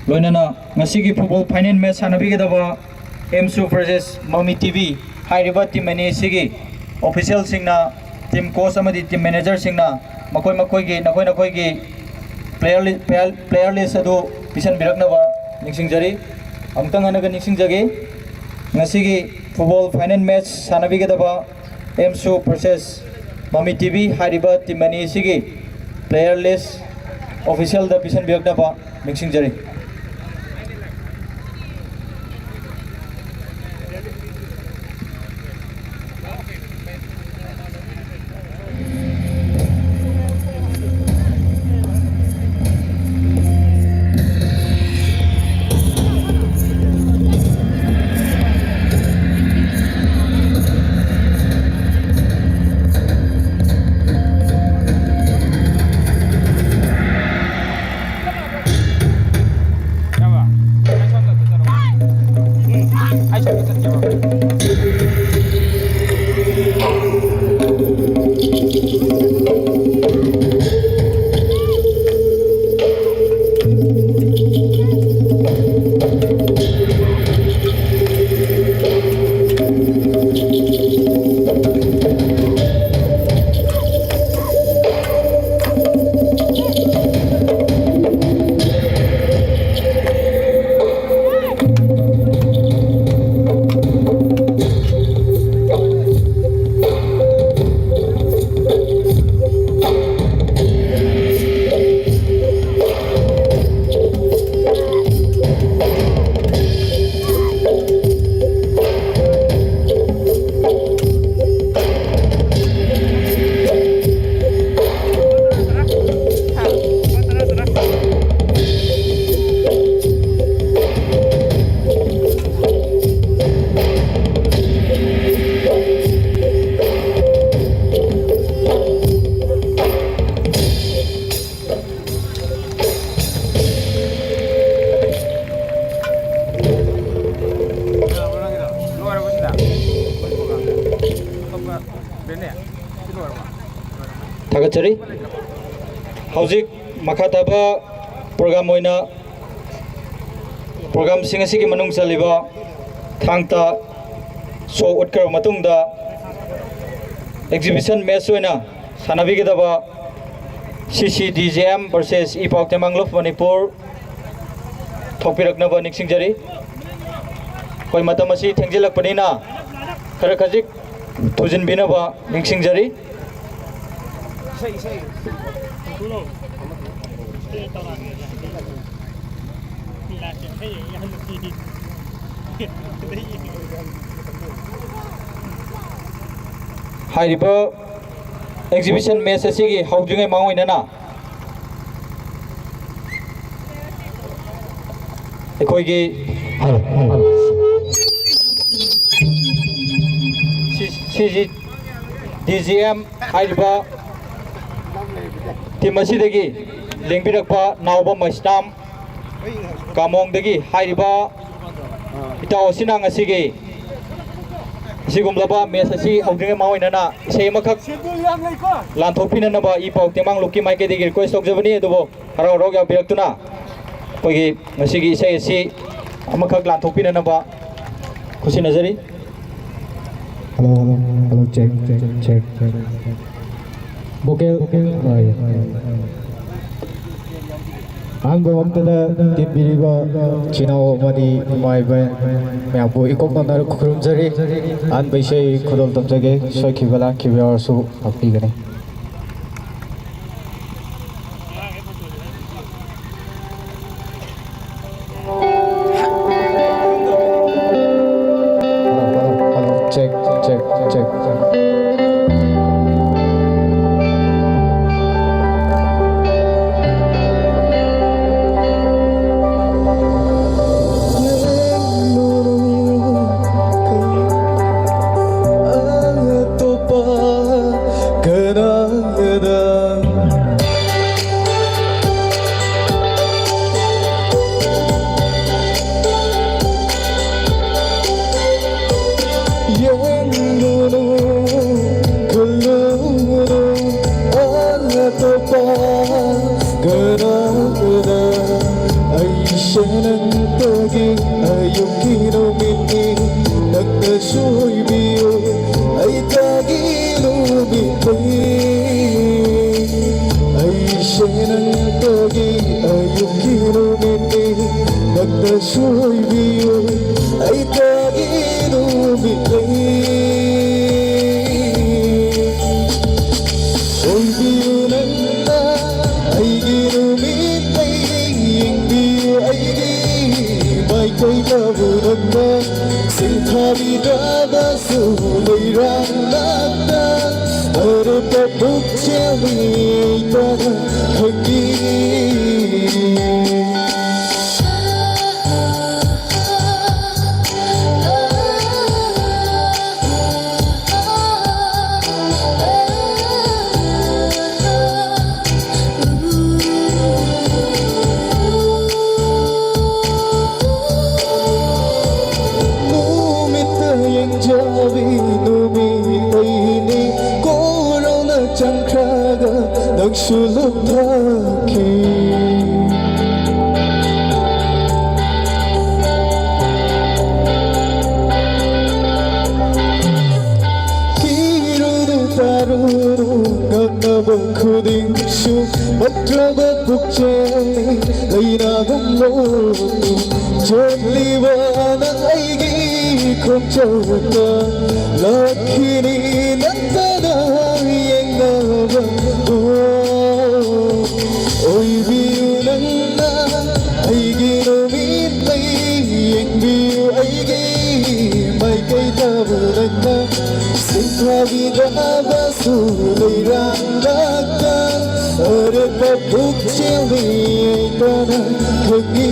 ꯂꯣꯏꯅꯅ ꯉꯁꯤꯒꯤ football final match ꯁꯥꯟꯅꯕꯤꯒꯗꯕ ꯑꯦꯝꯁꯨ versus ꯃꯃꯤ ꯇꯤ ꯚꯤ ꯍꯥꯏꯔꯤꯕ ꯇꯤꯝ ꯑꯅꯤ ꯑꯁꯤꯒꯤ ꯑꯣꯐꯤꯁꯤꯌꯦꯜꯁꯤꯡꯅ, ꯇꯤꯝ ꯀꯣꯆ ꯑꯃꯗꯤ ꯇꯤꯝ ꯃꯦꯅꯦꯖꯔꯁꯤꯡꯅ ꯃꯈꯣꯏ ꯃꯈꯣꯏꯒꯤ, ꯅꯈꯣꯏ ꯅꯈꯣꯏꯒꯤ ꯄ꯭ꯂꯦꯌꯔ ꯂꯤ-, ꯄ꯭ꯂꯦꯌꯔ, ꯄ꯭ꯂꯦꯌꯔ ꯂꯤꯁ ꯑꯗꯨ ꯄꯤꯁꯤꯟꯕꯤꯔꯛꯅꯕ ꯅꯤꯡꯁꯤꯡꯖꯔꯤ꯫ ꯑꯃꯨꯛꯇꯪ ꯍꯟꯅꯒ ꯅꯤꯡꯁꯤꯡꯖꯒꯦ, ꯉꯁꯤꯒꯤ ꯐꯨꯠꯕꯣꯜ ꯐꯥꯏꯅꯦꯜ ꯃꯦꯠꯆ ꯁꯥꯟꯅꯕꯤꯒꯗꯕ ꯑꯦꯝꯁꯨ ꯚꯔꯁꯦꯁ ꯃꯃꯤ ꯇꯤꯚꯤ ꯍꯥꯏꯔꯤꯕ ꯇꯤꯝ ꯑꯅꯤ ꯑꯁꯤꯒꯤ ꯄ꯭ꯂꯦꯌꯔ ꯂꯤꯁ ꯑꯣꯐꯤꯁꯤꯌꯦꯜꯗ ꯄꯤꯁꯤꯟꯕꯤꯔꯛꯅꯕ ꯅꯤꯡꯁꯤꯡꯖꯔꯤ꯫ ꯊꯥꯒꯠꯆꯔꯤ꯫ ꯍꯧꯖꯤꯛ ꯃꯈꯥ ꯇꯥꯕ ꯄ꯭ꯔꯣꯒ꯭ꯔꯥꯝ ꯑꯣꯏꯅ, ꯄ꯭ꯔꯣꯒ꯭ꯔꯥꯝꯁꯤꯡ ꯑꯁꯤꯒꯤ ꯃꯅꯨꯡ ꯆꯜꯂꯤꯕ ꯊꯥꯡ ꯇꯥ ꯁꯣ ꯎꯠꯈ꯭ꯔꯕ ꯃꯇꯨꯡꯗ, ꯑꯦꯛꯖꯤꯕꯤꯁꯟ ꯃꯦꯠꯆ ꯑꯣꯏꯅ ꯁꯥꯟꯅꯕꯤꯒꯗꯕ ꯁꯤ ꯁꯤ D G M versus E ꯄꯥꯎ ꯇꯦꯡꯕꯥꯡ ꯂꯣꯐ ꯃꯅꯤꯄꯨꯔ ꯊꯣꯛꯄꯤꯔꯛꯅꯕ ꯅꯤꯡꯁꯤꯡꯖꯔꯤ꯫ ꯑꯩꯈꯣꯏ ꯃꯇꯝ ꯑꯁꯤ ꯊꯦꯡꯖꯤꯜꯂꯛꯄꯅꯤꯅ, ꯈꯔ ꯈꯖꯤꯛ ꯊꯨꯖꯤꯟꯕꯤꯅꯕ ꯅꯤꯡꯁꯤꯡꯖꯔꯤ꯫ ꯍꯥꯏꯔꯤꯕ ꯑꯦꯛꯖꯤꯕꯤꯁꯟ ꯃꯦꯠꯆ ꯑꯁꯤꯒꯤ ꯍꯧꯗ꯭ꯔꯤꯉꯩ ꯃꯃꯥꯡ ꯑꯣꯏꯅꯅ, ꯑꯩꯈꯣꯏꯒꯤ ꯁꯤ C G D G M ꯍꯥꯏꯔꯤꯕ ꯇꯤꯝ ꯑꯁꯤꯗꯒꯤ ꯂꯦꯡꯕꯤꯔꯛꯄ ꯅꯥꯎꯕ ꯃꯩꯁꯅꯥꯝ ꯀꯥꯃꯣꯡꯗꯒꯤ ꯍꯥꯏꯔꯤꯕ ꯏꯇꯥꯎ ꯑꯁꯤꯅ ꯉꯁꯤꯒꯤ ꯑꯁꯤꯒꯨꯝꯂꯕ ꯃꯦꯠꯆ ꯑꯁꯤ ꯍꯧꯗ꯭ꯔꯤꯉꯩ ꯃꯃꯥꯡ ꯑꯣꯏꯅꯅ ꯏꯁꯩ ꯑꯃꯈꯛ ꯂꯥꯟꯊꯣꯛꯄꯤꯅꯅꯕ ꯏ ꯄꯥꯎ ꯇꯦꯡꯕꯥꯡ ꯂꯨꯞꯀꯤ ꯃꯥꯏꯀꯩꯗꯒꯤ ꯔꯤꯀ꯭ꯋꯦꯁ ꯇꯧꯖꯕꯅꯤ꯫ ꯑꯗꯨꯕꯨ ꯍꯔꯥꯎ ꯍꯔꯥꯎ ꯌꯥꯎꯕꯤꯔꯛꯇꯨꯅ ꯑꯩꯈꯣꯏꯒꯤ ꯉꯁꯤꯒꯤ ꯏꯁꯩ ꯑꯁꯤ ꯑꯃꯈꯛ ꯂꯥꯟꯊꯣꯛꯄꯤꯅꯅꯕ ꯈꯨꯠꯁꯤꯟꯅꯖꯔꯤ꯫ Hello, hello, hello, check, check, check, check. Vocal, ꯍꯣꯏ꯫ ꯑꯍꯥꯟꯕ ꯃꯛꯇꯗ ꯇꯤꯟꯕꯤꯔꯤꯕ ꯏꯆꯤꯟ ꯏꯅꯥꯎ ꯑꯃꯗꯤ ꯏꯃꯥ ꯏꯕꯦꯟ ꯃꯌꯥꯝꯕꯨ ꯏꯀꯣꯛ ꯅꯣꯟꯅ ꯈꯨꯔꯨꯝꯖꯔꯤ꯫ ꯑꯍꯥꯟꯕ ꯏꯁꯩ ꯈꯨꯗꯣꯜ ꯇꯝꯖꯒꯦ, ꯁꯣꯏꯈꯤꯕ ꯂꯥꯟꯈꯤꯕ ꯌꯥꯎꯔꯁꯨ ꯉꯥꯛꯄꯤꯒꯅꯤ꯫ Hello, hello, hello. Check, check, check. ꯌꯦꯡꯕꯤꯌꯨ ꯅꯪꯅ ꯑꯩꯒꯤ ꯅꯨꯃꯤꯠ ꯂꯩ, ꯌꯦꯡꯕꯤꯌꯨ ꯑꯩꯒꯤ ꯃꯥꯏꯀꯩꯗꯕꯨ ꯅꯪꯅ ꯁꯤꯡꯊꯥꯕꯤꯗ꯭ꯔꯕꯁꯨ ꯂꯩꯔꯥꯡ ꯂꯥꯛꯇ ꯑꯔꯦꯞꯄ ꯄꯨꯛꯆꯦꯜꯅꯤ ꯑꯩꯇꯅ ꯈꯪꯏ꯫ ꯅꯨꯃꯤꯠꯇ ꯌꯦꯡꯖꯕꯤ ꯅꯨꯃꯤꯠ ꯑꯩꯅꯤ ꯀꯣꯔꯧꯅ ꯆꯪꯈ꯭ꯔꯒ ꯅꯪꯁꯨ ꯂꯨꯞꯊꯈꯤ꯫ ꯀꯤꯔꯨꯅꯨ ꯇꯥꯔꯨꯅꯨ ꯉꯝꯅꯕ ꯈꯨꯗꯤꯡꯁꯨ ꯃꯠꯇ꯭ꯔꯕ ꯄꯨꯛꯆꯦꯜ ꯂꯩꯅꯥꯒꯨꯝ ꯂꯣꯛꯇꯨ ꯆꯦꯜꯂꯤꯕ ꯅꯪ ꯑꯩꯒꯤ ꯈꯣꯡꯆꯠꯇ ꯂꯥꯛꯈꯤꯅꯤ ꯅꯠꯇꯅ ꯌꯦꯡꯅꯕ꯫ ꯑꯣ, ꯑꯣꯏꯕꯤꯌꯨ ꯅꯪꯅ ꯑꯩꯒꯤ ꯅꯨꯃꯤꯠ ꯂꯩ, ꯌꯦꯡꯕꯤꯌꯨ ꯑꯩꯒꯤ ꯃꯥꯏꯀꯩꯗꯕꯨ ꯅꯪꯅ ꯁꯤꯡꯊꯥꯕꯤꯗ꯭ꯔꯕꯁꯨ ꯂꯩꯔꯥꯡ ꯂꯥꯛꯇ ꯑꯔꯦꯞꯄ ꯄꯨꯛꯆꯦꯜꯅꯤ ꯑꯩꯇꯅ ꯈꯪꯏ꯫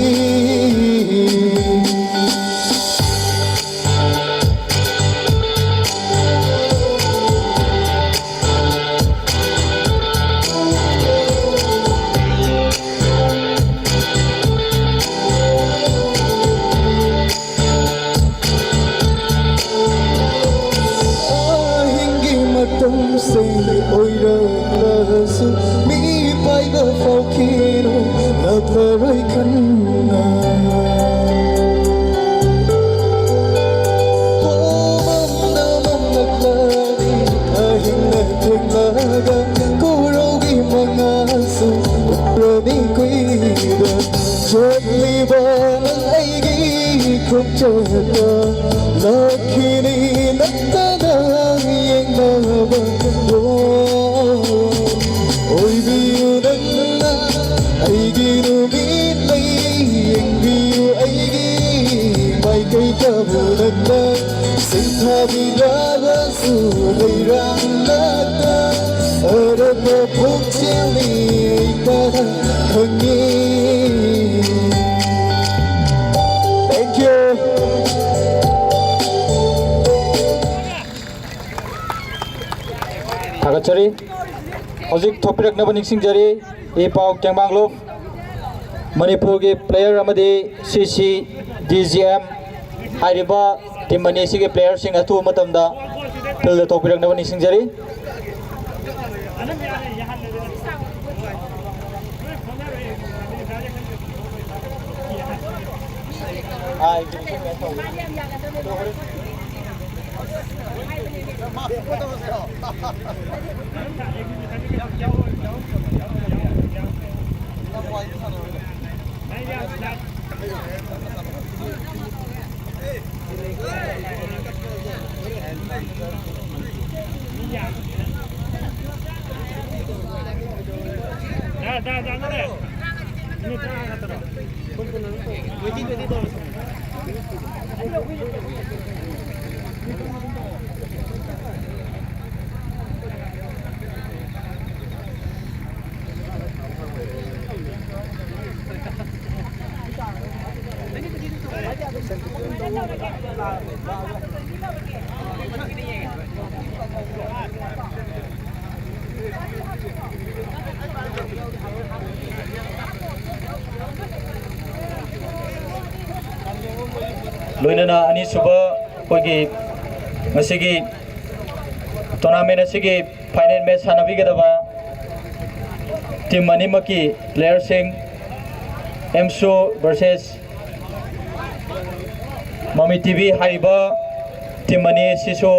ꯑꯍꯤꯡꯒꯤ ꯃꯇꯝꯁꯦ ꯑꯣꯏꯔꯛꯂꯁꯨ ꯃꯤ ꯄꯥꯏꯕ ꯐꯥꯎꯈꯤꯅꯨ ꯂꯥꯛꯂꯔꯣꯏ ꯈꯟꯅ꯫ ꯄꯣꯝꯅ ꯃꯝꯂꯛꯂꯅꯤ ꯑꯍꯤꯡꯅ ꯊꯦꯡꯂꯒ ꯀꯣꯔꯧꯒꯤ ꯃꯉꯥꯜꯁꯨ ꯎꯔꯅꯤ ꯀꯨꯏꯗ꯫ ꯆꯠꯂꯤꯕ ꯅꯪ ꯑꯩꯒꯤ ꯈꯣꯡꯆꯠꯇ ꯂꯥꯛꯈꯤꯅꯤ ꯅꯠꯇꯅ ꯌꯦꯡꯅꯕ꯫ ꯅꯕꯨꯛ ꯆꯦꯜꯂꯤ ꯀꯅꯥ ꯈꯪꯉꯤ? Thank you. ꯊꯥꯒꯠꯆꯔꯤ꯫ ꯍꯧꯖꯤꯛ ꯊꯣꯛꯄꯤꯔꯛꯅꯕ ꯅꯤꯡꯁꯤꯡꯖꯔꯤ꯫ ꯏ ꯄꯥꯎ ꯇꯦꯡꯕꯥꯡꯂꯨꯞ ꯃꯅꯤꯄꯨꯔꯒꯤ player ꯑꯃꯗꯤ C C D G M ꯍꯥꯏꯔꯤꯕ team ꯑꯅꯤ ꯑꯁꯤꯒꯤ playerꯁꯤꯡ ꯑꯊꯨꯕ ꯃꯇꯝꯗ fieldꯗ ꯊꯣꯛꯄꯤꯔꯛꯅꯕ ꯅꯤꯡꯁꯤꯡꯖꯔꯤ꯫ ꯂꯣꯏꯅꯅ ꯑꯅꯤꯁꯨꯕ ꯑꯩꯈꯣꯏꯒꯤ ꯉꯁꯤꯒꯤ tournament ꯑꯁꯤꯒꯤ final match ꯁꯥꯟꯅꯕꯤꯒꯗꯕ team ꯑꯅꯤꯃꯛꯀꯤ playerꯁꯤꯡ, ꯑꯦꯝꯁꯨ versus ꯃꯃꯤ ꯇꯤ ꯚꯤ ꯍꯥꯏꯔꯤꯕ team ꯑꯅꯤ ꯑꯁꯤꯁꯨ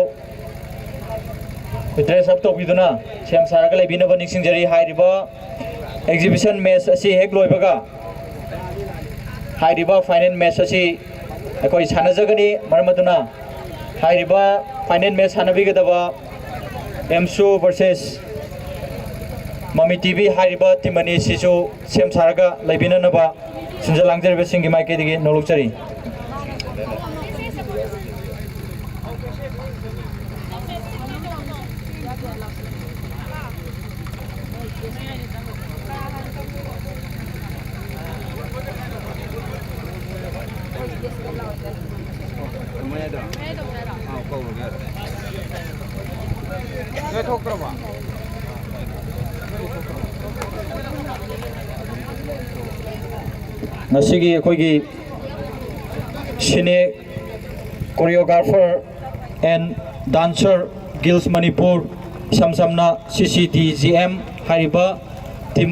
dress up ꯇꯧꯕꯤꯗꯨꯅ ꯁꯦꯝ ꯁꯥꯔꯒ ꯂꯩꯕꯤꯅꯕ ꯅꯤꯡꯁꯤꯡꯖꯔꯤ꯫ ꯍꯥꯏꯔꯤꯕ exhibition match ꯑꯁꯤ ꯍꯦꯛ ꯂꯣꯏꯕꯒ ꯍꯥꯏꯔꯤꯕ final match ꯑꯁꯤ ꯑꯩꯈꯣꯏ ꯁꯥꯟꯅꯖꯒꯅꯤ꯫ ꯃꯔꯝ ꯑꯗꯨꯅ ꯍꯥꯏꯔꯤꯕ final match ꯁꯥꯟꯅꯕꯤꯒꯗꯕ ꯑꯦꯝꯁꯨ versus ꯃꯃꯤ ꯇꯤ ꯚꯤ ꯍꯥꯏꯔꯤꯕ team ꯑꯅꯤ ꯑꯁꯤꯁꯨ ꯁꯦꯝ ꯁꯥꯔꯒ ꯂꯩꯕꯤꯅꯅꯕ ꯁꯤꯟꯖ ꯂꯥꯡꯖꯔꯤꯕꯁꯤꯡꯒꯤ ꯃꯥꯏꯀꯩꯗꯒꯤ ꯅꯣꯂꯨꯛꯆꯔꯤ꯫ ꯉꯁꯤꯒꯤ ꯑꯩꯈꯣꯏꯒꯤ ꯁꯤꯅꯦ choreographer and dancer grills Manipur, ꯏꯁꯝ ꯁꯝꯅ ꯁꯤ ꯁꯤ ꯇꯤ ꯖꯤ ꯑꯦꯝ ꯍꯥꯏꯔꯤꯕ ꯇꯤꯝ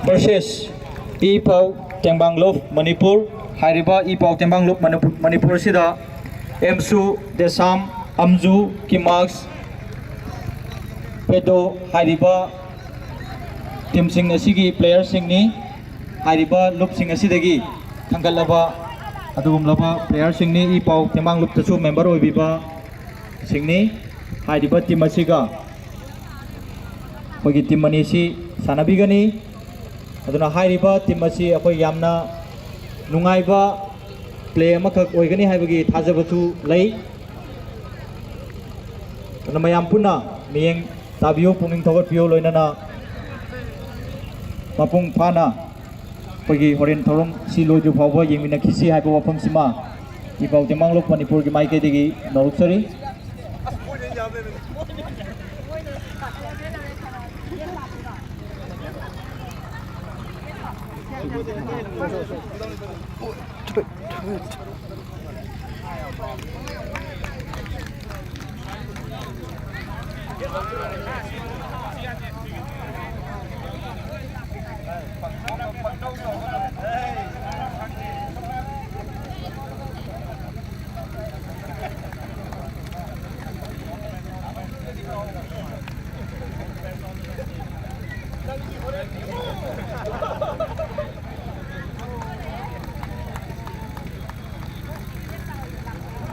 ꯚꯔꯁꯦꯁ ꯏ ꯄꯥꯎ ꯇꯦꯡꯕꯥꯡꯂꯨꯞ ꯃꯅꯤꯄꯨꯔ ꯍꯥꯏꯔꯤꯕ ꯏ ꯄꯥꯎ ꯇꯦꯡꯕꯥꯡꯂꯨꯞ ꯃꯅꯤꯄꯨꯔ, ꯃꯅꯤꯄꯨꯔ ꯑꯁꯤꯗ ꯑꯦꯝꯁꯨ, ꯗꯦꯁꯥꯝ, ꯑꯝꯖꯨ, ꯀꯤꯃꯥꯛꯁ, ꯄꯦꯗꯣ ꯍꯥꯏꯔꯤꯕ ꯇꯤꯝꯁꯤꯡ ꯑꯁꯤꯒꯤ ꯄ꯭ꯂꯦꯌꯔꯁꯤꯡꯅꯤ꯫ ꯍꯥꯏꯔꯤꯕ ꯂꯨꯞꯁꯤꯡ ꯑꯁꯤꯗꯒꯤ ꯈꯟꯒꯠꯂꯕ ꯑꯗꯨꯒꯨꯝꯂꯕ ꯄ꯭ꯂꯦꯌꯔꯁꯤꯡꯅꯤ꯫ ꯏ ꯄꯥꯎ ꯇꯦꯡꯕꯥꯡ ꯂꯨꯞꯇꯁꯨ ꯃꯦꯝꯕꯔ ꯑꯣꯏꯕꯤꯕꯁꯤꯡꯅꯤ꯫ ꯍꯥꯏꯔꯤꯕ ꯇꯤꯝ ꯑꯁꯤꯒ ꯑꯩꯈꯣꯏꯒꯤ ꯇꯤꯝ ꯑꯅꯤꯁꯤ ꯁꯥꯟꯅꯕꯤꯒꯅꯤ꯫ ꯑꯗꯨꯅ ꯍꯥꯏꯔꯤꯕ ꯇꯤꯝ ꯑꯁꯤ ꯑꯩꯈꯣꯏ ꯌꯥꯝꯅ ꯅꯨꯡꯉꯥꯏꯕ ꯄ꯭ꯂꯦ ꯑꯃꯈꯛ ꯑꯣꯏꯒꯅꯤ ꯍꯥꯏꯕꯒꯤ ꯊꯥꯖꯕꯁꯨ ꯂꯩ꯫ ꯑꯗꯨꯅ ꯃꯌꯥꯝ ꯄꯨꯟꯅ ꯃꯤꯠꯌꯦꯡ ꯇꯥꯕꯤꯌꯨ, ꯄꯨꯛꯅꯤꯡ ꯊꯧꯒꯠꯄꯤꯌꯨ, ꯂꯣꯏꯅꯅ ꯃꯄꯨꯡ ꯐꯥꯅ ꯑꯩꯈꯣꯏꯒꯤ ꯍꯣꯔꯦꯟ ꯊꯧꯔꯝ ꯁꯤ ꯂꯣꯏꯗ꯭ꯔꯤ ꯐꯥꯎꯕ ꯌꯦꯡꯃꯤꯟꯅꯈꯤꯁꯤ ꯍꯥꯏꯕ ꯋꯥꯐꯝꯁꯤꯃ ꯏ ꯄꯥꯎ ꯇꯦꯡꯕꯥꯡꯂꯨꯞ ꯃꯅꯤꯄꯨꯔꯒꯤ ꯃꯥꯏꯀꯩꯗꯒꯤ ꯅꯣꯜꯂꯛꯆꯔꯤ꯫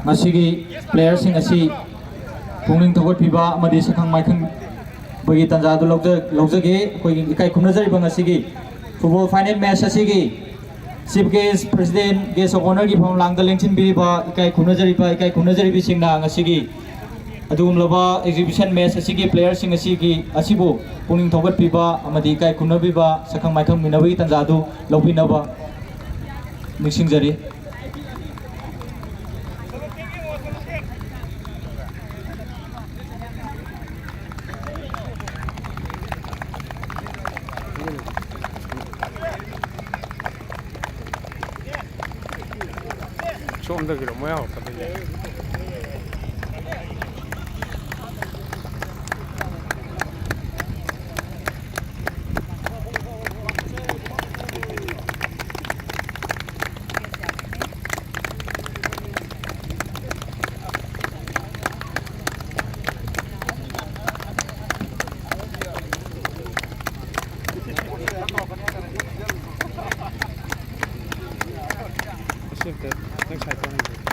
ꯉꯁꯤꯒꯤ ꯄ꯭ꯂꯦꯌꯔꯁꯤꯡ ꯑꯁꯤ ꯄꯨꯛꯅꯤꯡ ꯊꯧꯒꯠꯄꯤꯕ ꯑꯃꯗꯤ ꯁꯛꯈꯪ ꯃꯥꯏꯈꯪꯕꯒꯤ ꯇꯥꯟꯖꯥ ꯑꯗꯨ ꯂꯧꯖ-, ꯂꯧꯖꯒꯦ꯫ ꯑꯩꯈꯣꯏꯒꯤ ꯏꯀꯥꯏ ꯈꯨꯝꯅꯖꯔꯤꯕ ꯉꯁꯤꯒꯤ ꯐꯨꯠꯕꯣꯜ ꯐꯥꯏꯅꯦꯜ ꯃꯦꯠꯆ ꯑꯁꯤꯒꯤ chief guest, president, guest of ꯑꯣꯅꯔꯒꯤ ꯐꯝꯂꯥꯡꯗ ꯂꯦꯡꯁꯤꯟꯕꯤꯔꯤꯕ ꯏꯀꯥꯏ ꯈꯨꯝꯅꯖꯔꯤꯕ, ꯏꯀꯥꯏ ꯈꯨꯝꯅꯖꯔꯤꯕꯁꯤꯡꯅ ꯉꯁꯤꯒꯤ ꯑꯗꯨꯒꯨꯝꯂꯕ ꯑꯦꯛꯖꯤꯕꯤꯁꯟ ꯃꯦꯠꯆ ꯑꯁꯤꯒꯤ ꯄ꯭ꯂꯦꯌꯔꯁꯤꯡ ꯑꯁꯤꯒꯤ, ꯑꯁꯤꯕꯨ ꯄꯨꯛꯅꯤꯡ ꯊꯧꯒꯠꯄꯤꯕ ꯑꯃꯗꯤ ꯏꯀꯥꯏ ꯈꯨꯝꯅꯕꯤꯕ, ꯁꯛꯈꯪ ꯃꯥꯏꯈꯪꯃꯤꯟꯅꯕꯒꯤ ꯇꯥꯟꯖꯥ ꯑꯗꯨ ꯂꯧꯕꯤꯅꯕ ꯅꯤꯡꯁꯤꯡꯖꯔꯤ꯫ ꯍꯟꯗꯛꯀꯤꯔꯣ ꯃꯣꯏ ꯍꯧꯔꯛꯄꯗꯒꯤ? ꯑꯁꯤ ꯑꯝꯇ ꯅꯪ ꯁꯥꯏꯠꯇ ꯑꯣꯏꯅ ꯌꯦꯡꯉꯣ꯫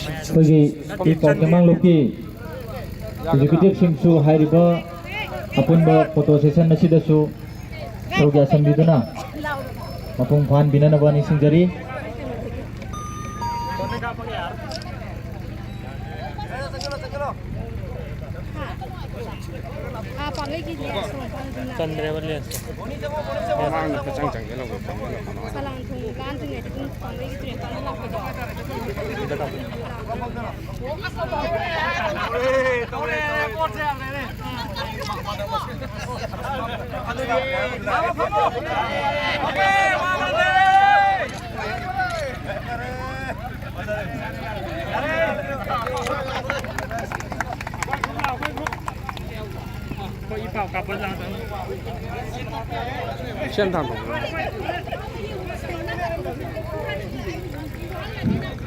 ꯑꯩꯈꯣꯏꯒꯤ ꯏ ꯄꯥꯎ ꯇꯦꯡꯕꯥꯡ ꯂꯨꯞꯀꯤ ꯑꯦꯛꯖꯤꯀ꯭ꯌꯨꯇꯤꯚꯁꯤꯡꯁꯨ ꯍꯥꯏꯔꯤꯕ ꯑꯄꯨꯟꯕ ꯐꯣꯇꯣ ꯁꯦꯁꯟ ꯑꯁꯤꯗꯁꯨ ꯁꯔꯨꯛ ꯌꯥꯁꯟꯕꯤꯗꯨꯅ ꯃꯄꯨꯡ ꯐꯥꯍꯟꯕꯤꯅꯅꯕ ꯅꯤꯡꯁꯤꯡꯖꯔꯤ꯫ ꯑꯥ, ꯄꯥꯡꯒꯩꯒꯤ ꯂꯦꯟꯁ ꯍꯣꯡꯕ ꯑꯗꯨꯅ ꯆꯟꯗ꯭ꯔꯦꯕ ꯂꯦꯟꯁꯇꯣ꯫ ꯃꯃꯥꯡꯗ ꯈꯤꯇꯪ ꯆꯪꯁꯤꯜꯂꯧꯕ ꯆꯪꯁꯤꯜꯂꯧꯕ꯫ ꯁꯂꯥꯡ ꯊꯣꯡ ꯂꯥꯟꯗ꯭ꯔꯤꯉꯩꯗ ꯑꯗꯨꯝ ꯄꯥꯡꯒꯩꯒꯤ ꯇꯨꯔꯦꯟ ꯄꯥꯡꯒꯩ ꯂꯥꯛꯄꯗꯣ꯫ ꯇꯧꯔꯦ, ꯇꯧꯔꯦ, ꯇꯧꯔꯦ꯫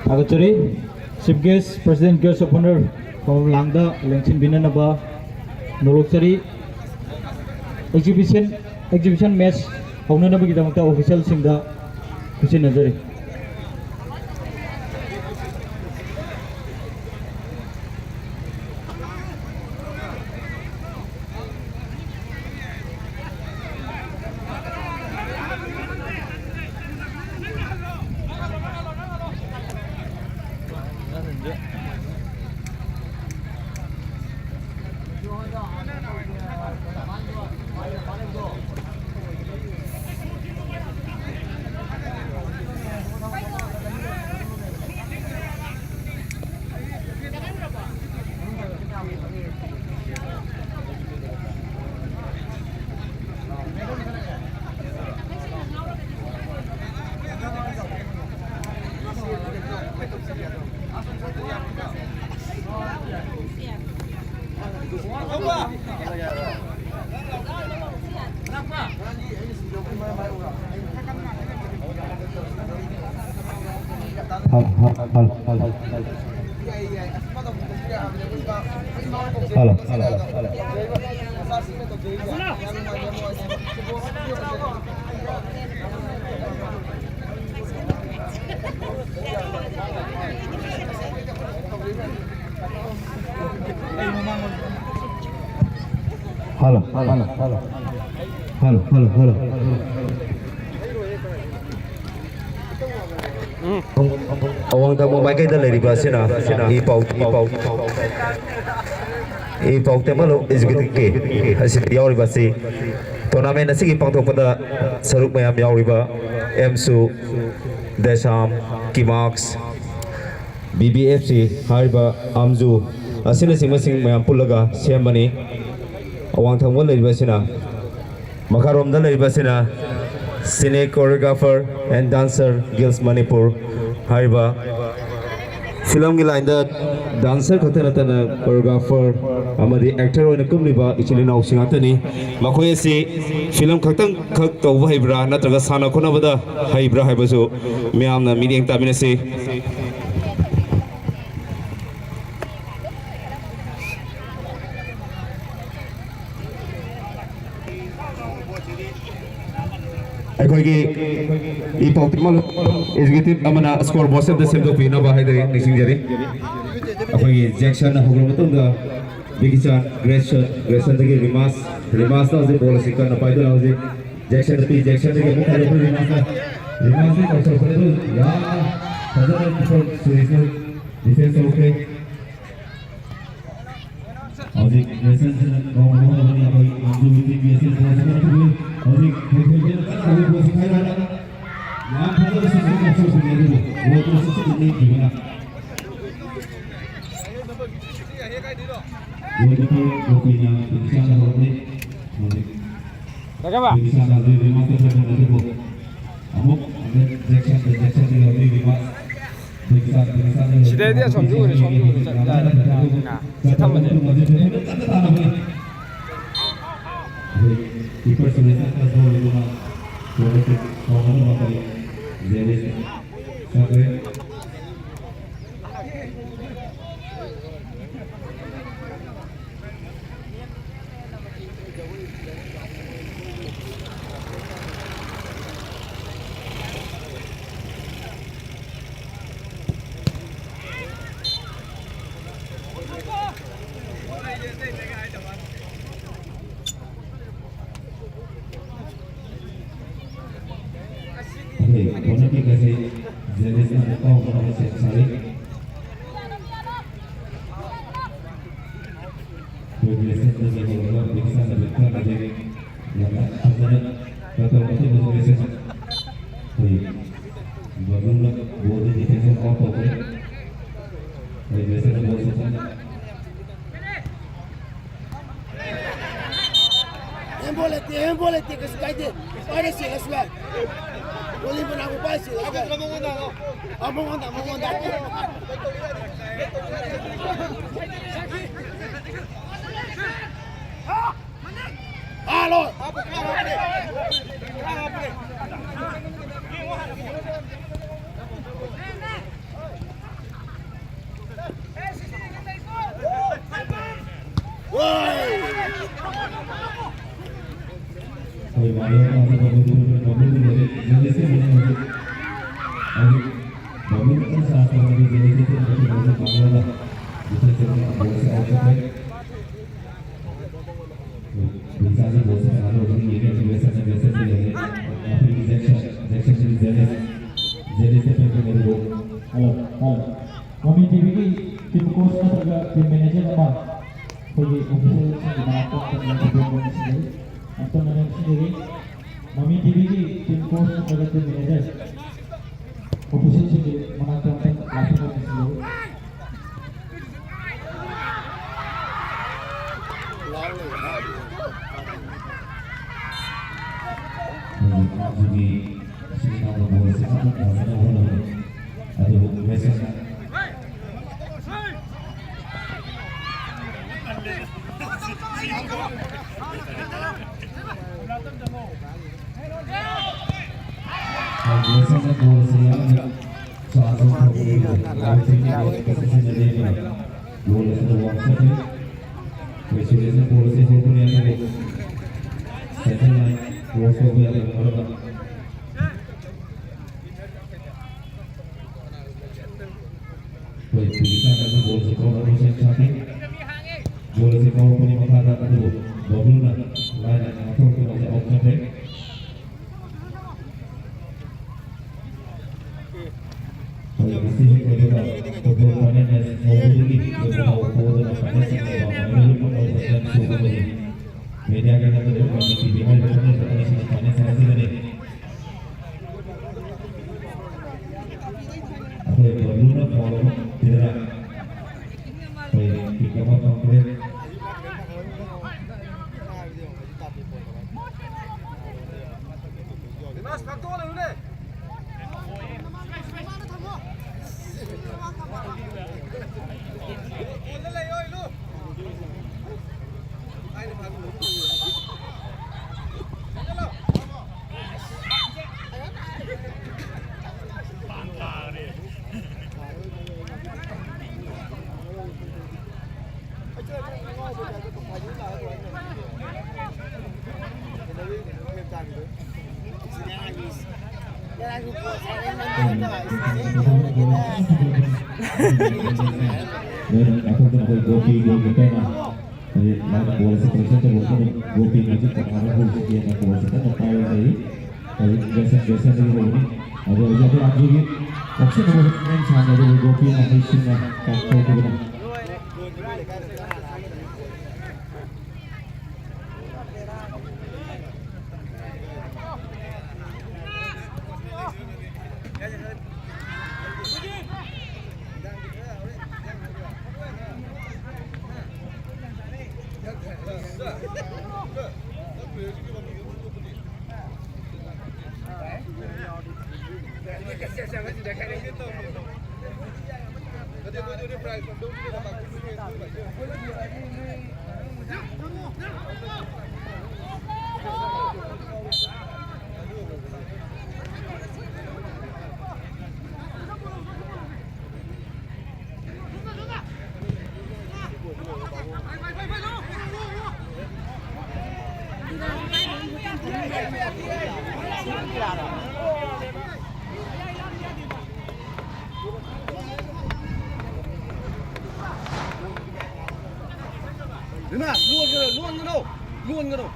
ꯊꯥꯒꯠꯆꯔꯤ꯫ Chief Guest, President, Guest of Honor ꯊꯧꯔꯝ ꯂꯥꯡꯗ ꯂꯦꯡꯁꯤꯟꯕꯤꯅꯅꯕ ꯅꯣꯂꯣꯛꯆꯔꯤ꯫ Exhibition, exhibition match ꯍꯧꯅꯅꯕꯒꯤꯗꯃꯛꯇ officialꯁꯤꯡꯗ ꯈꯨꯠꯁꯤꯟꯅꯖꯔꯤ꯫ Hello, hello, hello. Hello, hello, hello. Hello, hello, hello. ꯑꯋꯥꯡ ꯊꯪꯕ ꯃꯥꯏꯀꯩꯗ ꯂꯩꯔꯤꯕ ꯑꯁꯤꯅ ꯏ ꯄꯥꯎ, ꯏ ꯄꯥꯎ, ꯏ ꯄꯥꯎ ꯇꯦꯝꯕꯥꯂꯨ Executive ꯀꯤ ꯑꯁꯤꯗ ꯌꯥꯎꯔꯤꯕ ꯑꯁꯤ tournament ꯑꯁꯤꯒꯤ ꯄꯥꯡꯊꯣꯛꯄꯗ ꯁꯔꯨꯛ ꯃꯌꯥꯝ ꯌꯥꯎꯔꯤꯕ ꯑꯦꯝꯁꯨ, ꯗꯦꯁꯥꯝ, ꯀꯤꯃꯥꯛꯁ, ꯕꯤ ꯕꯤ ꯑꯦꯐ ꯁꯤ ꯍꯥꯏꯔꯤꯕ ꯑꯝꯖꯨ ꯑꯁꯤꯅꯆꯤꯡꯕꯁꯤꯡ ꯃꯌꯥꯝ ꯄꯨꯜꯂꯒ ꯁꯦꯝꯕꯅꯤ꯫ ꯑꯋꯥꯡ ꯊꯪꯕ ꯂꯩꯔꯤꯕꯁꯤꯅ, ꯃꯈꯥꯔꯣꯝꯗ ꯂꯩꯔꯤꯕꯁꯤꯅ Cine Choreographer and Dancer Guilds Manipur ꯍꯥꯏꯔꯤꯕ ꯐꯤꯂꯝꯒꯤ ꯂꯥꯏꯟꯗ ꯗꯥꯟꯁꯔ ꯈꯛꯇ ꯅꯠꯇꯅ ꯀꯣꯔꯤꯌꯣꯒ꯭ꯔꯥꯐꯔ ꯑꯃꯗꯤ ꯑꯦꯛꯇꯔ ꯑꯣꯏꯅ ꯀꯨꯝꯂꯤꯕ ꯏꯆꯤꯜ ꯏꯅꯥꯎꯁꯤꯡ ꯉꯥꯛꯇꯅꯤ꯫ ꯃꯈꯣꯏ ꯑꯁꯤ ꯐꯤꯂꯝ ꯈꯛꯇꯪ ꯈꯛ ꯇꯧꯕ ꯍꯩꯕ꯭ꯔꯥ ꯅꯠꯇ꯭ꯔꯒ ꯁꯥꯟꯅ ꯈꯣꯠꯅꯕꯗ ꯍꯩꯕ꯭ꯔꯥ ꯍꯥꯏꯕꯁꯨ ꯃꯤꯌꯥꯝꯅ ꯃꯤꯠꯌꯦꯡ ꯇꯥꯃꯤꯟꯅꯁꯤ꯫ ꯑꯩꯈꯣꯏꯒꯤ ꯏ ꯄꯥꯎ ꯇꯤꯃꯜ ꯑꯦꯛꯖꯤꯀ꯭ꯌꯨꯇꯤꯚ ꯑꯃꯅ ꯁ꯭ꯀꯣꯔ ꯕꯣꯔꯗꯁꯦ ꯑꯝꯇ ꯁꯦꯝꯗꯣꯛꯄꯤꯅꯕ ꯍꯥꯏꯗꯅ ꯅꯤꯡꯁꯤꯡꯖꯔꯤ꯫ ꯑꯩꯈꯣꯏꯒꯤ ꯖꯦꯛꯁꯟꯅ ꯍꯧꯈ꯭ꯔ ꯃꯇꯨꯡꯗ ꯕꯤꯀꯤꯆꯥꯟ, ꯒ꯭ꯔꯦꯁꯟ, ꯒ꯭ꯔꯦꯁꯟꯗꯒꯤ ꯔꯤꯃꯥꯁ, ꯔꯤꯃꯥꯁꯅ ꯍꯧꯖꯤꯛ ꯕꯣꯜ ꯑꯁꯤ ꯀꯟꯅ ꯄꯥꯏꯗꯨꯅ ꯍꯧꯖꯤꯛ ꯖꯦꯛꯁꯟꯗ ꯄꯤ, ꯖꯦꯛꯁꯟꯗꯒꯤ ꯑꯃꯨꯛ ꯍꯜꯂꯛꯄ ꯔꯤꯃꯥꯁꯅ, ꯔꯤꯃꯥꯁꯅ ꯀꯥꯎꯊꯣꯔꯛꯄꯅꯦ ꯑꯗꯨ ꯌꯥꯝꯅ ꯐꯖꯅ ꯀꯤꯄꯔ ꯁꯨꯔꯦꯁꯅ ꯗꯤꯐꯦꯟꯁ ꯇꯧꯈ꯭ꯔꯦ꯫ ꯍꯧꯖꯤꯛ ꯒ꯭ꯔꯦꯁꯟꯁꯤꯅ ꯀꯥꯎꯕ ꯍꯣꯠꯅꯕꯅꯤ ꯑꯩꯈꯣꯏ ꯃꯟꯖꯨ ꯇꯤꯝꯒꯤ ꯑꯦꯁꯤꯁ ꯕꯣꯜꯁꯤ ꯀꯟꯅ ꯄꯨꯏ꯫ ꯍꯧꯖꯤꯛ ꯊꯣꯏꯊꯣꯏꯕꯤꯅ ꯀꯟꯅ ꯍꯧꯖꯤꯛ ꯕꯣꯜꯁꯤ ꯈꯥꯏꯔꯒ ꯌꯥꯝ ꯐꯖꯅ ꯁꯤꯟꯅꯕ ꯀꯥꯎꯊꯣꯛꯄꯅꯤ ꯑꯗꯨꯕꯨ ꯒꯣꯜ ꯄꯣꯁ ꯑꯁꯤꯗ ꯅꯦꯠꯈꯤꯕꯅ ꯒꯣꯜ ꯀꯤꯄꯔ ꯒꯣꯄꯤꯅ ꯇꯤꯝ ꯆꯥꯅ ꯍꯧꯔꯛꯂꯤ꯫ ꯍꯧꯖꯤꯛ ꯇꯤꯝ ꯆꯥꯅ ꯍꯧꯖꯤꯛ ꯔꯤꯃꯥꯁꯇ ꯆꯠꯄ ꯑꯗꯨꯕꯨ ꯑꯃꯨꯛ ꯖꯦꯛꯁꯟ, ꯖꯦꯛꯁꯟꯗꯒꯤ ꯍꯧꯖꯤꯛ ꯔꯤꯃꯥꯁ꯫ ꯁꯤꯗꯩꯗꯤ ꯑꯁꯣꯝꯁꯨ ꯎꯔꯦ, ꯁꯣꯝꯁꯨ ꯎꯔꯦ, ꯆꯠ ꯌꯥꯔꯦ꯫ ꯁꯤ ꯊꯝꯃꯁꯦ꯫ ꯑꯩꯈꯣꯏ ꯀꯣꯔꯅꯔ ꯀꯤꯛ ꯑꯁꯤ ꯖꯦꯂꯤꯁꯅ ꯑꯃꯨꯛ ꯀꯥꯎꯅꯕ ꯁꯦꯝ ꯁꯥꯔꯤ꯫ ꯑꯩꯈꯣꯏꯒꯤ ꯂꯦꯁꯟꯗ ꯂꯩꯍꯧꯔꯕ ꯕꯤꯛꯁꯟ ꯑꯃꯦꯗꯀꯔ ꯑꯗꯒꯤ ꯌꯥꯝꯅ ꯐꯖꯅ ꯀꯟꯇ꯭ꯔꯣꯜ ꯃꯇꯨꯡꯗ ꯂꯦꯁꯟ ꯑꯩꯈꯣꯏ ꯕꯕ꯭ꯂꯨꯅ ꯕꯣꯜꯗꯤ ꯗꯤꯐꯦꯟꯁ ꯑꯥꯎꯠ ꯇꯧꯈ꯭ꯔꯦ꯫ ꯑꯩꯈꯣꯏ ꯂꯦꯁꯟꯗ ꯕꯣꯜ ꯁꯦꯝ ꯁꯥꯔꯤ꯫ ꯄꯣꯠ ꯂꯩꯇꯦ, ꯀꯩꯁꯨ ꯀꯥꯏꯗꯦ꯫ ꯄꯥꯏꯔ ꯆꯦꯜꯂꯁꯨ ꯌꯥꯏ꯫ ꯒꯣꯂꯤ ꯃꯅꯥꯛꯄꯨ ꯄꯥꯏꯔ ꯆꯦꯜꯂꯁꯨ ꯌꯥꯏ꯫ ꯑꯃꯉꯣꯟꯗ, ꯑꯃꯉꯣꯟꯗ꯫ ꯍꯥꯂꯣ꯫ ꯃꯃꯤ ꯇꯤꯚꯤꯒꯤ ꯇꯤꯝ ꯀꯣꯆ ꯅꯠꯇ꯭ꯔꯒ ꯇꯤꯝ ꯃꯦꯅꯦꯖꯔ ꯑꯃ ꯑꯩꯈꯣꯏꯒꯤ ꯑꯣꯐꯤꯁꯤꯌꯦꯜꯁꯤꯡꯒꯤ ꯃꯅꯥꯛꯇ ꯑꯝꯇꯪ ꯂꯦꯡꯊꯣꯛꯄꯤꯔꯝꯕ ꯅꯤꯡꯁꯤꯡꯖꯔꯤ꯫ ꯑꯝꯇꯪ ꯃꯅꯤꯡ ꯅꯤꯡꯁꯤꯡꯖꯔꯤ꯫ ꯃꯃꯤ ꯇꯤꯚꯤꯒꯤ ꯇꯤꯝ ꯀꯣꯆ ꯅꯠꯇ꯭ꯔꯒ ꯇꯤꯝ ꯃꯦꯅꯦꯖꯔ ꯑꯣꯐꯤꯁꯤꯌꯦꯜꯁꯤꯡꯒꯤ ꯃꯅꯥꯛꯇ ꯑꯝꯇꯪ ꯂꯥꯛꯄꯤꯔꯝꯕ ꯅꯤꯡꯁꯤꯡꯖꯔꯤ꯫ ꯑꯗꯨꯒꯤ ꯏꯆꯤꯜ ꯏꯅꯥꯎ ꯅꯝꯕꯣꯜ ꯑꯁꯤ ꯀꯟꯅ ꯐꯖꯅ ꯍꯣꯠꯅꯕꯅꯤ꯫ ꯑꯗꯨꯕꯨ ꯒ꯭ꯔꯦꯁꯟ ꯒ꯭ꯔꯦꯁꯟꯅ ꯕꯣꯜ ꯑꯁꯤ ꯌꯥꯝꯅ ꯆꯥꯟꯁ ꯑꯃ ꯐꯪꯕ ꯂꯧꯁꯤꯟꯕ ꯄꯣꯁꯤꯁꯟꯗ ꯂꯦꯞꯄ ꯕꯣꯜ ꯑꯁꯤꯗ ꯋꯥꯡ ꯆꯠꯈ꯭ꯔꯦ꯫ ꯁꯨꯔꯦꯁꯅ ꯕꯣꯜ ꯑꯁꯤ ꯍꯧꯕꯅꯤ ꯑꯗꯨꯕꯨ ꯁꯦꯟꯇꯔ ꯂꯥꯏꯟ ꯀ꯭ꯔꯣꯁ ꯇꯧꯕ ꯌꯥꯗꯕ ꯃꯔꯝꯅ ꯑꯩꯈꯣꯏ ꯄꯤꯂꯤꯀꯥꯟꯗ ꯕꯣꯜ ꯑꯁꯤ ꯀꯥꯎꯔꯛꯄ ꯁꯦꯝ ꯁꯥꯈꯤ꯫ ꯕꯣꯜ ꯑꯁꯤ ꯀꯥꯎꯔꯛꯄꯅꯤ ꯃꯈꯥꯗ ꯑꯗꯨꯕꯨ ꯕꯕ꯭ꯂꯨꯅ ꯂꯥꯏꯅ ꯉꯥꯛꯊꯣꯛꯇꯨꯅ ꯑꯥꯎꯠ ꯆꯠꯈ꯭ꯔꯦ꯫ ꯑꯩꯈꯣꯏ ꯉꯁꯤ ꯍꯦꯛ ꯂꯣꯏꯕꯒ ꯐꯨꯠꯕꯣꯜ ꯐꯥꯏꯅꯦꯜ ꯃꯦꯆ ꯍꯧꯕꯗꯒꯤ ꯂꯣꯏꯕ ꯐꯥꯎꯕ ꯄꯣꯗꯅ ꯐꯥꯏꯅꯦꯜ ꯁꯥꯟꯅꯕ ꯃꯌꯥꯝ ꯑꯃ ꯐꯥꯏꯅꯦꯜ ꯁꯥꯟꯅꯕ ꯃꯤꯗꯤꯌꯥꯒꯤ ꯅꯠꯇ꯭ꯔꯒ ꯃꯃꯤ ꯇꯤꯚꯤ ꯍꯥꯏꯔꯤꯕ ꯈꯪꯅꯕ ꯑꯅꯤꯁꯤꯅ ꯐꯥꯏꯅꯦꯜ ꯁꯥꯟꯅꯈꯤꯕꯅꯤ꯫ ꯑꯩꯈꯣꯏ ꯕꯕ꯭ꯂꯨꯅ ꯐꯥꯎꯜ ꯑꯃ ꯄꯤꯔꯒ ꯑꯩꯈꯣꯏ ꯀꯤꯛ ꯑꯃ ꯐꯪꯈ꯭ꯔꯦ꯫ ꯂꯣꯏꯅ ꯉꯥꯛꯊꯣꯛꯇꯨꯅ ꯑꯩꯈꯣꯏ ꯒꯣꯄꯤ ꯒꯣꯜ ꯀꯤꯄꯔꯅ ꯍꯧꯖꯤꯛ ꯃꯥꯅ ꯕꯣꯜ ꯑꯁꯤ ꯀꯂꯦꯛꯁꯟ ꯇꯧꯔꯛꯄꯗ ꯒꯣꯄꯤ ꯃꯦꯖꯤꯛ ꯇꯧꯅꯕ ꯍꯧꯖꯤꯛ ꯍꯦꯟꯅ ꯕꯣꯜ ꯑꯁꯤ ꯀꯟꯅ ꯄꯥꯏꯔ ꯂꯩ꯫ ꯍꯧꯖꯤꯛ ꯖꯦꯁꯟ, ꯖꯦꯁꯟꯗꯒꯤ ꯍꯧꯒꯅꯤ꯫ ꯑꯗꯣ ꯍꯧꯖꯤꯛ ꯑꯩꯈꯣꯏ ꯑꯥꯔꯖꯦꯒꯤ ꯑꯣꯞꯁꯟ ꯑꯃ ꯃꯦꯟ ꯁꯥꯟꯅꯗꯕ ꯒꯣꯄꯤꯅ ꯍꯩꯁꯤꯡꯅ ꯀꯥꯎꯊꯣꯛꯈꯤꯕꯅꯤ꯫ ꯔꯤꯃꯥ, ꯂꯣꯟꯒꯅꯨ, ꯂꯣꯟꯒꯅꯨ, ꯂꯣꯟꯒꯅꯨ꯫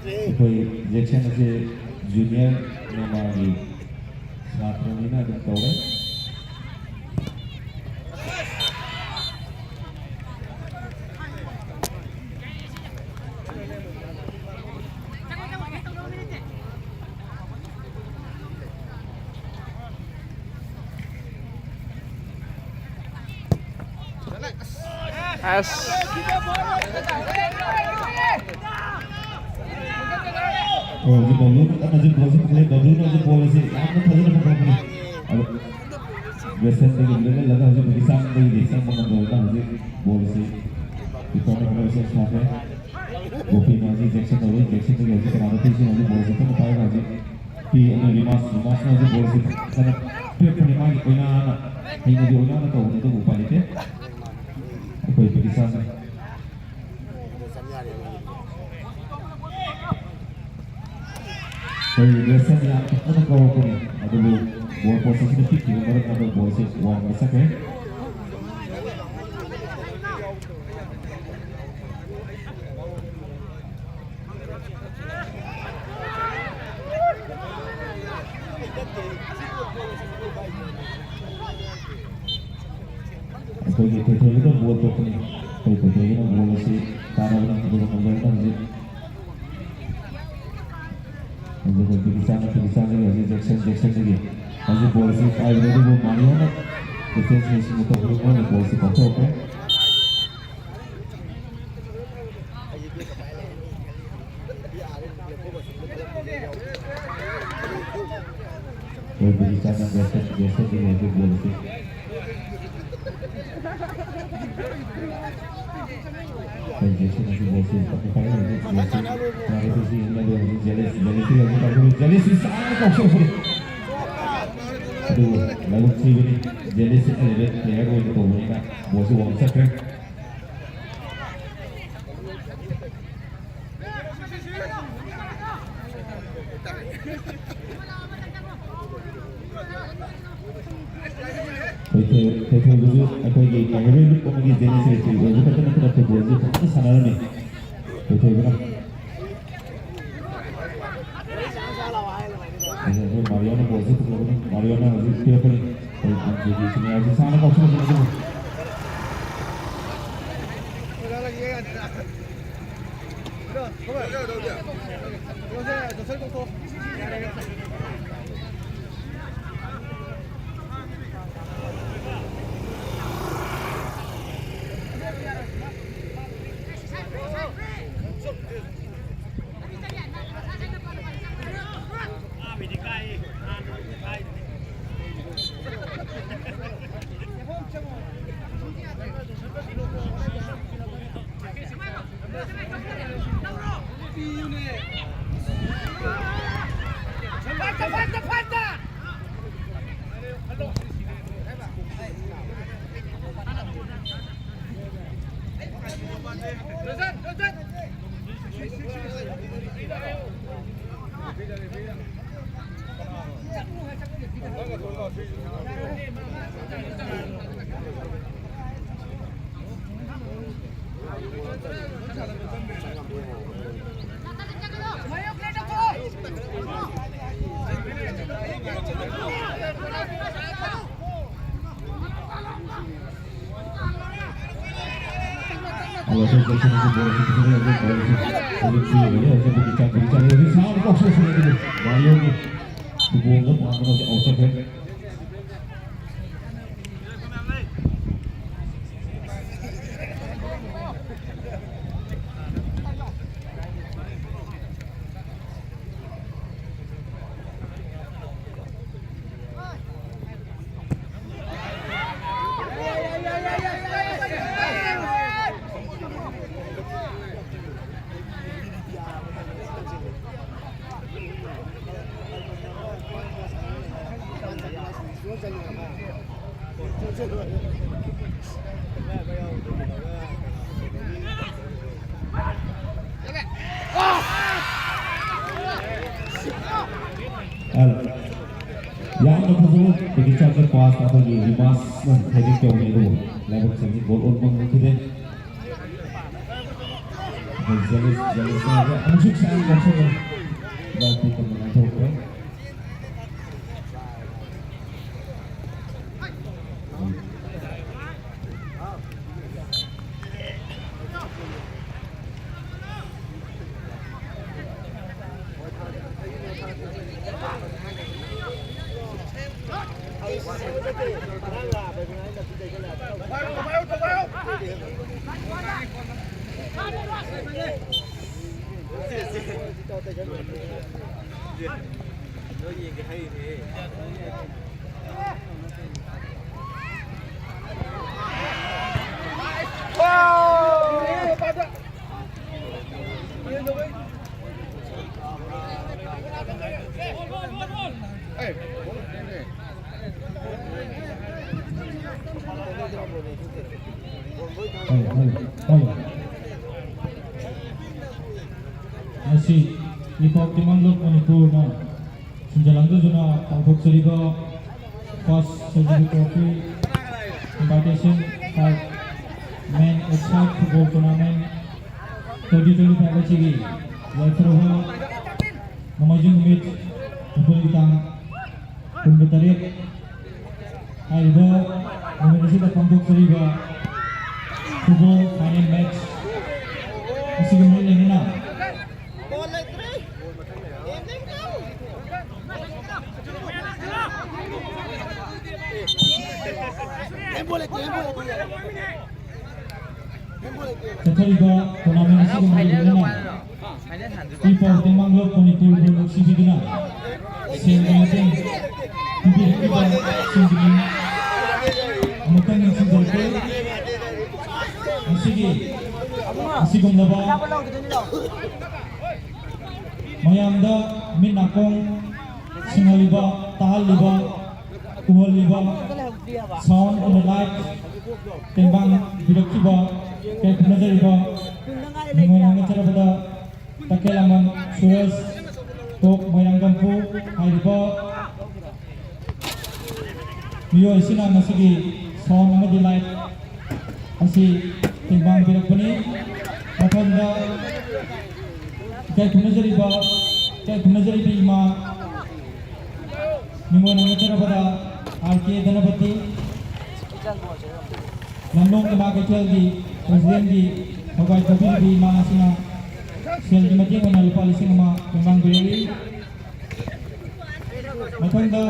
ꯑꯩꯈꯣꯏ ꯏꯟꯖꯦꯛꯁꯟ ꯑꯁꯤ ꯖꯨꯅꯤꯌꯔ ꯅꯣꯡꯃꯒꯤ ꯁꯥꯇ꯭ꯔꯅꯤꯅ ꯑꯗꯨꯝ ꯇꯧꯔꯦ꯫ ꯑꯁ꯫ ꯍꯧꯖꯤꯛ ꯕꯕ꯭ꯂꯨꯅ ꯀꯟꯅ ꯍꯧꯖꯤꯛ ꯕꯣꯜꯁꯤ ꯄꯨꯈꯠꯂꯦ꯫ ꯕꯕ꯭ꯂꯨꯅ ꯍꯧꯖꯤꯛ ꯕꯣꯜ ꯑꯁꯤ ꯌꯥꯝꯅ ꯐꯖꯅ ꯄꯨꯈꯠꯂꯛꯄꯅꯤ꯫ ꯑꯗꯣ ꯒ꯭ꯔꯦꯁꯟꯗꯒꯤ ꯂꯦꯜꯍꯜꯂꯒ ꯍꯧꯖꯤꯛ ꯕꯤꯀꯤꯁꯥꯟꯗꯒꯤꯗꯤ ꯆꯪꯕ ꯉꯝꯗꯕꯅ ꯍꯧꯖꯤꯛ ꯕꯣꯜ ꯑꯁꯤ ꯀꯤꯄꯔꯅ ꯐꯖꯅ ꯁꯦꯐ ꯁꯥꯈ꯭ꯔꯦ꯫ ꯒꯣꯄꯤꯅ ꯍꯧꯖꯤꯛ ꯖꯦꯛꯁꯟ ꯇꯧꯔꯤ꯫ ꯖꯦꯛꯁꯟꯗꯒꯤ ꯍꯧꯖꯤꯛ ꯀꯅꯥꯗ ꯄꯤꯁꯤꯅ ꯍꯧꯖꯤꯛ ꯕꯣꯜꯁꯤ ꯀꯟꯅ ꯄꯥꯏꯔꯒ ꯍꯧꯖꯤꯛ ꯄꯤ ꯑꯗꯨ ꯔꯤꯃꯥꯁ, ꯔꯤꯃꯥꯁꯅ ꯍꯧꯖꯤꯛ ꯕꯣꯜꯁꯤ ꯐꯖꯅ ꯄꯤꯔꯛꯄꯅꯤ꯫ ꯃꯥꯒꯤ ꯑꯣꯏꯅꯥꯅ, ꯍꯩꯅꯕꯤ ꯑꯣꯏꯅꯥꯅ ꯇꯧꯕꯅꯤ, ꯑꯗꯨꯕꯨ ꯎꯄꯥꯏ ꯂꯩꯇꯦ꯫ ꯑꯩꯈꯣꯏ ꯕꯤꯀꯤꯁꯥꯟꯅ ꯑꯩꯈꯣꯏ ꯒ꯭ꯔꯦꯁꯟ ꯌꯥꯝ ꯐꯖꯅ ꯀꯧꯔꯛꯄꯅꯤ, ꯑꯗꯨꯕꯨ ꯕꯣꯜ ꯄꯣꯁꯦꯁꯟꯗ ꯄꯤꯛꯈꯤꯕ ꯃꯔꯝꯅ ꯑꯩꯈꯣꯏ ꯕꯣꯜꯁꯦ ꯋꯥꯡꯅ ꯆꯠꯈ꯭ꯔꯦ꯫ ꯑꯩꯈꯣꯏꯒꯤ ꯊꯣꯏꯊꯣꯏꯕꯅ ꯕꯣꯜ ꯇꯣꯛꯄꯅꯤ꯫ ꯑꯩꯈꯣꯏ ꯊꯣꯏꯊꯣꯏꯕꯅ ꯕꯣꯜ ꯑꯁꯤ ꯇꯥꯟꯅꯕꯅꯤ, ꯑꯗꯨꯒ ꯃꯪꯒꯜꯅ ꯍꯧꯖꯤꯛ ꯑꯗꯨꯒ ꯕꯤꯀꯤꯆꯥꯟꯅ, ꯕꯤꯀꯤꯆꯥꯟꯗꯒꯤ ꯍꯧꯖꯤꯛ ꯖꯦꯛꯁꯟ, ꯖꯦꯛꯁꯟꯗꯒꯤ ꯍꯧꯖꯤꯛ ꯕꯣꯜ ꯑꯁꯤ ꯄꯥꯏꯕꯅꯤ, ꯑꯗꯨꯕꯨ ꯃꯥꯔꯤꯌꯣꯅ ꯗꯤꯐꯦꯟꯁ ꯃꯦꯁꯤꯟꯅ ꯇꯧꯕꯗ ꯃꯣꯏꯅ ꯕꯣꯜ ꯑꯁꯤ ꯀꯥꯎꯊꯣꯛꯈ꯭ꯔꯦ꯫ ꯃꯣꯏ ꯕꯤꯀꯤꯆꯥꯟꯅ ꯖꯦꯛꯁꯟ, ꯖꯦꯛꯁꯟꯗꯒꯤ ꯍꯧꯖꯤꯛ ꯕꯣꯜ ꯑꯁꯤ ꯑꯗꯨꯕꯨ ꯂꯥꯏꯕꯛ ꯊꯤꯕꯅꯤ, ꯖꯦꯂꯤꯁꯤ ꯑꯦꯂꯦꯚꯦꯟ ꯄ꯭ꯂꯦꯌꯔ ꯑꯣꯏꯅ ꯇꯧꯕꯅꯤꯅ ꯕꯣꯜꯁꯤ ꯋꯥꯡꯅ ꯆꯠꯈ꯭ꯔꯦ꯫ ꯊꯣꯏꯊꯣꯏ-, ꯊꯣꯏꯊꯣꯏꯕꯁꯨ ꯑꯩꯈꯣꯏꯒꯤ ꯀꯪꯒ꯭ꯔꯦ ꯂꯨꯞ ꯑꯃꯒꯤ ꯖꯦꯅꯦꯁꯤꯁ ꯑꯣꯏꯕ ꯈꯛꯇ ꯅꯠꯇꯅ ꯐꯨꯠꯕꯣꯜꯁꯨ ꯐꯖꯅ ꯁꯥꯟꯅꯔꯝꯃꯤ꯫ ꯊꯣꯏꯊꯣꯏꯕꯅ ꯑꯗꯨꯅ ꯑꯩꯈꯣꯏ ꯃꯥꯔꯤꯌꯣꯅ ꯕꯣꯜꯁꯤ ꯄꯨꯊꯣꯛꯀꯅꯤ꯫ ꯃꯥꯔꯤꯌꯣꯅ ꯍꯧꯖꯤꯛ ꯄꯤꯔꯛꯀꯅꯤ꯫ ꯑꯩꯈꯣꯏ ꯁꯤꯅꯤꯌꯥꯔꯁꯤ ꯁꯥꯡꯅ ꯀꯥꯎꯁꯤꯜꯂꯛꯄꯅꯤ ꯑꯗꯨꯕꯨ Mario. ꯌꯥꯝꯅ ꯐꯖꯕ ꯄꯦꯀꯦꯖ ꯆꯥꯔꯖꯔ ꯄꯥꯁ ꯑꯩꯈꯣꯏꯒꯤ ꯔꯤꯃꯥꯁꯅ ꯍꯦꯗꯤꯡ ꯇꯧꯔꯤ ꯑꯗꯨꯕꯨ ꯂꯥꯏꯕꯛ ꯆꯪꯉꯤ ꯒꯣꯜ ꯑꯣꯟꯕ ꯉꯝꯈꯤꯗꯦ꯫ ꯑꯩꯈꯣꯏ ꯖꯦꯂꯤꯁ, ꯖꯦꯂꯤꯁꯅ ꯑꯃꯨꯛꯁꯨ ꯆꯥꯟꯁ ꯂꯧꯁꯤꯜꯂꯦ꯫ ꯄꯦꯅꯥꯜꯇꯤ ꯇꯧꯕ ꯉꯥꯛꯊꯣꯛꯈ꯭ꯔꯦ꯫ ꯏꯄꯥꯛ ꯇꯤꯃꯥꯡꯂꯣꯛ ꯃꯅꯤꯄꯨꯔꯅ ꯁꯤꯟꯖꯥꯂꯥꯡꯗꯨꯅ ꯄꯥꯡꯊꯣꯛꯆꯔꯤꯕ First Certificate Trophy Invitation Five Men Aside Football Tournament twenty twenty-five ꯑꯁꯤꯒꯤ ꯌꯥꯏꯐꯔꯕ ꯅꯣꯡꯃꯥꯏꯖꯤꯡ ꯅꯨꯃꯤꯠ, ꯏꯄꯨꯒꯤ ꯇꯥꯡ ꯀꯨꯟꯒ ꯇꯔꯦꯠ ꯍꯥꯏꯔꯤꯕ ꯅꯨꯃꯤꯠ ꯑꯁꯤꯗ ꯄꯥꯡꯊꯣꯛꯆꯔꯤꯕ football final match ꯑꯁꯤꯒ ꯃꯔꯤ ꯂꯩꯅꯅ ꯆꯠꯊꯔꯤꯕ tournament ꯑꯁꯤꯒ ꯃꯔꯤ ꯂꯩꯅꯅ ꯏꯄꯥꯎ ꯇꯦꯡꯕꯥꯡꯂꯣꯛ ꯃꯅꯤꯄꯨꯔꯕꯨ ꯅꯨꯡꯁꯤꯕꯤꯗꯨꯅ ꯁꯦꯜꯒꯤ ꯃꯇꯦꯡ ꯄꯤꯕꯤꯔꯛꯂꯤꯕꯁꯤꯡꯒꯤ ꯃꯤꯡ ꯑꯃꯨꯛꯇꯪ ꯅꯤꯡꯁꯤꯡꯖꯔꯛꯀꯦ꯫ ꯉꯁꯤꯒꯤ ꯑꯁꯤꯒꯨꯝꯂꯕ ꯃꯌꯥꯝꯗ ꯃꯤꯠ ꯅꯥꯀꯣꯡ ꯁꯤꯡꯍꯜꯂꯤꯕ, ꯇꯥꯍꯜꯂꯤꯕ, ꯎꯍꯜꯂꯤꯕ, sound and light ꯇꯦꯡꯕꯥꯡ ꯄꯤꯔꯛꯈꯤꯕ, ꯀꯩ ꯈꯨꯝꯅꯖꯔꯤꯕ ꯃꯤꯡꯑꯣꯏ ꯅꯪꯅ ꯆꯠꯂꯕꯗ ꯇꯈꯦꯜ ꯂꯝꯉꯝ ꯁꯨꯔꯦꯁ, ꯇꯣꯞ ꯃꯣꯏꯔꯥꯡꯀꯝꯄꯨ ꯍꯥꯏꯔꯤꯕ ꯃꯤꯑꯣꯏ ꯑꯁꯤꯅ ꯉꯁꯤꯒꯤ sound ꯑꯃꯗꯤ light ꯑꯁꯤ ꯇꯦꯡꯕꯥꯡ ꯄꯤꯔꯛꯄꯅꯤ꯫ ꯃꯊꯪꯗ ꯏꯀꯥꯏ ꯈꯨꯝꯅꯖꯔꯤꯕ, ꯏꯀꯥꯏ ꯈꯨꯝꯅꯖꯔꯤꯕ ꯏꯃꯥ ꯃꯤꯡꯑꯣꯏ ꯅꯪꯅ ꯆꯠꯂꯕꯗ ꯑꯥꯔ ꯀꯦ ꯙꯅꯄꯇꯤ, ꯂꯝꯂꯣꯡ ꯏꯃꯥ ꯀꯩꯊꯦꯜꯒꯤ presidentꯀꯤ ꯊꯧꯒꯥꯏ ꯇꯧꯕꯤꯔꯤꯕ ꯏꯃꯥ ꯑꯁꯤꯅ ꯁꯦꯜꯒꯤ ꯃꯇꯦꯡ ꯑꯣꯏꯅ ꯂꯨꯄꯥ ꯂꯤꯁꯤꯡ ꯑꯃ ꯇꯦꯡꯕꯥꯡ ꯄꯤꯔꯛꯏ꯫ ꯃꯊꯪꯗ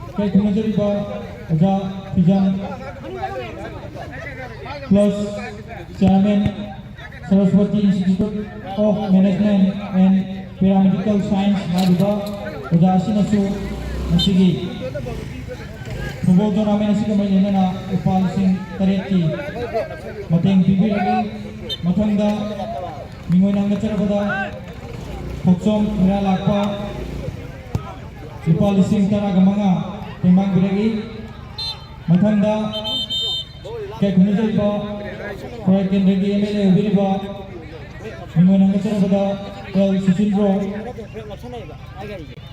ꯏꯀꯥꯏ ꯈꯨꯝꯅꯖꯔꯤꯕ ꯑꯣꯖꯥ ꯐꯤꯖꯥꯝ Plus Chairman Saraswati Institute of Management and Paramedical Science ꯍꯥꯏꯔꯤꯕ ꯑꯣꯖꯥ ꯑꯁꯤꯅꯁꯨ ꯉꯁꯤꯒꯤ football tournament ꯑꯁꯤꯒ ꯃꯔꯤ ꯂꯩꯅꯅ ꯂꯨꯄꯥ ꯂꯤꯁꯤꯡ ꯇꯔꯦꯠꯀꯤ ꯃꯇꯦꯡ ꯄꯤꯕꯤꯔꯛꯂꯤ꯫ ꯃꯊꯪꯗ ꯃꯤꯡꯑꯣꯏ ꯅꯪꯅ ꯆꯠꯂꯕꯗ ꯊꯣꯛꯆꯣꯝ ꯈꯦꯔꯥ ꯂꯥꯛꯄ ꯂꯨꯄꯥ ꯂꯤꯁꯤꯡ ꯇꯔꯥꯒ ꯃꯉꯥ ꯇꯦꯡꯕꯥꯡ ꯄꯤꯔꯛꯏ꯫ ꯃꯊꯪꯗ ꯏꯀꯥꯏ ꯈꯨꯝꯅꯖꯔꯤꯕ ꯈꯨꯔꯥꯏ ꯀꯦꯟꯗ꯭ꯔꯒꯤ M L A ꯑꯣꯏꯕꯤꯔꯤꯕ ꯃꯤꯡꯑꯣꯏ ꯅꯝꯒꯗꯧꯔꯕꯗ ꯑꯦꯜ ꯁꯨꯆꯤꯟꯗ꯭ꯔꯣ,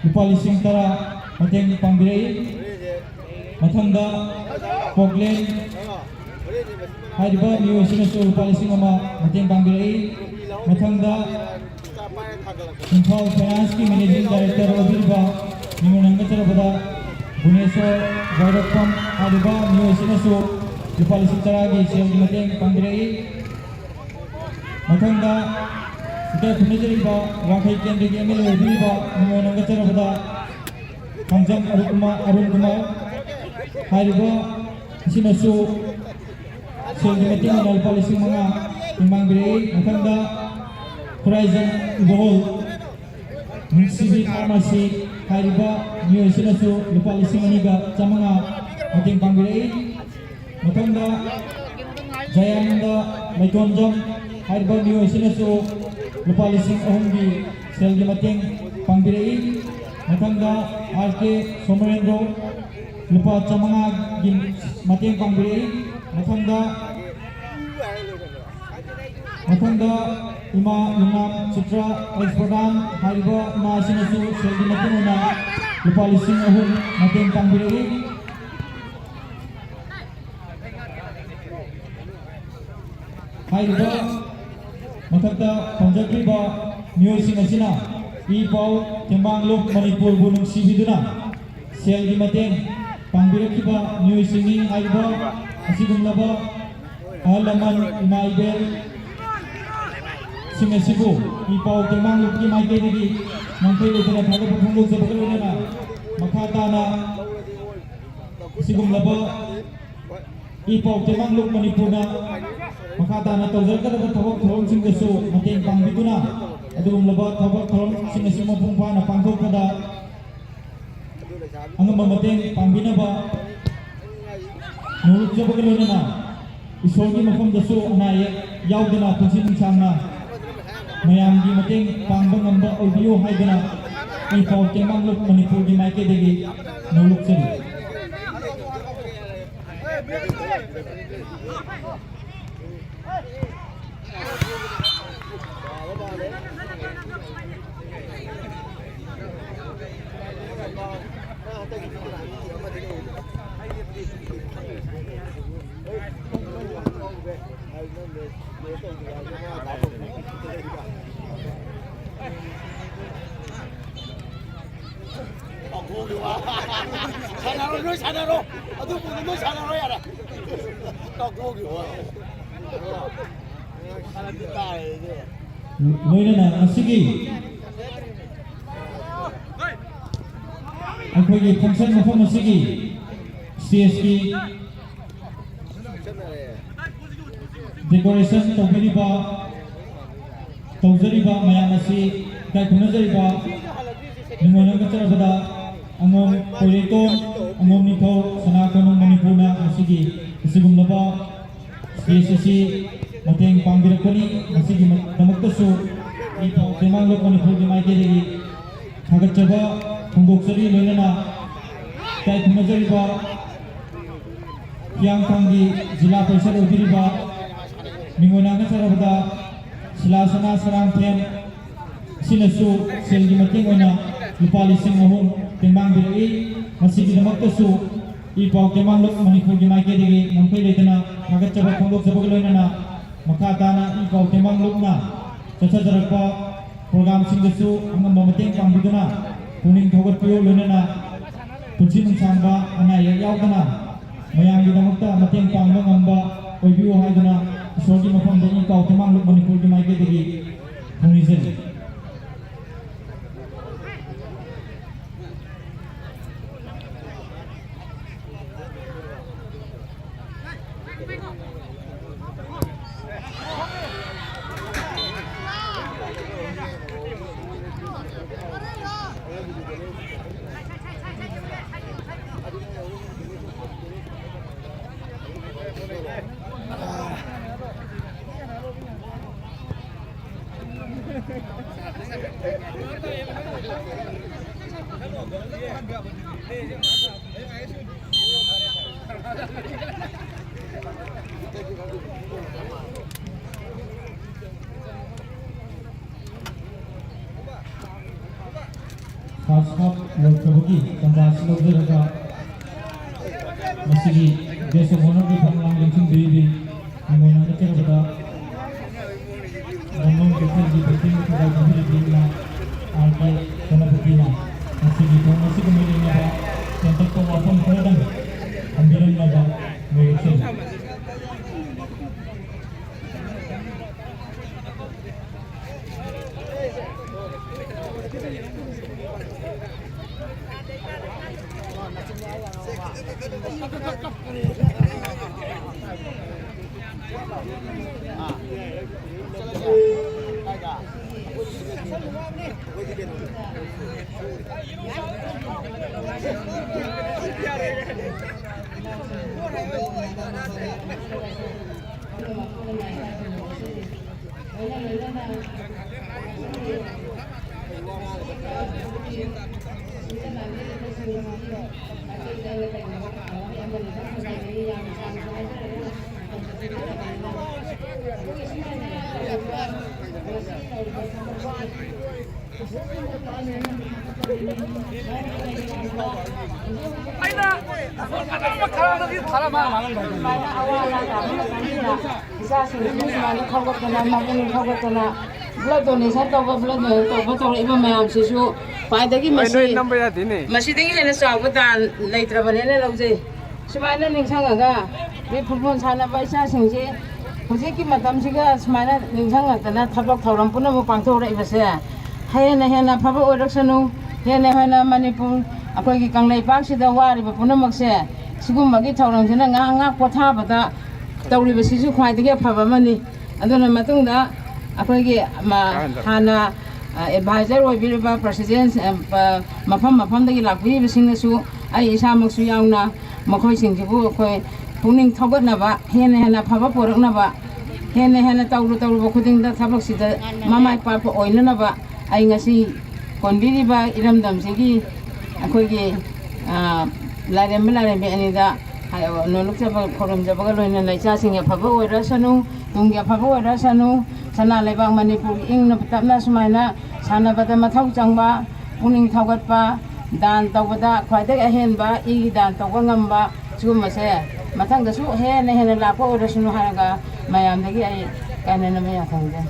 ꯂꯨꯄꯥ ꯂꯤꯁꯤꯡ ꯇꯔꯥ ꯃꯇꯦꯡ ꯄꯥꯡꯕꯤꯔꯛꯏ꯫ ꯃꯊꯪꯗ ꯄꯣꯛꯂꯦꯟ ꯍꯥꯏꯔꯤꯕ ꯃꯤꯑꯣꯏꯁꯤꯅꯁꯨ ꯂꯨꯄꯥ ꯂꯤꯁꯤꯡ ꯑꯃ ꯃꯇꯦꯡ ꯄꯥꯡꯕꯤꯔꯛꯏ꯫ ꯃꯊꯪꯗ ꯏꯝꯐꯥꯜ ꯐꯥꯏꯅꯥꯟꯁꯀꯤ ꯃꯦꯅꯦꯖꯤꯡ ꯗꯥꯏꯔꯦꯛꯇꯔ ꯑꯣꯏꯕꯤꯔꯤꯕ ꯃꯤꯡꯑꯣꯏ ꯅꯝꯒꯗꯧꯔꯕꯗ ꯚꯨꯕꯅꯦꯁꯣꯔ ꯚꯩꯔꯣꯛꯄꯝ ꯍꯥꯏꯔꯤꯕ ꯃꯤꯑꯣꯏꯁꯤꯅꯁꯨ ꯂꯨꯄꯥ ꯂꯤꯁꯤꯡ ꯇꯔꯥꯒꯤ ꯁꯦꯜꯒꯤ ꯃꯇꯦꯡ ꯄꯥꯡꯕꯤꯔꯛꯏ꯫ ꯃꯊꯪꯗ ꯏꯀꯥꯏ ꯈꯨꯝꯅꯖꯔꯤꯕ ꯋꯥꯡꯈꯩ ꯀꯦꯟꯗ꯭ꯔꯒꯤ ꯑꯦꯝ ꯑꯦꯜ ꯑꯦ ꯑꯣꯏꯕꯤꯔꯤꯕ ꯃꯤꯡꯑꯣꯏ ꯅꯝꯒꯗꯧꯔꯕꯗ ꯈꯥꯡꯖꯝ ꯑꯔꯨꯟ ꯀꯨꯃꯥꯔ, ꯑꯔꯨꯟ ꯀꯨꯃꯥꯔ ꯍꯥꯏꯔꯤꯕ ꯑꯁꯤꯅꯁꯨ ꯁꯦꯜꯒꯤ ꯃꯇꯦꯡ ꯑꯣꯏꯅ ꯂꯨꯄꯥ ꯂꯤꯁꯤꯡ ꯃꯉꯥ ꯇꯦꯡꯕꯥꯡꯕꯤꯔꯛꯏ꯫ ꯃꯊꯪꯗ ꯈꯨꯔꯥꯏꯖꯝ ꯏꯕꯣꯍꯜ, ꯅꯨꯡꯁꯤꯕꯤ ꯐꯥꯔꯃꯥꯁꯤ ꯍꯥꯏꯔꯤꯕ ꯃꯤꯑꯣꯏꯁꯤꯅꯁꯨ ꯂꯨꯄꯥ ꯂꯤꯁꯤꯡ ꯑꯅꯤꯒ ꯆꯥꯃꯉꯥ ꯃꯇꯦꯡ ꯄꯥꯡꯕꯤꯔꯛꯏ꯫ ꯃꯊꯪꯗ ꯖꯌꯥꯅꯟꯗ ꯂꯩꯊꯣꯟꯖꯝ ꯍꯥꯏꯔꯤꯕ ꯃꯤꯑꯣꯏꯁꯤꯅꯁꯨ ꯂꯨꯄꯥ ꯂꯤꯁꯤꯡ ꯑꯍꯨꯝꯒꯤ ꯁꯦꯜꯒꯤ ꯃꯇꯦꯡ ꯄꯥꯡꯕꯤꯔꯛꯏ꯫ ꯃꯊꯪꯗ ꯑꯥꯔ ꯀꯦ ꯁꯣꯃꯔꯦꯟꯗ꯭ꯔꯣ ꯂꯨꯄꯥ ꯆꯥꯃꯉꯥꯒꯤ ꯃꯇꯦꯡ ꯄꯥꯡꯕꯤꯔꯛꯏ꯫ ꯃꯊꯪꯗ ꯃꯊꯪꯗ ꯏꯃꯥ ꯌꯨꯝꯅꯥꯝ ꯆꯤꯇ꯭ꯔ ꯑꯦꯛꯁ ꯄ꯭ꯔꯙꯥꯟ ꯍꯥꯏꯔꯤꯕ ꯏꯃꯥ ꯑꯁꯤꯅꯁꯨ ꯁꯦꯜꯒꯤ ꯃꯇꯦꯡ ꯑꯣꯏꯅ ꯂꯨꯄꯥ ꯂꯤꯁꯤꯡ ꯑꯍꯨꯝ ꯃꯇꯦꯡ ꯄꯥꯡꯕꯤꯔꯛꯏ꯫ ꯍꯥꯏꯔꯤꯕ ꯃꯊꯛꯇ ꯄꯟꯖꯈ꯭ꯔꯤꯕ ꯃꯤꯑꯣꯏꯁꯤꯡ ꯑꯁꯤꯅ ꯏ ꯄꯥꯎ ꯇꯦꯡꯕꯥꯡ ꯂꯨꯞ ꯃꯅꯤꯄꯨꯔꯕꯨ ꯅꯨꯡꯁꯤꯕꯤꯗꯨꯅ ꯁꯦꯜꯒꯤ ꯃꯇꯦꯡ ꯄꯥꯡꯕꯤꯔꯛꯈꯤꯕ ꯃꯤꯑꯣꯏꯁꯤꯡꯅꯤ꯫ ꯍꯥꯏꯔꯤꯕ ꯑꯁꯤꯒꯨꯝꯂꯕ ꯑꯍꯜ ꯂꯃꯟ ꯏꯃꯥ ꯏꯕꯦꯜ ꯁꯤꯡ ꯑꯁꯤꯕꯨ ꯏ ꯄꯥꯎ ꯇꯦꯡꯕꯥꯡ ꯂꯨꯞꯀꯤ ꯃꯥꯏꯀꯩꯗꯒꯤ ꯉꯝꯈꯩ ꯂꯩꯇꯅ ꯊꯥꯒꯠꯄ ꯐꯣꯡꯗꯣꯛꯆꯕꯒ ꯂꯣꯏꯅꯅ ꯃꯈꯥ ꯇꯥꯅ ꯑꯁꯤꯒꯨꯝꯂꯕ ꯏ ꯄꯥꯎ ꯇꯦꯡꯕꯥꯡ ꯂꯨꯞ ꯃꯅꯤꯄꯨꯔꯅ ꯃꯈꯥ ꯇꯥꯅ ꯇꯧꯖꯔꯛꯀꯗꯕ ꯊꯕꯛ ꯊꯧꯔꯝꯁꯤꯡꯗꯁꯨ ꯃꯇꯦꯡ ꯄꯥꯡꯕꯤꯗꯨꯅ ꯑꯗꯨꯒꯨꯝꯂꯕ ꯊꯕꯛ ꯊꯧꯔꯝꯁꯤꯡ ꯑꯁꯤ ꯃꯄꯨꯡ ꯐꯥꯅ ꯄꯥꯡꯊꯣꯛꯄꯗ ꯑꯉꯝꯕ ꯃꯇꯦꯡ ꯄꯥꯡꯕꯤꯅꯕ ꯅꯣꯡꯂꯨꯛꯆꯕꯒ ꯂꯣꯏꯅꯅ ꯏꯁꯣꯔꯒꯤ ꯃꯐꯝꯗꯁꯨ ꯑꯅꯥ ꯑꯌꯦꯛ ꯌꯥꯎꯗꯅ ꯄꯨꯟꯁꯤ ꯅꯨꯡꯁꯥꯡꯅ ꯃꯌꯥꯝꯒꯤ ꯃꯇꯦꯡ ꯄꯥꯡꯕ ꯉꯝꯕ ꯑꯣꯏꯕꯤꯌꯨ ꯍꯥꯏꯗꯨꯅ ꯏ ꯄꯥꯎ ꯇꯦꯡꯕꯥꯡ ꯂꯨꯞ ꯃꯅꯤꯄꯨꯔꯒꯤ ꯃꯥꯏꯀꯩꯗꯒꯤ ꯅꯣꯡꯂꯨꯛꯆꯔꯤ꯫ ꯁꯥꯟꯅꯔꯣ, ꯅꯣꯏ ꯁꯥꯟꯅꯔꯣ꯫ ꯑꯗꯨꯕꯨꯗꯤ ꯅꯣꯏ ꯁꯥꯟꯅꯔꯣ ꯌꯥꯔꯦ꯫ ꯀꯥꯎꯊꯣꯛꯈꯤꯕ ꯋꯥꯅꯤ꯫ ꯂꯣꯏꯅꯅ ꯉꯁꯤꯒꯤ ꯑꯩꯈꯣꯏꯒꯤ function ꯃꯐꯝ ꯑꯁꯤꯒꯤ stageꯀꯤ decoration ꯇꯧꯕꯤꯔꯤꯕ, ꯇꯧꯖꯔꯤꯕ ꯃꯌꯥꯝ ꯑꯁꯤ ꯏꯀꯥꯏ ꯈꯨꯝꯅꯖꯔꯤꯕ ꯅꯤꯡꯉꯣꯜ ꯅꯝꯒꯠꯆꯔꯕꯗ ꯑꯉꯣꯝ ꯀꯣꯏꯔꯩꯇꯣꯟ, ꯑꯉꯣꯝ ꯅꯤꯡꯊꯧ, ꯁꯅꯥ ꯀꯣꯅꯨꯡ ꯃꯅꯤꯄꯨꯔꯅ ꯉꯁꯤꯒꯤ ꯑꯁꯤꯒꯨꯝꯂꯕ stage ꯑꯁꯤ ꯃꯇꯦꯡ ꯄꯥꯡꯕꯤꯔꯛꯄꯅꯤ꯫ ꯃꯁꯤꯒꯤꯗꯃꯛꯇꯁꯨ ꯏ ꯄꯥꯎ ꯇꯦꯡꯕꯥꯡꯂꯣꯛ ꯃꯅꯤꯄꯨꯔꯒꯤ ꯃꯥꯏꯀꯩꯗꯒꯤ ꯊꯥꯒꯠꯆꯕ ꯐꯣꯡꯗꯣꯛꯆꯔꯤ꯫ ꯂꯣꯏꯅꯅ ꯏꯀꯥꯏ ꯈꯨꯝꯅꯖꯔꯤꯕ ꯍꯤꯌꯥꯡꯊꯥꯡꯒꯤ ꯖꯤꯂꯥ ꯄꯔꯤꯁꯠ ꯑꯣꯏꯕꯤꯔꯤꯕ ꯃꯤꯡꯑꯣꯏ ꯅꯥꯒ ꯆꯔꯕꯗ ꯁꯤꯂꯥ ꯁꯅꯥ ꯁꯔꯥꯡꯊꯦꯝ ꯑꯁꯤꯅꯁꯨ ꯁꯦꯜꯒꯤ ꯃꯇꯦꯡ ꯑꯣꯏꯅ ꯂꯨꯄꯥ ꯂꯤꯁꯤꯡ ꯑꯍꯨꯝ ꯇꯦꯡꯕꯥꯡꯕꯤꯔꯛꯏ꯫ ꯃꯁꯤꯒꯤꯗꯃꯛꯇꯁꯨ ꯏ ꯄꯥꯎ ꯇꯦꯡꯕꯥꯡꯂꯨꯞ ꯃꯅꯤꯄꯨꯔꯒꯤ ꯃꯥꯏꯀꯩꯗꯒꯤ ꯉꯝꯈꯩ ꯂꯩꯇꯅ ꯊꯥꯒꯠꯆꯕ ꯐꯣꯡꯗꯣꯛꯆꯕꯒ ꯂꯣꯏꯅꯅ ꯃꯈꯥ ꯇꯥꯅ ꯏ ꯄꯥꯎ ꯇꯦꯡꯕꯥꯡꯂꯨꯞꯅ ꯆꯠꯊꯖꯔꯛꯄ programꯁꯤꯡꯗꯁꯨ ꯑꯉꯝꯕ ꯃꯇꯦꯡ ꯄꯥꯡꯕꯤꯗꯨꯅ ꯄꯨꯛꯅꯤꯡ ꯊꯧꯒꯠꯄꯤꯌꯨ꯫ ꯂꯣꯏꯅꯅ ꯄꯨꯟꯁꯤ ꯅꯨꯡꯁꯥꯡꯕ, ꯑꯅꯥ ꯑꯌꯦꯛ ꯌꯥꯎꯗꯅ ꯃꯌꯥꯝꯒꯤꯗꯃꯛꯇ ꯃꯇꯦꯡ ꯄꯥꯡꯕ ꯉꯝꯕ ꯑꯣꯏꯕꯤꯌꯨ ꯍꯥꯏꯗꯨꯅ ꯏꯁꯣꯔꯒꯤ ꯃꯐꯝꯗ ꯏ ꯄꯥꯎ ꯇꯦꯡꯕꯥꯡꯂꯨꯞ ꯃꯅꯤꯄꯨꯔꯒꯤ ꯃꯥꯏꯀꯩꯗꯒꯤ ꯐꯣꯡꯅꯤꯖꯔꯤ꯫ First half ꯂꯣꯏꯈ꯭ꯔꯕꯒꯤ ꯇꯥꯟꯖꯥ ꯑꯁꯤ ꯂꯧꯖꯔꯒ ꯃꯁꯤꯒꯤ guest of honourꯒꯤ ꯐꯝꯂꯥꯡ ꯂꯦꯡꯁꯤꯟꯕꯤꯔꯤꯕꯤ ꯃꯤꯡꯑꯣꯏ ꯅꯥꯒ ꯆꯔꯕꯗ ꯕꯥꯃꯣꯟ ꯀꯩꯊꯦꯜꯒꯤ ꯄ꯭ꯔꯁꯤꯗꯦꯟ ꯊꯧꯒꯥꯏ ꯄꯤꯕꯤꯔꯤꯕꯤ ꯏꯃꯥ ꯑꯥꯔ ꯀꯦ ꯁꯦꯅꯥꯄꯇꯤꯅ ꯉꯁꯤꯒꯤ ꯊꯧꯔꯝ ꯑꯁꯤꯒꯤ ꯃꯔꯤ ꯂꯩꯅꯕ ꯑꯩꯅ ꯑꯃ ꯈꯔꯗꯒꯤ ꯊꯥꯔ ꯃꯥ ꯃꯥꯡꯍꯟꯕ ꯍꯥꯏꯕꯅꯤ꯫ ꯏꯆꯥꯁꯤꯡꯁꯤꯅ ꯁꯨꯃꯥꯏꯅ ꯊꯧꯒꯠꯇꯅ, ꯃꯄꯨꯛꯅꯤꯡ ꯊꯧꯒꯠꯇꯅ blood donation ꯇꯧꯕ, blood donate ꯇꯧꯕ ꯇꯧꯔꯛꯏꯕ ꯃꯌꯥꯝꯁꯤꯁꯨ ꯈ꯭ꯋꯥꯏꯗꯒꯤ ꯍꯣꯏ, ꯃꯁꯤ, ꯅꯣꯏ ꯅꯝꯕ ꯌꯥꯗꯦꯅꯦ꯫ ꯃꯁꯤꯗꯒꯤ ꯍꯦꯟꯅ ꯆꯥꯎꯕ ꯗꯥꯟ ꯂꯩꯇ꯭ꯔꯕꯅꯦꯅ ꯂꯧꯖꯩ꯫ ꯁꯨꯃꯥꯏꯅ ꯅꯤꯡꯁꯤꯡꯉꯒ ꯃꯤ ꯐꯨꯠꯕꯣꯜ ꯁꯥꯟꯅꯕ ꯏꯆꯥꯁꯤꯡꯁꯤ ꯍꯧꯖꯤꯛꯀꯤ ꯃꯇꯝꯁꯤꯒ ꯁꯨꯃꯥꯏꯅ ꯅꯤꯡꯁꯤꯡꯉꯛꯇꯅ ꯊꯕꯛ ꯊꯧꯔꯝ ꯄꯨꯝꯅꯃꯛ ꯄꯥꯡꯊꯣꯛꯂꯛꯏꯕꯁꯦ ꯍꯦꯟꯅ ꯍꯦꯟꯅ ꯐꯕ ꯑꯣꯏꯔꯛꯁꯅꯨ꯫ ꯍꯦꯟꯅ ꯍꯦꯟꯅ ꯃꯅꯤꯄꯨꯔ, ꯑꯩꯈꯣꯏꯒꯤ ꯀꯪꯂꯩꯄꯥꯛꯁꯤꯗ ꯋꯥꯔꯤꯕ ꯄꯨꯝꯅꯃꯛꯁꯦ ꯁꯤꯒꯨꯝꯕꯒꯤ ꯊꯧꯔꯝꯁꯤꯅ ꯉꯥꯏꯍꯥꯛ ꯉꯥꯏꯍꯥꯛ ꯄꯣꯊꯥꯕꯗ ꯇꯧꯔꯤꯕꯁꯤꯁꯨ ꯈ꯭ꯋꯥꯏꯗꯒꯤ ꯑꯐꯕ ꯑꯃꯅꯤ꯫ ꯑꯗꯨꯅ ꯃꯇꯨꯡꯗ ꯑꯩꯈꯣꯏꯒꯤ ꯃ-, ꯍꯥꯟꯅ, ꯑ, advisor ꯑꯣꯏꯕꯤꯔꯤꯕ president, ꯑ, ꯄ-, ꯃꯐꯝ ꯃꯐꯝꯗꯒꯤ ꯂꯥꯛꯄꯤꯔꯤꯕꯁꯤꯡꯅꯁꯨ ꯑꯩ ꯏꯁꯥꯃꯛꯁꯨ ꯌꯥꯎꯅ ꯃꯈꯣꯏꯁꯤꯡꯁꯤꯕꯨ ꯑꯩꯈꯣꯏ ꯄꯨꯛꯅꯤꯡ ꯊꯧꯒꯠꯅꯕ, ꯍꯦꯟꯅ ꯍꯦꯟꯅ ꯐꯕ ꯄꯨꯔꯛꯅꯕ, ꯍꯦꯟꯅ ꯍꯦꯟꯅ ꯇꯧꯔꯨ ꯇꯧꯔꯨꯕ ꯈꯨꯗꯤꯡꯗ ꯊꯕꯛꯁꯤꯗ ꯃꯃꯥꯏ ꯄꯥꯛꯄ ꯑꯣꯏꯅꯅꯕ ꯑꯩ ꯉꯁꯤ ꯀꯣꯟꯕꯤꯔꯤꯕ ꯏꯔꯝꯗꯝꯁꯤꯒꯤ ꯑꯩꯈꯣꯏꯒꯤ, ꯑ, ꯂꯥꯏꯔꯦꯝꯕ ꯂꯥꯏꯔꯦꯝꯕꯤ ꯑꯅꯤꯗ ꯍꯥꯏ-, ꯅꯣꯂꯨꯛꯆꯕ ꯈꯨꯔꯨꯝꯖꯕꯒ ꯂꯣꯏꯅꯅ ꯏꯆꯥꯁꯤꯡꯒꯤ ꯑꯐꯕ ꯑꯣꯏꯔꯁꯅꯨ, ꯇꯨꯡꯒꯤ ꯑꯐꯕ ꯑꯣꯏꯔꯁꯅꯨ, ꯁꯅꯥ ꯂꯩꯕꯥꯛ ꯃꯅꯤꯄꯨꯔꯒꯤ ꯏꯪꯅ ꯇꯞꯅ ꯁꯨꯃꯥꯏꯅ ꯁꯥꯟꯅꯕꯗ ꯃꯊꯧ ꯆꯪꯕ, ꯄꯨꯛꯅꯤꯡ ꯊꯧꯒꯠꯄ, ꯗꯥꯟ ꯇꯧꯕꯗ ꯈ꯭ꯋꯥꯏꯗꯒꯤ ꯑꯍꯦꯟꯕ ꯏꯒꯤ ꯗꯥꯟ ꯇꯧꯕ ꯉꯝꯕ, ꯁꯤꯒꯨꯝꯕꯁꯦ ꯃꯊꯪꯗꯁꯨ ꯍꯦꯟꯅ ꯍꯦꯟꯅ ꯂꯥꯛꯄ ꯑꯣꯏꯔꯁꯅꯨ ꯍꯥꯏꯔꯒ ꯃꯌꯥꯝꯗꯒꯤ ꯑꯩ ꯀꯥꯏꯅꯅꯕ ꯌꯥꯊꯪꯖꯩ꯫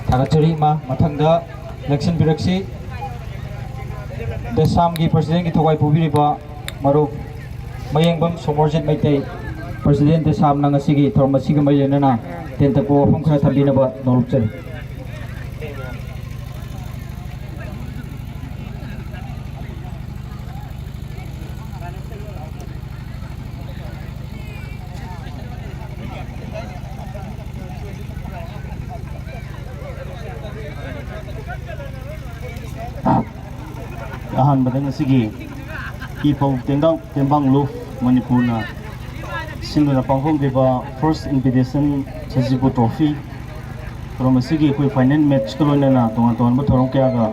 ꯊꯥꯒꯠꯆꯔꯤ ꯏꯃꯥ꯫ ꯃꯊꯪꯗ ꯂꯦꯡꯁꯤꯟꯕꯤꯔꯛꯁꯤ꯫ ꯗꯦꯁꯥꯝꯒꯤ presidentꯀꯤ ꯊꯧꯒꯥꯏ ꯄꯨꯕꯤꯔꯤꯕ ꯃꯔꯨꯞ ꯃꯌꯦꯡꯕꯝ ꯁꯣꯃꯣꯔꯖꯤꯠ ꯃꯩꯇꯩ, president ꯗꯦꯁꯥꯝꯅ ꯉꯁꯤꯒꯤ ꯊꯧꯔꯝ ꯑꯁꯤꯒ ꯃꯔꯤ ꯂꯩꯅꯅ ꯇꯦꯟꯇꯛꯄ ꯋꯥꯐꯝ ꯈꯔ ꯊꯝꯕꯤꯅꯕ ꯅꯣꯂꯨꯛꯆꯔꯤ꯫ ꯑꯍꯥꯟꯕꯗ ꯉꯁꯤꯒꯤ ꯏ ꯄꯥꯎ ꯇꯦꯡꯕꯥꯡ ꯂꯨꯞ ꯃꯅꯤꯄꯨꯔꯅ ꯁꯤꯟꯗꯨꯅ ꯄꯥꯡꯊꯣꯛꯂꯤꯕ first invitation ꯁꯖꯤꯕꯨ trophy ꯊꯧꯔꯝ ꯑꯁꯤꯒꯤ ꯑꯩꯈꯣꯏ final matchꯀ ꯂꯣꯏꯅꯅ ꯇꯣꯉꯥꯟ ꯇꯣꯉꯥꯟꯕ ꯊꯧꯔꯝ ꯀꯌꯥꯒ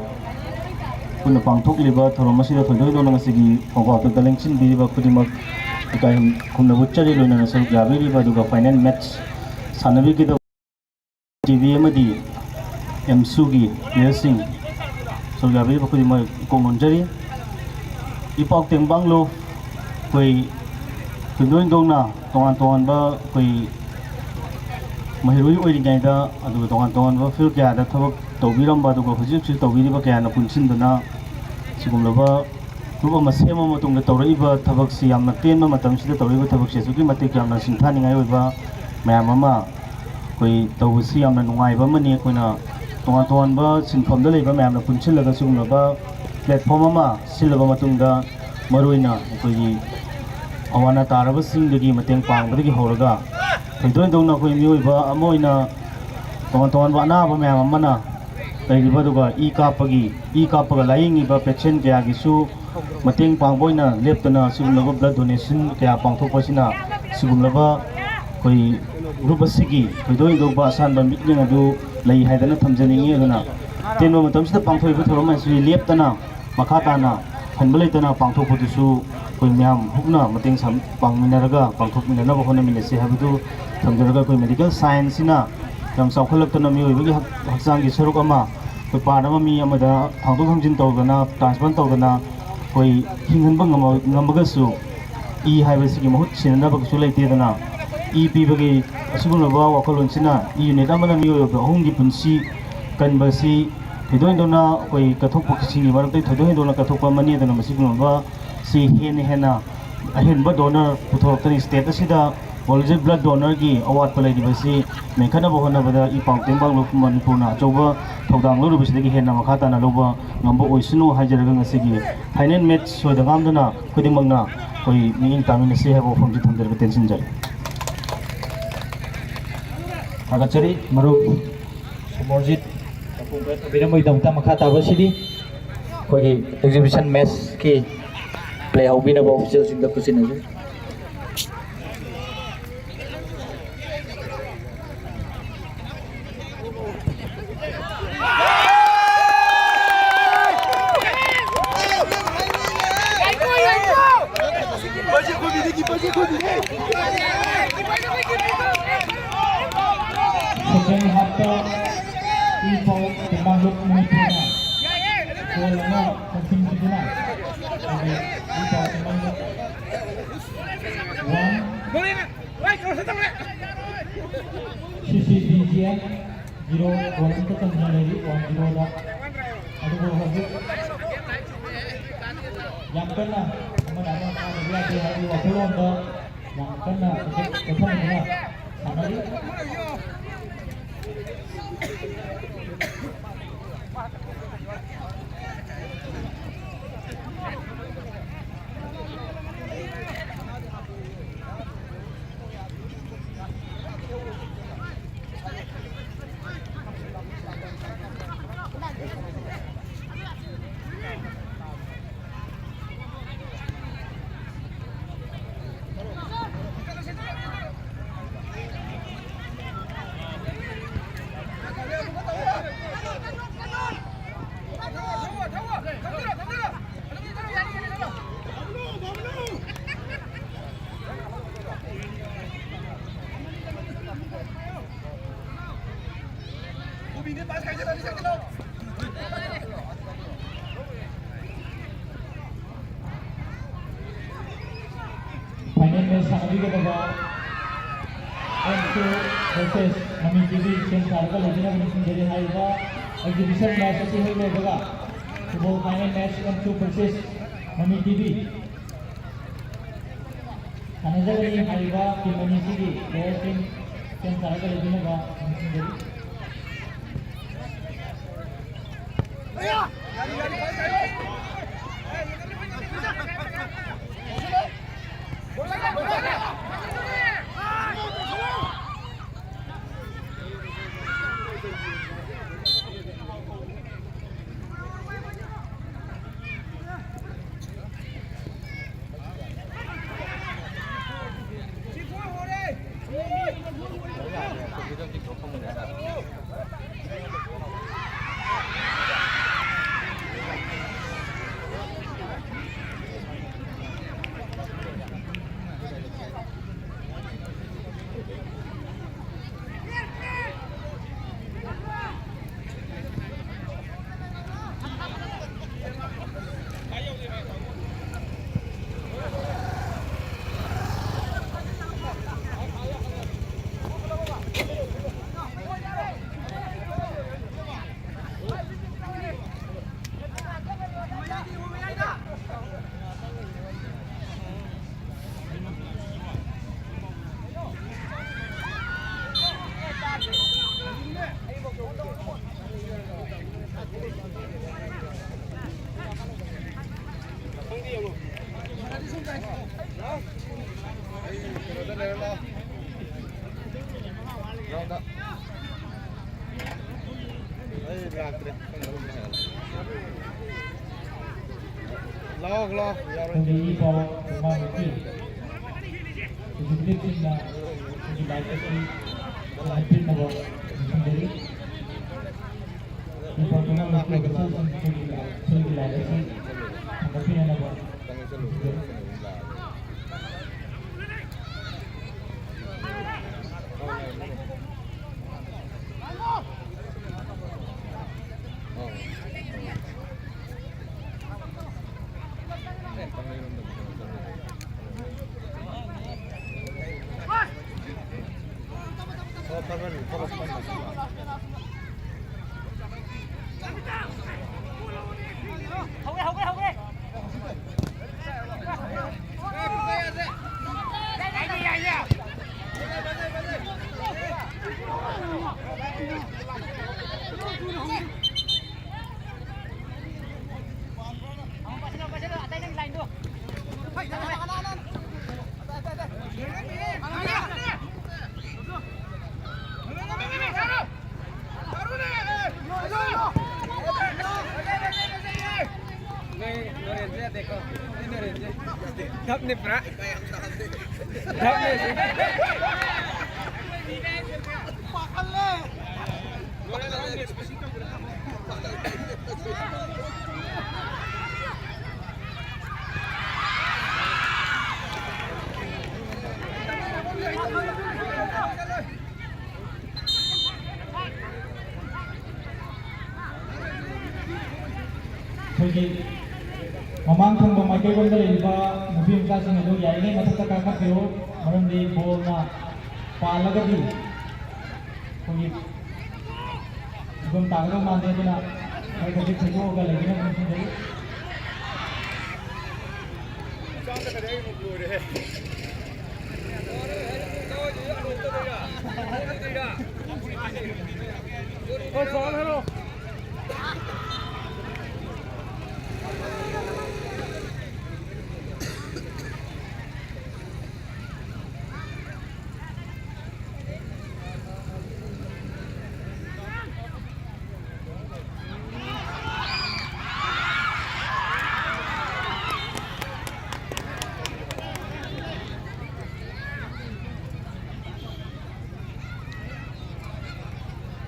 ꯄꯨꯟꯅ ꯄꯥꯡꯊꯣꯛꯂꯤꯕ ꯊꯧꯔꯝ ꯑꯁꯤꯗ ꯊꯣꯏꯗꯣꯛ ꯍꯦꯟꯗꯣꯛꯅ ꯉꯁꯤꯒꯤ ꯄꯥꯎꯇꯥꯛꯇ ꯂꯦꯡꯁꯤꯟꯕꯤꯔꯤꯕ ꯈꯨꯗꯤꯡꯃꯛ ꯏꯀꯥꯏ ꯈꯨꯝꯅꯕ ꯎꯠꯆꯔꯤ꯫ ꯂꯣꯏꯅꯅ ꯁꯔꯨꯛ ꯌꯥꯕꯤꯔꯤꯕ ꯑꯗꯨꯒ final match ꯁꯥꯟꯅꯕꯤꯒꯗꯕ ꯇꯤ ꯚꯤ ꯑꯃꯗꯤ ꯑꯦꯝꯁꯨꯒꯤ playerꯁꯤꯡ ꯁꯔꯨꯛ ꯌꯥꯕꯤꯔꯤꯕ ꯈꯨꯗꯤꯡꯃꯛ ꯏꯀꯣꯛ ꯅꯣꯟꯖꯔꯤ꯫ ꯏ ꯄꯥꯎ ꯇꯦꯡꯕꯥꯡ ꯂꯨꯞ ꯑꯩꯈꯣꯏ ꯊꯣꯏꯗꯣꯛ ꯍꯦꯟꯗꯣꯛꯅ ꯇꯣꯉꯥꯟ ꯇꯣꯉꯥꯟꯕ ꯑꯩꯈꯣꯏ ꯃꯍꯩꯔꯣꯏ ꯑꯣꯏꯔꯤꯉꯩꯗ ꯑꯗꯨꯒ ꯇꯣꯉꯥꯟ ꯇꯣꯉꯥꯟꯕ field ꯀꯌꯥꯗ ꯊꯕꯛ ꯇꯧꯕꯤꯔꯝꯕ ꯑꯗꯨꯒ ꯍꯧꯖꯤꯛ ꯍꯧꯖꯤꯛ ꯇꯧꯕꯤꯔꯤꯕ ꯀꯌꯥꯅ ꯄꯨꯟꯁꯤꯟꯗꯨꯅ ꯁꯤꯒꯨꯝꯂꯕ group ꯑꯃ ꯁꯦꯝꯃ ꯃꯇꯨꯡꯗ ꯇꯧꯔꯛꯏꯕ ꯊꯕꯛꯁꯤ ꯌꯥꯝꯅ ꯇꯦꯟꯕ ꯃꯇꯝꯁꯤꯗ ꯇꯧꯔꯛꯏꯕ ꯊꯕꯛꯁꯤ ꯑꯁꯨꯛꯀꯤ ꯃꯇꯤꯛ ꯌꯥꯝꯅ ꯁꯤꯡꯊꯥꯅꯤꯡꯉꯥꯏ ꯑꯣꯏꯕ ꯃꯌꯥꯝ ꯑꯃ ꯑꯩꯈꯣꯏ ꯇꯧꯕꯁꯤ ꯌꯥꯝꯅ ꯅꯨꯡꯉꯥꯏꯕ ꯑꯃꯅꯤ꯫ ꯑꯩꯈꯣꯏꯅ ꯇꯣꯉꯥꯟ ꯇꯣꯉꯥꯟꯕ ꯁꯤꯟꯐꯝꯗ ꯂꯩꯕ ꯃꯌꯥꯝꯅ ꯄꯨꯟꯁꯤꯜꯂꯒ ꯁꯤꯒꯨꯝꯂꯕ platform ꯑꯃ ꯁꯤꯜꯂꯕ ꯃꯇꯨꯡꯗ ꯃꯔꯨꯑꯣꯏꯅ ꯑꯩꯈꯣꯏꯒꯤ ꯑꯋꯥ ꯑꯅꯥ ꯇꯥꯔꯕꯁꯤꯡꯗꯒꯤ ꯃꯇꯦꯡ ꯄꯥꯡꯕꯗꯒꯤ ꯍꯧꯔꯒ ꯊꯣꯏꯗꯣꯛ ꯍꯦꯟꯗꯣꯛꯅ ꯑꯩꯈꯣꯏ ꯃꯤꯑꯣꯏꯕ ꯑꯃ ꯑꯣꯏꯅ ꯇꯣꯉꯥꯟ ꯇꯣꯉꯥꯟꯕ ꯑꯅꯥꯕ ꯃꯌꯥꯝ ꯑꯃꯅ ꯂꯩꯔꯤꯕ ꯑꯗꯨꯒ ꯏ ꯀꯥꯞꯄꯒꯤ ꯏ ꯀꯥꯞꯄꯒ ꯂꯥꯌꯦꯡꯉꯤꯕ patient ꯀꯌꯥꯒꯤꯁꯨ ꯃꯇꯦꯡ ꯄꯥꯡꯕ ꯑꯣꯏꯅ ꯂꯦꯞꯇꯅ ꯁꯤꯒꯨꯝꯂꯕ blood donation ꯀꯌꯥ ꯄꯥꯡꯊꯣꯛꯄ ꯑꯁꯤꯅ ꯁꯤꯒꯨꯝꯂꯕ ꯑꯩꯈꯣꯏ group ꯑꯁꯤꯒꯤ ꯊꯣꯏꯗꯣꯛ ꯍꯦꯟꯗꯣꯛꯄ ꯑꯁꯥꯟꯕ ꯃꯤꯠꯌꯦꯡ ꯑꯗꯨ ꯂꯩ ꯍꯥꯏꯗꯅ ꯊꯝꯖꯅꯤꯡꯏ꯫ ꯑꯗꯨꯅ ꯑꯇꯦꯟꯕ ꯃꯇꯝꯁꯤꯗ ꯄꯥꯡꯊꯣꯛꯏꯕ ꯊꯧꯔꯝ ꯑꯁꯤ ꯂꯦꯞꯇꯅ ꯃꯈꯥ ꯇꯥꯅ ꯍꯟꯕ ꯂꯩꯇꯅ ꯄꯥꯡꯊꯣꯛꯄꯗꯨꯁꯨ ꯑꯩꯈꯣꯏ ꯃꯌꯥꯝ ꯍꯨꯞꯅ ꯃꯇꯦꯡ ꯁꯥꯝ-, ꯄꯥꯡꯃꯤꯟꯅꯔꯒ ꯄꯥꯡꯊꯣꯛꯃꯤꯟꯅꯅꯕ ꯍꯣꯠꯅꯃꯤꯟꯅꯁꯤ ꯍꯥꯏꯕꯗꯨ ꯊꯝꯖꯔꯒ ꯑꯩꯈꯣꯏ medical scienceꯁꯤꯅ ꯌꯥꯝ ꯆꯥꯎꯈꯠꯂꯛꯇꯅ ꯃꯤꯑꯣꯏꯕꯒꯤ ꯍꯛ-, ꯍꯛꯆꯥꯡꯒꯤ ꯁꯔꯨꯛ ꯑꯃ ꯑꯩꯈꯣꯏ part ꯑꯃ ꯃꯤ ꯑꯃꯗ ꯊꯥꯡꯗꯣꯛ ꯊꯥꯡꯖꯤꯟ ꯇꯧꯗꯅ transplant ꯇꯧꯗꯅ ꯑꯩꯈꯣꯏ ꯍꯤꯡꯍꯟꯕ ꯉꯝꯃ-, ꯉꯝꯃꯒꯁꯨ ꯏ ꯍꯥꯏꯕꯁꯤꯒꯤ ꯃꯍꯨꯠ ꯁꯤꯟꯅꯅꯕ ꯀꯩꯁꯨ ꯂꯩꯇꯦꯗꯅ ꯏ ꯄꯤꯕꯒꯤ ꯑꯁꯤꯒꯨꯝꯂꯕ ꯋꯥꯈꯜꯂꯣꯟꯁꯤꯅ ꯏ unit ꯑꯃꯅ ꯃꯤꯑꯣꯏꯕ ꯑꯍꯨꯝꯒꯤ ꯄꯨꯟꯁꯤ ꯀꯟꯕ ꯑꯁꯤ ꯊꯣꯏꯗꯣꯛ ꯍꯦꯟꯗꯣꯛꯅ ꯑꯩꯈꯣꯏ ꯀꯠꯊꯣꯛꯄꯁꯤꯡꯒꯤ ꯃꯔꯛꯇ ꯊꯣꯏꯗꯣꯛ ꯍꯦꯟꯗꯣꯛꯅ ꯀꯠꯊꯣꯛꯄ ꯑꯃꯅꯤ꯫ ꯑꯗꯨꯅ ꯃꯁꯤꯒꯨꯝꯂꯕ ꯁꯤ ꯍꯦꯟꯅ ꯍꯦꯟꯅ ꯑꯍꯦꯟꯕ donor ꯄꯨꯊꯣꯔꯛꯇꯅ state ꯑꯁꯤꯗ ꯍꯧꯖꯤꯛ blood donorꯒꯤ ꯑꯋꯥꯠꯄ ꯂꯩꯔꯤꯕꯁꯤ ꯃꯦꯟꯈꯠꯅꯕ ꯍꯣꯠꯅꯕꯗ ꯏ ꯄꯥꯎ ꯇꯦꯡꯕꯥꯡ ꯂꯨꯞ ꯃꯅꯤꯄꯨꯔꯅ ꯑꯆꯧꯕ ꯊꯧꯗꯥꯡ ꯂꯧꯔꯤꯕꯁꯤꯗꯒꯤ ꯍꯦꯟꯅ ꯃꯈꯥ ꯇꯥꯅ ꯂꯧꯕ ꯉꯝꯕ ꯑꯣꯏꯁꯅꯨ ꯍꯥꯏꯖꯔꯒ ꯉꯁꯤꯒꯤ final match ꯁꯣꯏꯗ ꯉꯥꯝꯗꯅ ꯈꯨꯗꯤꯡꯃꯛꯅ ꯑꯩꯈꯣꯏ ꯃꯤꯠꯌꯦꯡ ꯇꯥꯃꯤꯟꯅꯁꯤ ꯍꯥꯏꯕ ꯋꯥꯐꯝꯁꯤ ꯊꯝꯖꯔꯒ ꯇꯦꯟꯁꯤꯟꯖꯔꯦ꯫ ꯊꯥꯒꯠꯆꯔꯤ ꯃꯔꯨꯞ ꯁꯨꯃꯣꯔꯖꯤꯠ ꯄꯥꯎꯈꯨꯝ ꯈꯔ ꯊꯝꯕꯤꯔꯝꯕꯒꯤꯗꯃꯛꯇ꯫ ꯃꯈꯥ ꯇꯥꯕꯁꯤꯗꯤ ꯑꯩꯈꯣꯏꯒꯤ exhibition matchꯀꯤ play ꯍꯧꯕꯤꯅꯕ officialꯁꯤꯡꯗ ꯈꯨꯠꯁꯤꯟꯅꯖꯔꯤ꯫ Second halfꯇ ꯏ ꯄꯥꯎ ꯇꯦꯡꯕꯥꯡꯂꯨꯞ ꯃꯅꯤꯄꯨꯔꯅ goal ꯑꯃ ꯆꯟꯁꯤꯟꯈꯤꯗꯨꯅ, ꯍꯥꯏꯗꯤ ꯏ ꯄꯥꯎ ꯇꯦꯡꯕꯥꯡꯂꯨꯞ one, C C B G N zero, goal ꯑꯃꯠꯇ ꯆꯟꯗꯅ ꯂꯩꯔꯤ one zeroꯗ꯫ ꯑꯗꯨꯕꯨ ꯍꯧꯖꯤꯛ ꯌꯥꯝ ꯀꯟꯅ ꯑꯃꯅ ꯑꯃ ꯀꯥꯗꯕ ꯌꯥꯗꯦ ꯍꯥꯏꯕꯒꯤ ꯋꯥꯈꯜꯂꯣꯟꯗ ꯌꯥꯝ ꯀꯟꯅ ꯆꯠꯊ-, ꯆꯠꯊꯅꯗꯨꯅ ꯁꯥꯟꯅꯔꯤ꯫ Final match ꯁꯥꯟꯅꯕꯤꯒꯗꯕ M two versus ꯃꯃꯤ TV ꯁꯦꯝ ꯁꯥꯔꯒ ꯂꯩꯕꯤꯅꯕ ꯅꯤꯡꯁꯤꯡꯖꯔꯤ꯫ ꯍꯥꯏꯔꯤꯕ exhibition match ꯑꯁꯤ ꯍꯦꯛ ꯂꯣꯏꯕꯒ football final match M two versus ꯃꯃꯤ TV ꯁꯥꯟꯅꯖꯒꯅꯤ꯫ ꯍꯥꯏꯔꯤꯕ team ꯑꯅꯤꯁꯤꯒꯤ playerꯁꯤꯡ ꯁꯦꯝ ꯁꯥꯔꯒ ꯂꯩꯕꯤꯅꯕ ꯅꯤꯡꯁꯤꯡꯖꯔꯤ꯫ ꯂꯥꯛꯇ꯭ꯔꯦ꯫ ꯂꯥꯛꯑꯣ, ꯂꯥꯛꯑꯣ, ꯌꯥꯔꯣꯏ꯫ ꯈꯣꯡꯖꯩ ꯏ ꯄꯥꯎ ꯃꯃꯥꯡꯒꯤ ꯑꯦꯛꯖꯤꯀ꯭ꯌꯨꯇꯤꯚꯁꯤꯡꯅ ꯑꯩꯈꯣꯏꯒꯤ ꯂꯥꯏꯔꯤꯛ ꯑꯁꯤ ꯍꯥꯏꯕꯤꯅꯕ ꯅꯤꯡꯁꯤꯡꯖꯔꯤ꯫ ꯏ ꯄꯥꯎ ꯃꯃꯥꯡꯒꯤ ꯑꯣꯐꯤꯁꯤꯌꯦꯜꯁꯤꯡ ꯑꯩꯈꯣꯏꯒꯤ ꯂꯥꯏꯔꯤꯛ ꯑꯁꯤ ꯍꯟꯒꯠꯄꯤꯅꯅꯕ ꯅꯤꯡꯁꯤꯡꯖꯔꯤ꯫ ꯙꯞꯅꯦ ꯄꯨꯔꯥ꯫ ꯙꯞꯅꯦ ꯁꯤ꯫ ꯑꯩꯈꯣꯏꯒꯤ ꯃꯃꯥꯡ ꯊꯪꯕ ꯃꯥꯏꯀꯩꯔꯣꯝꯗ ꯂꯩꯔꯤꯕ ꯅꯨꯄꯤ ꯃꯆꯥꯁꯤꯡ ꯑꯗꯨ ꯌꯥꯔꯤꯉꯩ ꯃꯊꯛꯇ ꯀꯥꯈꯠꯄꯤꯌꯨ, ꯃꯔꯝꯗꯤ ꯕꯣꯜꯅ ꯄꯥꯜꯂꯒꯗꯤ ꯑꯩꯈꯣꯏꯒꯤ ꯐꯤꯕꯝ ꯇꯥꯒꯗꯧ ꯃꯥꯟꯗꯦ, ꯑꯗꯨꯅ ꯈꯔ ꯈꯔꯗꯤ ꯊꯦꯡꯗꯣꯛꯑꯒ ꯂꯩꯕꯤꯅꯕ ꯅꯤꯡꯁꯤꯡꯖꯔꯤ꯫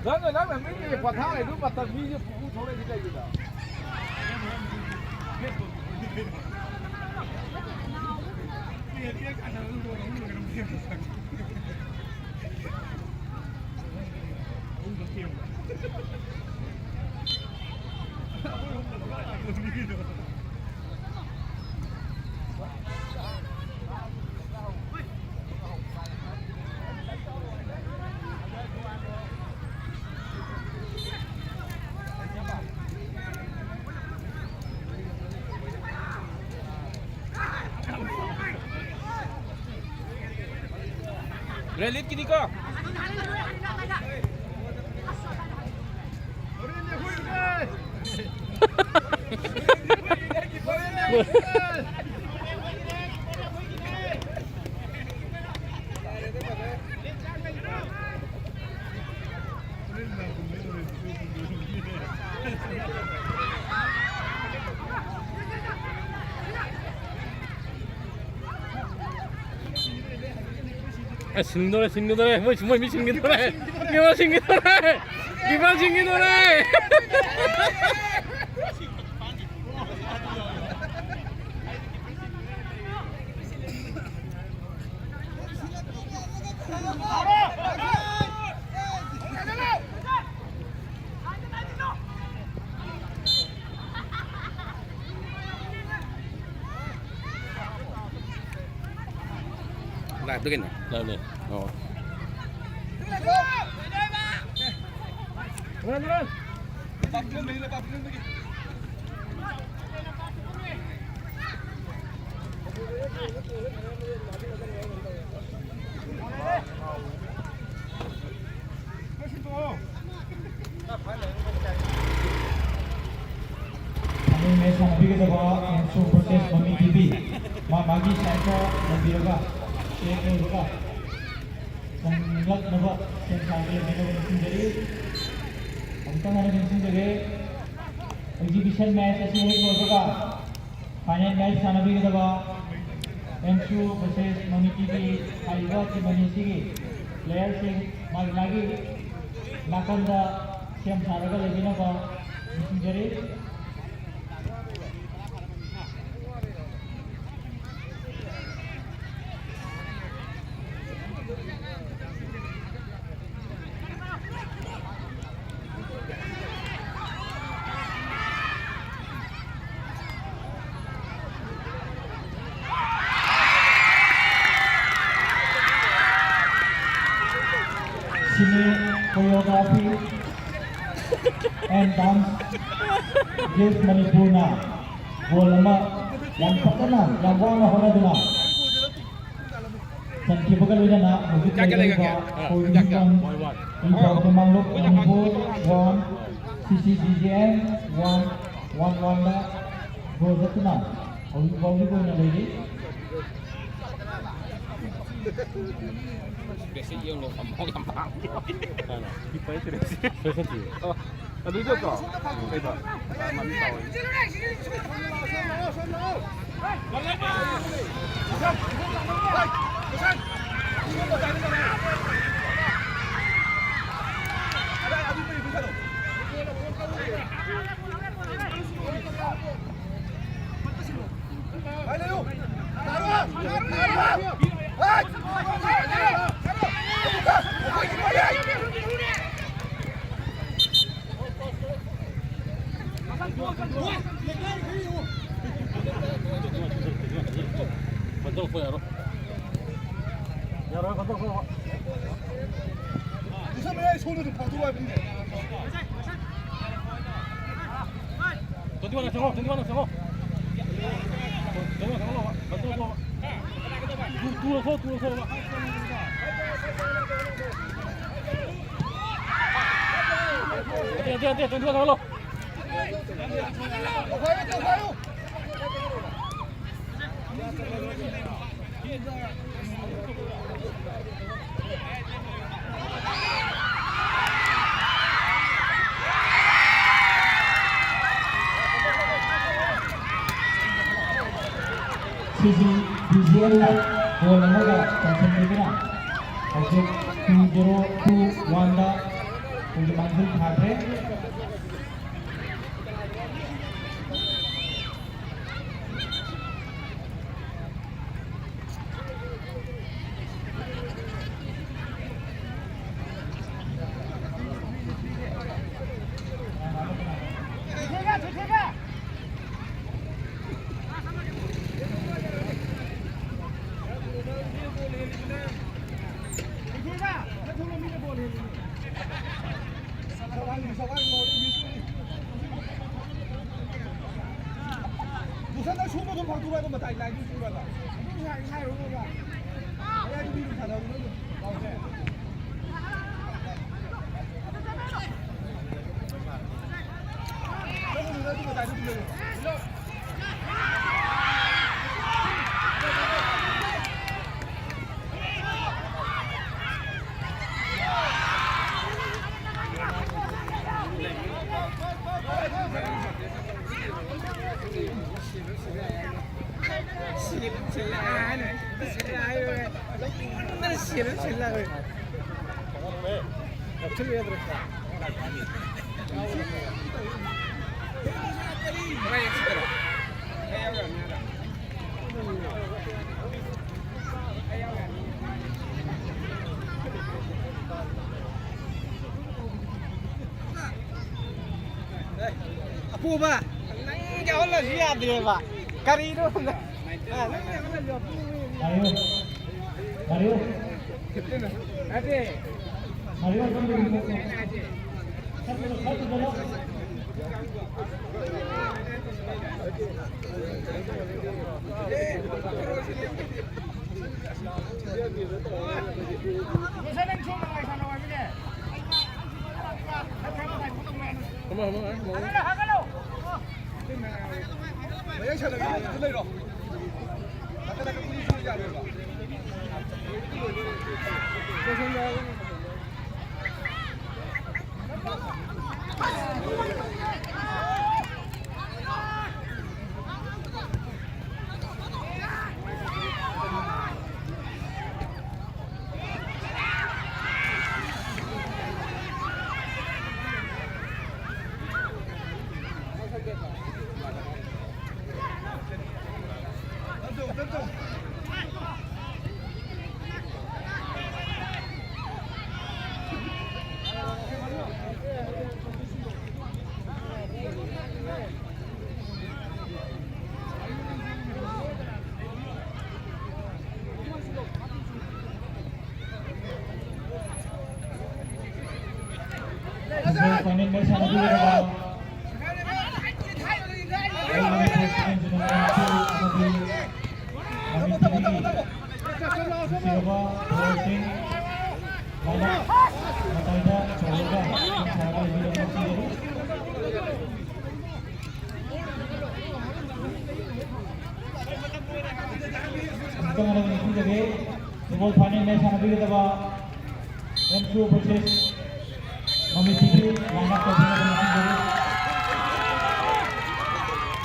ꯅꯪꯅ ꯅꯪꯅ ꯃꯤꯒꯤ ꯄꯣꯊꯥꯔꯤꯗꯨ ꯃꯇꯝ ꯃꯤꯁꯦ ꯄꯨꯄꯨ ꯊꯣꯛꯂꯛꯏꯁꯤ ꯀꯩꯒꯤꯅꯣ? ꯔꯦꯂꯤꯠꯀꯤꯗꯤꯀꯣ꯫ ꯑꯦ, ꯁꯤꯟꯒꯗꯧꯔꯦ, ꯁꯤꯟꯒꯗꯧꯔꯦ, ꯃꯣꯏ, ꯃꯣꯏ ꯃꯤ ꯁꯤꯟꯒꯗꯧꯔꯦ, ꯃꯤ ꯁꯤꯟꯒꯗꯧꯔꯦ, ꯀꯤꯄꯔ ꯁꯤꯟꯒꯗꯧꯔꯦ꯫ Live ꯗ ꯀꯩꯅꯣ? Live ꯅꯦ꯫ ꯑꯣ꯫ ꯐꯥꯏꯅꯦꯜ ꯃꯦꯆ ꯁꯥꯟꯅꯕꯤꯒꯗꯕ ꯑꯦꯝꯁꯨ ꯚꯔꯁꯦꯁ ꯃꯃꯤ ꯇꯤꯚꯤ꯫ ꯃꯥ ꯃꯥꯒꯤ ꯁꯥꯏꯠꯇ ꯂꯩꯕꯤꯔꯒ, ꯆꯦꯛ ꯂꯣꯏꯕꯒ ꯆꯪꯂꯛꯅꯕ ꯁꯦꯝ ꯁꯥꯕ ꯂꯩꯕꯤꯅꯕ ꯅꯤꯡꯁꯤꯡꯖꯔꯤ꯫ ꯑꯃꯨꯛꯇꯪ ꯍꯟꯅ ꯅꯤꯡꯁꯤꯡꯖꯒꯦ, ꯑꯦꯛꯖꯤꯕꯤꯁꯟ ꯃꯦꯆ ꯑꯁꯤ ꯍꯦꯛ ꯂꯣꯏꯕꯒ ꯐꯥꯏꯅꯦꯜ ꯃꯦꯆ ꯁꯥꯟꯅꯕꯤꯒꯗꯕ ꯑꯦꯝꯁꯨ ꯚꯔꯁꯦꯁ ꯃꯃꯤ ꯇꯤꯚꯤ ꯍꯥꯏꯔꯤꯕ ꯇꯤꯝ ꯑꯅꯤꯁꯤꯒꯤ ꯄ꯭ꯂꯦꯌꯔꯁꯤꯡ ꯃꯥꯒꯤ ꯃꯥꯒꯤ ꯅꯥꯀꯟꯗ ꯁꯦꯝ ꯁꯥꯔꯒ ꯂꯩꯕꯤꯅꯕ ꯅꯤꯡꯁꯤꯡꯖꯔꯤ꯫ Cine Choreography and Dance Guild Manipurꯅ ꯒꯣꯜ ꯑꯃ ꯌꯥꯝ ꯐꯖꯅ, ꯌꯥꯝ ꯋꯥꯅ ꯍꯣꯠꯅꯗꯨꯅ ꯆꯟꯈꯤꯕꯒ ꯂꯣꯏꯅꯅ ꯍꯧꯖꯤꯛ ꯂꯩꯔꯤꯕ ꯄꯣꯖꯤꯁꯟ ꯏꯝꯐꯥꯜ ꯇꯦꯡꯕꯥꯡꯂꯣꯞ ꯃꯅꯤꯄꯨꯔ ꯋꯥꯟ, ꯁꯤ C G J M one, one ꯋꯥꯟꯗ ꯗ꯭ꯔꯣ ꯆꯠꯇꯨꯅ ꯍꯧꯖꯤꯛ ꯐꯥꯎꯒꯤ ꯑꯣꯏꯅ ꯂꯩꯔꯤ꯫ ꯕꯦꯁꯤꯛ ꯌꯦꯡꯂꯣ, ꯑꯃꯨꯛ ꯌꯥꯝ ꯄꯥꯝꯃꯤ꯫ ꯀꯤꯞꯄꯔ ꯇ꯭ꯔꯦꯁꯤ꯫ ꯁꯣꯏꯁꯟꯈꯤꯌꯦ꯫ ꯑꯣ, ꯑꯗꯨꯏꯗꯣ ꯀꯣ? ꯀꯩꯗꯣ? ꯃꯃꯤꯡ ꯀꯥꯎꯔꯦ꯫ ꯌꯥꯔꯣꯏ, ꯀꯟꯇ꯭ꯔꯣꯜ ꯇꯧꯔꯣ꯫ ꯇ꯭ꯋꯦꯟꯇꯤ ꯋꯥꯟ ꯆꯪꯉꯣ, ꯇ꯭ꯋꯦꯟꯇꯤ ꯋꯥꯟ ꯆꯪꯉꯣ꯫ ꯇ꯭ꯋꯦꯟꯇꯤ ꯋꯥꯟ ꯆꯪꯉꯣ, ꯀꯟꯇ꯭ꯔꯣꯜ ꯇꯧꯔꯣ꯫ ꯇꯨ, ꯇꯨ ꯂꯧꯊꯣꯛ, ꯇꯨ ꯂꯧꯊꯣꯛ꯫ ꯑꯗꯦ, ꯑꯗꯦ, ꯑꯗꯦ, ꯇ꯭ꯋꯦꯟꯇꯤ ꯋꯥꯟ ꯆꯪꯍꯜꯂꯣ꯫ ꯁꯤ ꯁꯤ ꯕꯤ ꯖꯤ ꯑꯦꯜꯅ ꯒꯣꯜ ꯑꯃꯒ ꯆꯟꯁꯤꯟꯕꯤꯗꯨꯅ ꯍꯧꯖꯤꯛ ꯇꯨ ꯖꯦꯔꯣ ꯇꯨ ꯋꯥꯟꯗ ꯄꯨꯡꯁꯦ ꯃꯥꯡꯖꯤꯜ ꯊꯥꯈ꯭ꯔꯦ꯫ ꯃꯊꯟꯇ ꯁꯨꯕ ꯑꯗꯨꯝ ꯐꯪꯗꯣꯛꯑꯒ ꯃꯇꯥꯏ ꯂꯥꯏꯟꯗꯨ ꯁꯨꯔꯒ ꯑꯗꯨꯝ ꯉꯥꯏ-, ꯉꯥꯏꯔꯨꯔꯒ ꯃꯌꯥꯏꯗꯨ ꯃꯤ ꯑꯗꯨꯝ ꯁꯥꯟꯅꯕꯗꯨꯅ ꯑꯗꯨꯝ ꯐꯥꯎꯔꯦ꯫ ꯆꯪꯉꯨꯅꯨꯗ ꯑꯗꯨ ꯃꯇꯥꯏꯗꯨ ꯑꯗꯨꯝ ꯂꯩꯌꯨ꯫ ꯑꯄꯨꯕ, ꯅꯪ ꯌꯥꯎꯍꯜꯂꯁꯨ ꯌꯥꯗ꯭ꯔꯦꯕ꯫ ꯀꯔꯤꯅꯣ? ꯑ, ꯅꯪ ꯌꯥꯎꯍꯜꯂꯁꯨ ꯑꯄꯨꯕ꯫ ꯃꯥꯔꯤꯌꯣ, ꯃꯥꯔꯤꯌꯣ꯫ ꯅꯠꯇꯦ꯫ ꯃꯥꯔꯤꯌꯣ, ꯅꯪ ꯀꯔꯤ ꯅꯠꯇꯦ? ꯃꯌꯥꯏ ꯁꯥꯟꯅꯕꯤꯗ ꯂꯩꯔꯣ꯫ ꯅꯥꯀꯟ ꯅꯥꯀꯟ ꯄꯨꯂꯤꯁꯁꯨ ꯌꯥꯔꯣꯏꯕ꯫ ꯐꯥꯏꯅꯦꯜ ꯃꯦꯆ ꯁꯥꯟꯅꯕꯤꯒꯗꯕ ꯑꯩ ꯃꯅꯤꯄꯨꯔ ꯁꯤꯛꯀꯤꯝ ꯖꯤꯂꯥ ꯑꯃꯁꯨ ꯑꯃꯗꯤ ꯃꯃꯤꯡ ꯊꯤꯕꯤꯒꯤ ꯅꯨꯡꯁꯤꯔꯕ ꯕꯣꯔꯁꯤꯡ ꯃꯥꯏꯅ ꯃꯇꯥꯏꯗ ꯇꯧꯔꯒ ꯁꯥꯟꯅꯕ ꯂꯩꯕꯤꯔꯕ ꯅꯨꯡꯁꯤꯔꯕ ꯑꯃꯨꯛꯇꯪ ꯍꯟꯅ ꯅꯤꯡꯁꯤꯡꯖꯒꯦ꯫ ꯐꯨꯠꯕꯣꯜ ꯐꯥꯏꯅꯦꯜ ꯃꯦꯆ ꯁꯥꯟꯅꯕꯤꯒꯗꯕ ꯑꯦꯝꯁꯨ ꯚꯔꯁꯦꯁ ꯃꯃꯤꯇꯤꯚꯤ ꯂꯥꯏꯟ ꯑꯞ ꯇꯧꯕꯤꯅꯕ ꯅꯤꯡꯁꯤꯡꯖꯔꯤ꯫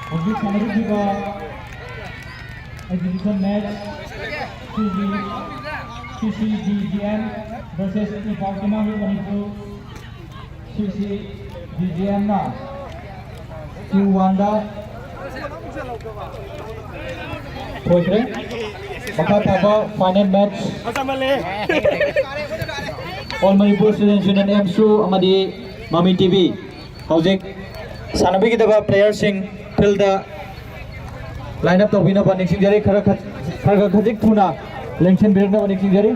ꯍꯧꯖꯤꯛ ꯁꯥꯟꯅꯔꯤꯕ ꯑꯦꯛꯖꯤꯕꯤꯁꯟ ꯃꯦꯆ ꯁꯤꯖꯤ C C G G M versus Imphal ꯀꯤꯃꯥꯡꯒꯤ Manipur C C G G ꯑꯦꯝꯅ two ꯋꯥꯟꯗ ꯊꯣꯏꯈ꯭ꯔꯦ꯫ ꯃꯈꯥ ꯇꯥꯕ final match all Manipur students union ꯑꯦꯝꯁꯨ ꯑꯃꯗꯤ ꯃꯃꯤ ꯇꯤꯚꯤ ꯍꯧꯖꯤꯛ ꯁꯥꯟꯅꯕꯤꯒꯗꯕ ꯄ꯭ꯂꯦꯌꯔꯁꯤꯡ ꯐꯤꯜꯗ ꯂꯥꯏꯟ ꯑꯞ ꯇꯧꯕꯤꯅꯕ ꯅꯤꯡꯁꯤꯡꯖꯔꯤ꯫ ꯈꯔ ꯈ-, ꯈꯔ ꯈ-, ꯈꯖꯤꯛ ꯊꯨꯅ ꯂꯦꯡꯁꯤꯟꯕꯤꯔꯛꯅꯕ ꯅꯤꯡꯁꯤꯡꯖꯔꯤ꯫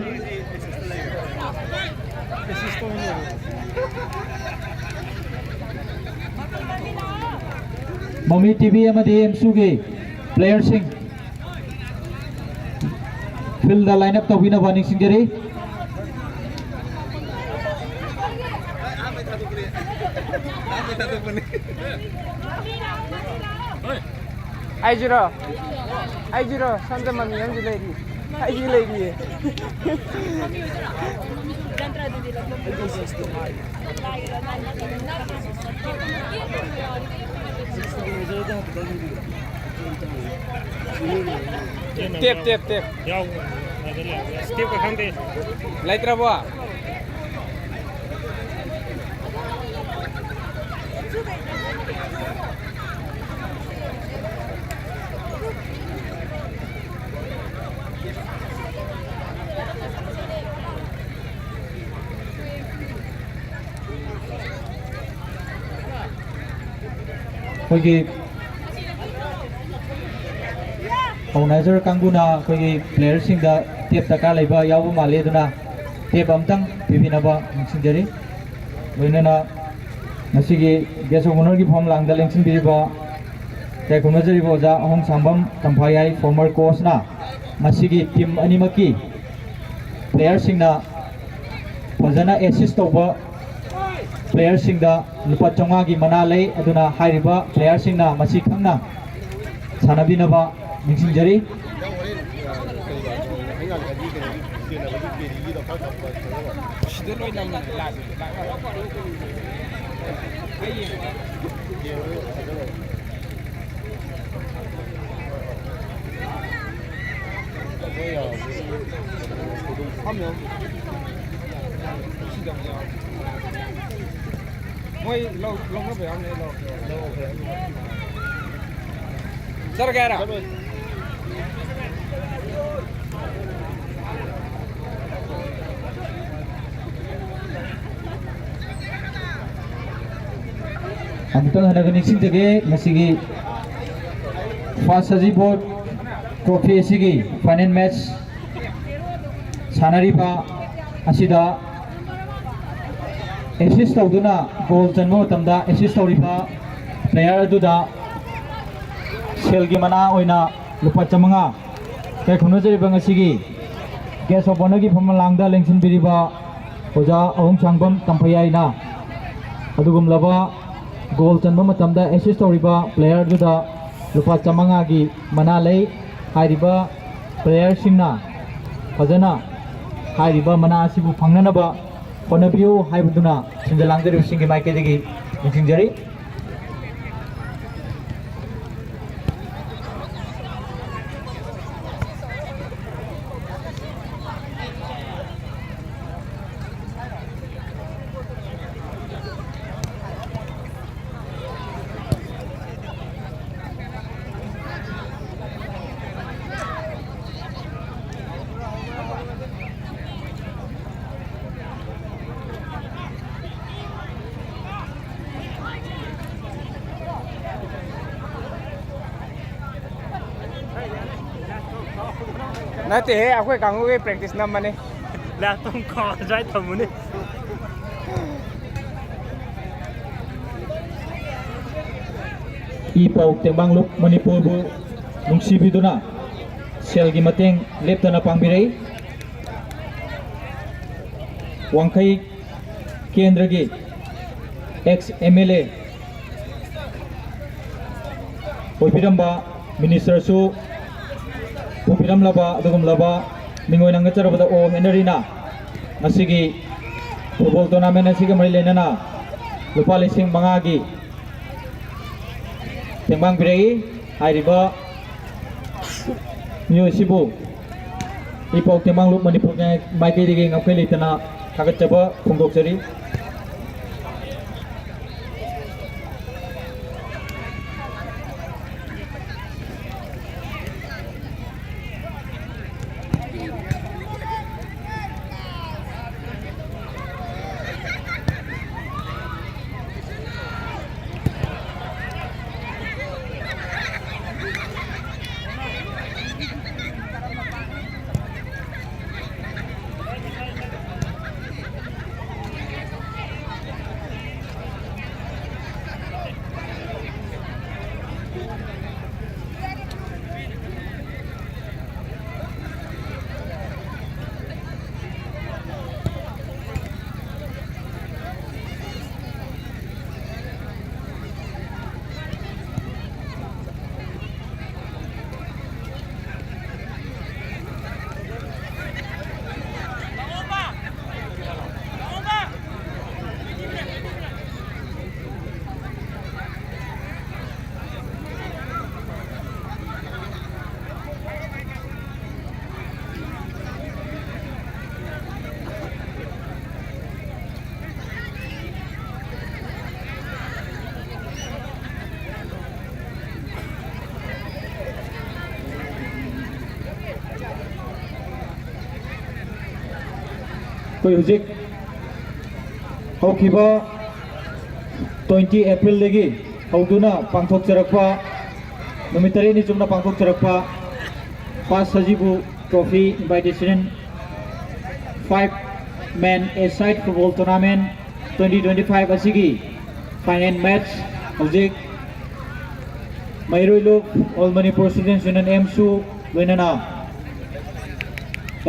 ꯃꯃꯤ ꯇꯤꯚꯤ ꯑꯃꯗꯤ ꯑꯦꯝꯁꯨꯒꯤ ꯄ꯭ꯂꯦꯌꯔꯁꯤꯡ ꯐꯤꯜꯗ ꯂꯥꯏꯟ ꯑꯞ ꯇꯧꯕꯤꯅꯕ ꯅꯤꯡꯁꯤꯡꯖꯔꯤ꯫ ꯑꯩꯁꯤꯔꯣ? ꯑꯩꯁꯤꯔꯣ? ꯁꯣꯝꯗ ꯃꯃꯤ ꯑꯃꯁꯨ ꯂꯩꯔꯤ꯫ ꯑꯩꯁꯨ ꯂꯩꯔꯤꯌꯦ꯫ Tape, tape, tape. ꯌꯥꯎ-, ꯑꯗꯨ ꯂꯩ꯫ ꯁ꯭ꯇꯦꯞꯀ ꯈꯪꯗꯦ꯫ ꯂꯩꯇ꯭ꯔꯕꯣ? ꯑꯩꯈꯣꯏꯒꯤ ꯑꯣꯔꯒꯅꯥꯏꯖꯔ ꯀꯥꯡꯕꯨꯅ ꯑꯩꯈꯣꯏꯒꯤ ꯄ꯭ꯂꯦꯌꯔꯁꯤꯡꯗ ꯇꯦꯞ ꯗꯔꯀꯥꯔ ꯂꯩꯕ ꯌꯥꯎꯕ ꯃꯥꯜꯂꯤ, ꯑꯗꯨꯅ ꯇꯦꯞ ꯑꯝꯇꯪ ꯄꯤꯕꯤꯅꯕ ꯅꯤꯡꯁꯤꯡꯖꯔꯤ꯫ ꯂꯣꯏꯅꯅ ꯉꯁꯤꯒꯤ guest of honourꯒꯤ ꯐꯝꯂꯥꯡꯗ ꯂꯦꯡꯁꯤꯟꯕꯤꯔꯤꯕ ꯏꯀꯥꯏ ꯈꯨꯝꯅꯖꯔꯤꯕ ꯑꯣꯖꯥ ꯑꯍꯣꯡ ꯁꯥꯡꯕꯝ ꯇꯝꯐꯥꯌꯥꯏ, former coachꯅ ꯃꯁꯤꯒꯤ team ꯑꯅꯤꯃꯛꯀꯤ playerꯁꯤꯡꯅ ꯐꯖꯅ assist ꯇꯧꯕ playerꯁꯤꯡꯗ ꯂꯨꯄꯥ ꯆꯥꯝꯃꯉꯥꯒꯤ ꯃꯅꯥ ꯂꯩ꯫ ꯑꯗꯨꯅ ꯍꯥꯏꯔꯤꯕ playerꯁꯤꯡꯅ ꯃꯁꯤ ꯈꯪꯅ ꯁꯥꯟꯅꯕꯤꯅꯕ ꯅꯤꯡꯁꯤꯡꯖꯔꯤ꯫ ꯃꯣꯏ ꯂꯧ-, ꯂꯧꯅꯕ ꯌꯥꯎꯔꯝꯅꯤ, ꯂꯧ-, ꯂꯧ-, ꯆꯠꯂꯒꯦ ꯍꯥꯏꯔꯣ? ꯑꯃꯨꯛꯇꯪ ꯍꯟꯅꯒ ꯅꯤꯡꯁꯤꯡꯖꯒꯦ, ꯉꯁꯤꯒꯤ ꯐꯥ ꯁꯖꯤꯕꯣꯠ trophy ꯑꯁꯤꯒꯤ final match ꯁꯥꯟꯅꯔꯤꯕ ꯑꯁꯤꯗ assist ꯇꯧꯗꯨꯅ goal ꯆꯟꯕ ꯃꯇꯝꯗ assist ꯇꯧꯔꯤꯕ player ꯑꯗꯨꯗ ꯁꯦꯜꯒꯤ ꯃꯅꯥ ꯑꯣꯏꯅ ꯂꯨꯄꯥ ꯆꯥꯝꯃꯉꯥ ꯏꯀꯥꯏ ꯈꯨꯝꯅꯖꯔꯤꯕ ꯉꯁꯤꯒꯤ guest of honourꯒꯤ ꯐꯝꯂꯥꯡꯗ ꯂꯦꯡꯁꯤꯟꯕꯤꯔꯤꯕ ꯑꯣꯖꯥ ꯑꯍꯣꯡꯁꯥꯡꯕꯝ ꯇꯝꯐꯌꯥꯏꯅ ꯑꯗꯨꯒꯨꯝꯂꯕ goal ꯆꯟꯕ ꯃꯇꯝꯗ assist ꯇꯧꯔꯤꯕ player ꯑꯗꯨꯗ ꯂꯨꯄꯥ ꯆꯥꯝꯃꯉꯥꯒꯤ ꯃꯅꯥ ꯂꯩ꯫ ꯍꯥꯏꯔꯤꯕ playerꯁꯤꯡꯅ ꯐꯖꯅ ꯍꯥꯏꯔꯤꯕ ꯃꯅꯥ ꯑꯁꯤꯕꯨ ꯐꯪꯅꯅꯕ ꯍꯣꯠꯅꯕꯤꯌꯨ ꯍꯥꯏꯕꯗꯨꯅ ꯁꯤꯟꯖ ꯂꯥꯡꯖꯔꯤꯕꯁꯤꯡꯒꯤ ꯃꯥꯏꯀꯩꯗꯒꯤ ꯅꯤꯡꯁꯤꯡꯖꯔꯤ꯫ ꯅꯠꯇꯦꯍꯦ, ꯑꯩꯈꯣꯏ ꯀꯥꯡꯕꯨꯒꯤ practice ꯅꯝꯕꯅꯤ꯫ ꯂꯥꯛꯇꯣꯡ ꯈꯣꯡ ꯁ꯭ꯋꯥꯏ ꯊꯝꯃꯨꯅꯦ꯫ ꯏ ꯄꯥꯎ ꯇꯦꯡꯕꯥꯡꯂꯨꯞ ꯃꯅꯤꯄꯨꯔꯕꯨ ꯅꯨꯡꯁꯤꯕꯤꯗꯨꯅ ꯁꯦꯜꯒꯤ ꯃꯇꯦꯡ ꯂꯦꯞꯇꯅ ꯄꯥꯡꯕꯤꯔꯛꯏ꯫ ꯋꯥꯡꯈꯩ ꯀꯦꯟꯗ꯭ꯔꯒꯤ ex M L A ꯑꯣꯏꯕꯤꯔꯝꯕ, ministerꯁꯨ ꯄꯨꯕꯤꯔꯝꯂꯕ ꯑꯗꯨꯒꯨꯝꯂꯕ ꯃꯤꯡꯑꯣꯏ ꯅꯪꯅ ꯆꯠꯆꯔꯕꯗ ꯑꯣꯝ ꯍꯦꯅꯔꯤꯅ ꯉꯁꯤꯒꯤ football tournament ꯑꯁꯤꯒ ꯃꯔꯤ ꯂꯩꯅꯅ ꯂꯨꯄꯥ ꯂꯤꯁꯤꯡ ꯃꯉꯥꯒꯤ ꯇꯦꯡꯕꯥꯡ ꯄꯤꯔꯛꯏ꯫ ꯍꯥꯏꯔꯤꯕ ꯃꯤꯑꯣꯏꯁꯤꯕꯨ ꯏ ꯄꯥꯎ ꯇꯦꯡꯕꯥꯡꯂꯨꯞ ꯃꯅꯤꯄꯨꯔ ꯃꯥꯏꯀꯩꯗꯒꯤ ꯉꯝꯈꯩ ꯂꯩꯇꯅ ꯊꯥꯒꯠꯆꯕ ꯐꯣꯡꯗꯣꯛꯆꯔꯤ꯫ ꯑꯩꯈꯣꯏ ꯍꯧꯖꯤꯛ ꯍꯧꯈꯤꯕ twenty Aprilꯗꯒꯤ ꯍꯧꯗꯨꯅ ꯄꯥꯡꯊꯣꯛꯆꯔꯛꯄ, ꯅꯨꯃꯤꯠ ꯇꯔꯦꯠꯅꯤ ꯆꯨꯞꯅ ꯄꯥꯡꯊꯣꯛꯆꯔꯛꯄ ꯄꯥ ꯁꯖꯤꯕꯨ Trophy Invitational five Man A Side Football Tournament twenty twenty-five ꯑꯁꯤꯒꯤ final match ꯍꯧꯖꯤꯛ ꯃꯩꯔꯣꯏꯂꯨꯞ ꯑꯣꯜ ꯃꯅꯤꯄꯨꯔ ꯁ꯭ꯇꯨꯗꯦꯟꯠꯁ ꯌꯨꯅꯤꯌꯟ, ꯑꯦꯝꯁꯨ, ꯂꯣꯏꯅꯅ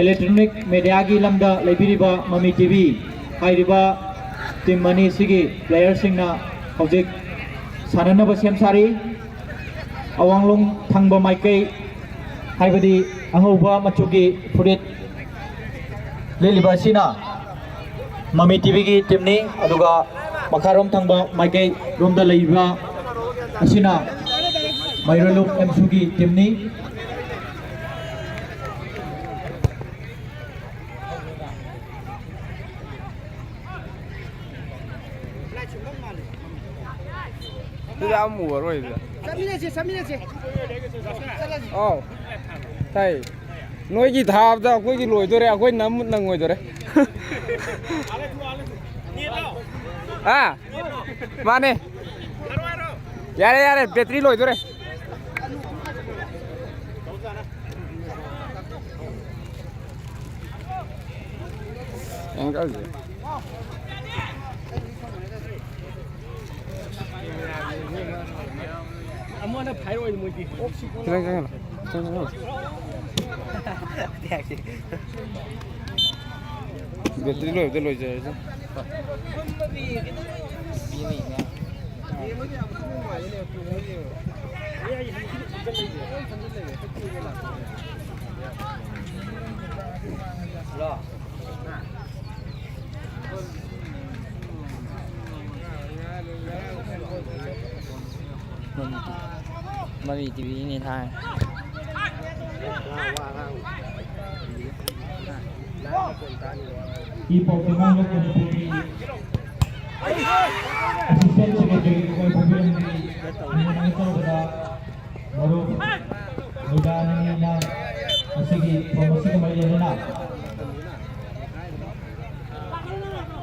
ꯏꯂꯦꯛꯇ꯭ꯔꯣꯅꯤꯛ ꯃꯦꯗꯤꯌꯥꯒꯤ ꯂꯝꯗ ꯂꯩꯕꯤꯔꯤꯕ ꯃꯃꯤ ꯇꯤꯚꯤ ꯍꯥꯏꯔꯤꯕ ꯇꯤꯝ ꯑꯅꯤꯁꯤꯒꯤ ꯄ꯭ꯂꯦꯌꯔꯁꯤꯡꯅ ꯍꯧꯖꯤꯛ ꯁꯥꯟꯅꯅꯕ ꯁꯦꯝ ꯁꯥꯔꯤ꯫ ꯑꯋꯥꯡꯂꯣꯡ ꯊꯪꯕ ꯃꯥꯏꯀꯩ, ꯍꯥꯏꯕꯗꯤ ꯑꯉꯧꯕ ꯃꯆꯨꯒꯤ ꯐꯨꯔꯤꯠ ꯂꯤꯠꯂꯤꯕ ꯑꯁꯤꯅ ꯃꯃꯤ ꯇꯤꯚꯤꯒꯤ ꯇꯤꯝꯅꯤ, ꯑꯗꯨꯒ ꯃꯈꯥꯔꯣꯝ ꯊꯪꯕ ꯃꯥꯏꯀꯩ ꯔꯣꯝꯗ ꯂꯩꯔꯤꯕ ꯑꯁꯤꯅ ꯃꯩꯔꯣꯏꯂꯨꯞ ꯑꯦꯝꯁꯨꯒꯤ ꯇꯤꯝꯅꯤ꯫ ꯑꯗꯨꯗꯤ ꯑꯃ ꯎꯔꯔꯣꯏꯗ꯫ ꯆꯠꯃꯤꯟꯅꯁꯦ, ꯆꯠꯃꯤꯟꯅꯁꯦ꯫ ꯑꯥꯎ꯫ ꯇꯥꯏ꯫ ꯅꯣꯏꯒꯤ ꯊꯥꯕꯗ ꯑꯩꯈꯣꯏꯒꯤ ꯂꯣꯏꯗꯣꯔꯦ, ꯑꯩꯈꯣꯏ ꯅꯝ ꯅꯪꯉꯣꯏꯗꯣꯔꯦ꯫ ꯑꯥ꯫ ꯃꯥꯅꯦ꯫ ꯌꯥꯔꯦ, ꯌꯥꯔꯦ, ꯕꯦꯇ꯭ꯔꯤ ꯂꯣꯏꯗꯣꯔꯦ꯫ ꯑꯦꯡꯒꯜꯁꯦ꯫ ꯑꯃꯅ ꯐꯥꯏꯔ ꯑꯣꯏꯅ ꯃꯣꯏꯗꯤ꯫ ꯈꯤꯇꯪ ꯆꯪꯍꯜꯂꯣ꯫ ꯈꯤꯇꯪ ꯆꯪꯍꯜꯂꯣ꯫ ꯕꯦꯇ꯭ꯔꯤ ꯂꯣꯏꯕꯗ ꯂꯣꯏꯖꯔꯁꯨ꯫ ꯃꯃꯤ ꯇꯤꯚꯤꯅꯤ ꯊꯥꯏ꯫ ꯏ ꯄꯥꯎ ꯇꯦꯡꯕꯥꯡ ꯂꯣꯛ ꯃꯅꯤꯄꯨꯔꯒꯤ ꯑꯦꯁꯤꯁꯇꯦꯟ ꯁꯦꯀ꯭ꯔꯦꯇꯔꯤ ꯑꯣꯏꯕ ꯐꯤꯂꯝꯒꯤ ꯃꯤꯡ ꯑꯃ ꯇꯧꯕꯗ ꯃꯔꯨꯞ ꯃꯨꯗꯥꯅꯤꯅ ꯃꯁꯤꯒꯤ ꯊꯧꯔꯝ ꯑꯁꯤꯒ ꯃꯔꯤ ꯂꯩꯅꯅ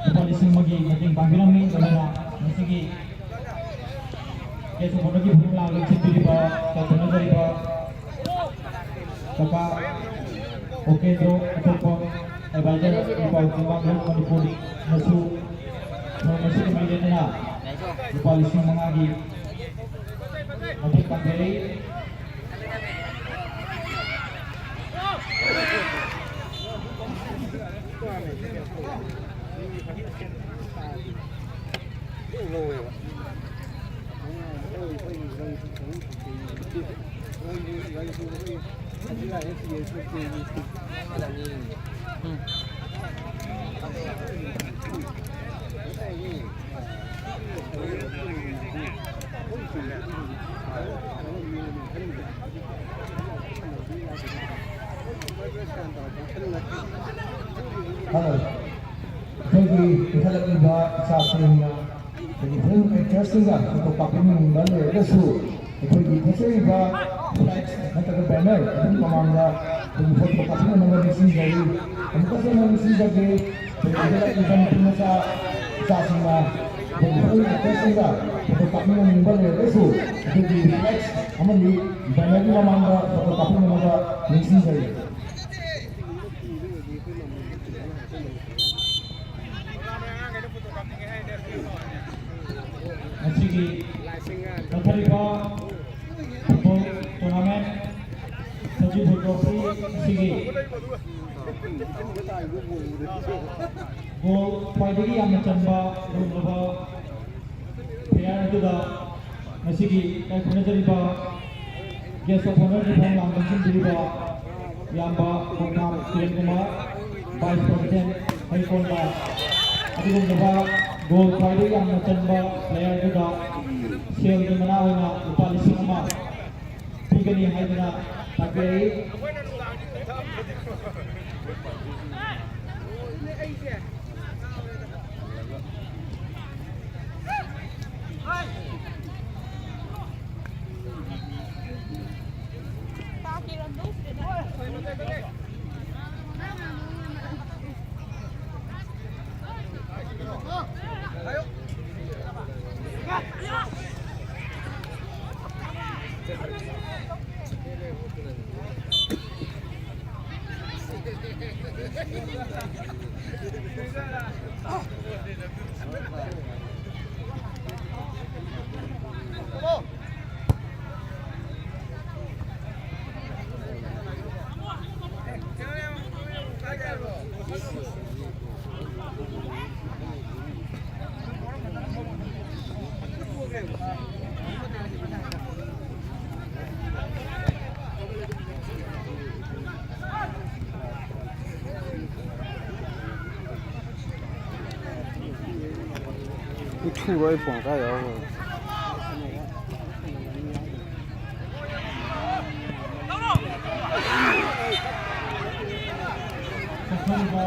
ꯂꯨꯄꯥ ꯂꯤꯁꯤꯡ ꯑꯃꯒꯤ ꯃꯇꯦꯡ ꯄꯥꯡꯕꯤꯔꯝꯃꯤ꯫ ꯂꯣꯏꯅꯅ ꯃꯁꯤꯒꯤ ꯀꯦꯁ ꯑꯣꯐ ꯑꯣꯅꯔꯒꯤ ꯐꯝꯂꯥꯡꯗ ꯆꯠꯄꯤꯔꯤꯕ ꯀꯟꯇꯅꯖꯔꯤꯕ ꯀꯀꯥ ꯑꯣꯀꯦꯟꯗ꯭ꯔꯣ ꯑꯇꯣꯞꯄ ꯑꯦꯗꯚꯥꯏꯖꯔ ꯂꯨꯄꯥ ꯂꯤꯁꯤꯡ ꯃꯉꯥ ꯃꯅꯤꯄꯨꯔꯅꯁꯨ ꯊꯧꯔꯝ ꯑꯁꯤꯒ ꯃꯔꯤ ꯂꯩꯅꯅ ꯂꯨꯄꯥ ꯂꯤꯁꯤꯡ ꯃꯉꯥꯒꯤ ꯃꯇꯦꯡ ꯄꯥꯡꯖꯔꯤ꯫ ꯍꯜꯂꯣ꯫ ꯑꯩꯈꯣꯏꯒꯤ ꯏꯟꯈꯠꯂꯛꯂꯤꯕ ꯏꯆꯥꯁꯤꯡꯅ ꯑꯩꯈꯣꯏꯒꯤ ꯐꯤꯂꯝ ꯑꯦꯛꯇꯔꯁꯤꯡꯒ ꯐꯣꯇꯣ ꯀꯥꯞꯄꯤꯅꯤꯡꯕ ꯂꯩꯔꯒꯁꯨ ꯑꯩꯈꯣꯏꯒꯤ ꯊꯦꯠꯆꯔꯤꯕ ꯐ꯭ꯂꯦꯛꯁ ꯅꯠꯇ꯭ꯔꯒ ꯕꯦꯅꯔ ꯑꯗꯨꯒꯤ ꯃꯃꯥꯡꯗ ꯑꯩꯈꯣꯏꯒꯤ ꯐꯣꯇꯣ ꯀꯥꯞꯄꯤꯅꯅꯕ ꯅꯤꯡꯁꯤꯡꯖꯔꯤ꯫ ꯑꯃꯨꯛꯀꯁꯨ ꯑꯩꯅ ꯅꯤꯡꯁꯤꯡꯖꯒꯦ, ꯑꯩꯈꯣꯏꯒꯤ ꯏꯟꯈꯠꯂꯛꯂꯤꯕ ꯅꯨꯄꯤ ꯃꯆꯥ ꯏꯆꯥꯁꯤꯡꯅ ꯑꯩꯈꯣꯏꯒꯤ ꯐꯤꯂꯝ ꯑꯦꯛꯇꯔꯁꯤꯡꯒ ꯐꯣꯇꯣ ꯀꯥꯞꯃꯤꯟꯅꯅꯤꯡꯕ ꯂꯩꯔꯒꯁꯨ ꯑꯩꯈꯣꯏꯒꯤ ꯐ꯭ꯂꯦꯛꯁ ꯑꯃꯗꯤ ꯕꯦꯅꯔꯒꯤ ꯃꯃꯥꯡꯗ ꯐꯣꯇꯣ ꯀꯥꯞꯃꯤꯟꯅꯅꯕ ꯅꯤꯡꯁꯤꯡꯖꯔꯤ꯫ ꯉꯁꯤꯒꯤ ꯆꯠꯊꯔꯤꯕ ꯐꯨꯠꯕꯣꯜ ꯇꯣꯔꯅꯥꯃꯦꯟ ꯁꯖꯤꯕꯨ ꯇ꯭ꯔꯣꯐꯤ ꯑꯁꯤꯒꯤ ꯒꯣꯜ ꯈ꯭ꯋꯥꯏꯗꯒꯤ ꯌꯥꯝꯅ ꯆꯟꯕ ꯂꯨꯝꯂꯕ ꯄ꯭ꯂꯦꯌꯔ ꯑꯗꯨꯗ ꯉꯁꯤꯒꯤ ꯏꯀꯥꯏ ꯈꯨꯝꯅꯖꯔꯤꯕ ꯒꯦꯁ ꯑꯣꯐ ꯑꯣꯅꯔꯒꯤ ꯊꯧꯔꯝ ꯂꯥꯡꯕꯁꯤꯡꯕꯤꯔꯤꯕ ꯏꯌꯥꯝꯕ ꯈꯣꯡꯊꯥꯝ ꯀꯤꯔꯟ ꯀꯨꯃꯥꯔ, ꯚꯥꯏꯁ ꯄ꯭ꯔꯁꯤꯗꯦꯟ ꯍꯩꯀꯣꯟꯕ, ꯑꯗꯨꯒꯨꯝꯂꯕ ꯒꯣꯜ ꯈ꯭ꯋꯥꯏꯗꯒꯤ ꯌꯥꯝꯅ ꯆꯟꯕ ꯄ꯭ꯂꯦꯌꯔ ꯑꯗꯨꯗ ꯁꯦꯜꯒꯤ ꯃꯅꯥ ꯑꯣꯏꯅ ꯂꯨꯄꯥ ꯂꯤꯁꯤꯡ ꯑꯃ ꯄꯤꯒꯅꯤ ꯍꯥꯏꯗꯨꯅ ꯇꯥꯛꯄꯤꯔꯛꯏ꯫ ꯏꯊꯨꯔꯣ ꯑꯩ ꯐꯣꯟ ꯀꯥꯏ ꯌꯥꯎꯈ꯭ꯔꯕ? ꯆꯠꯊꯔꯤꯕ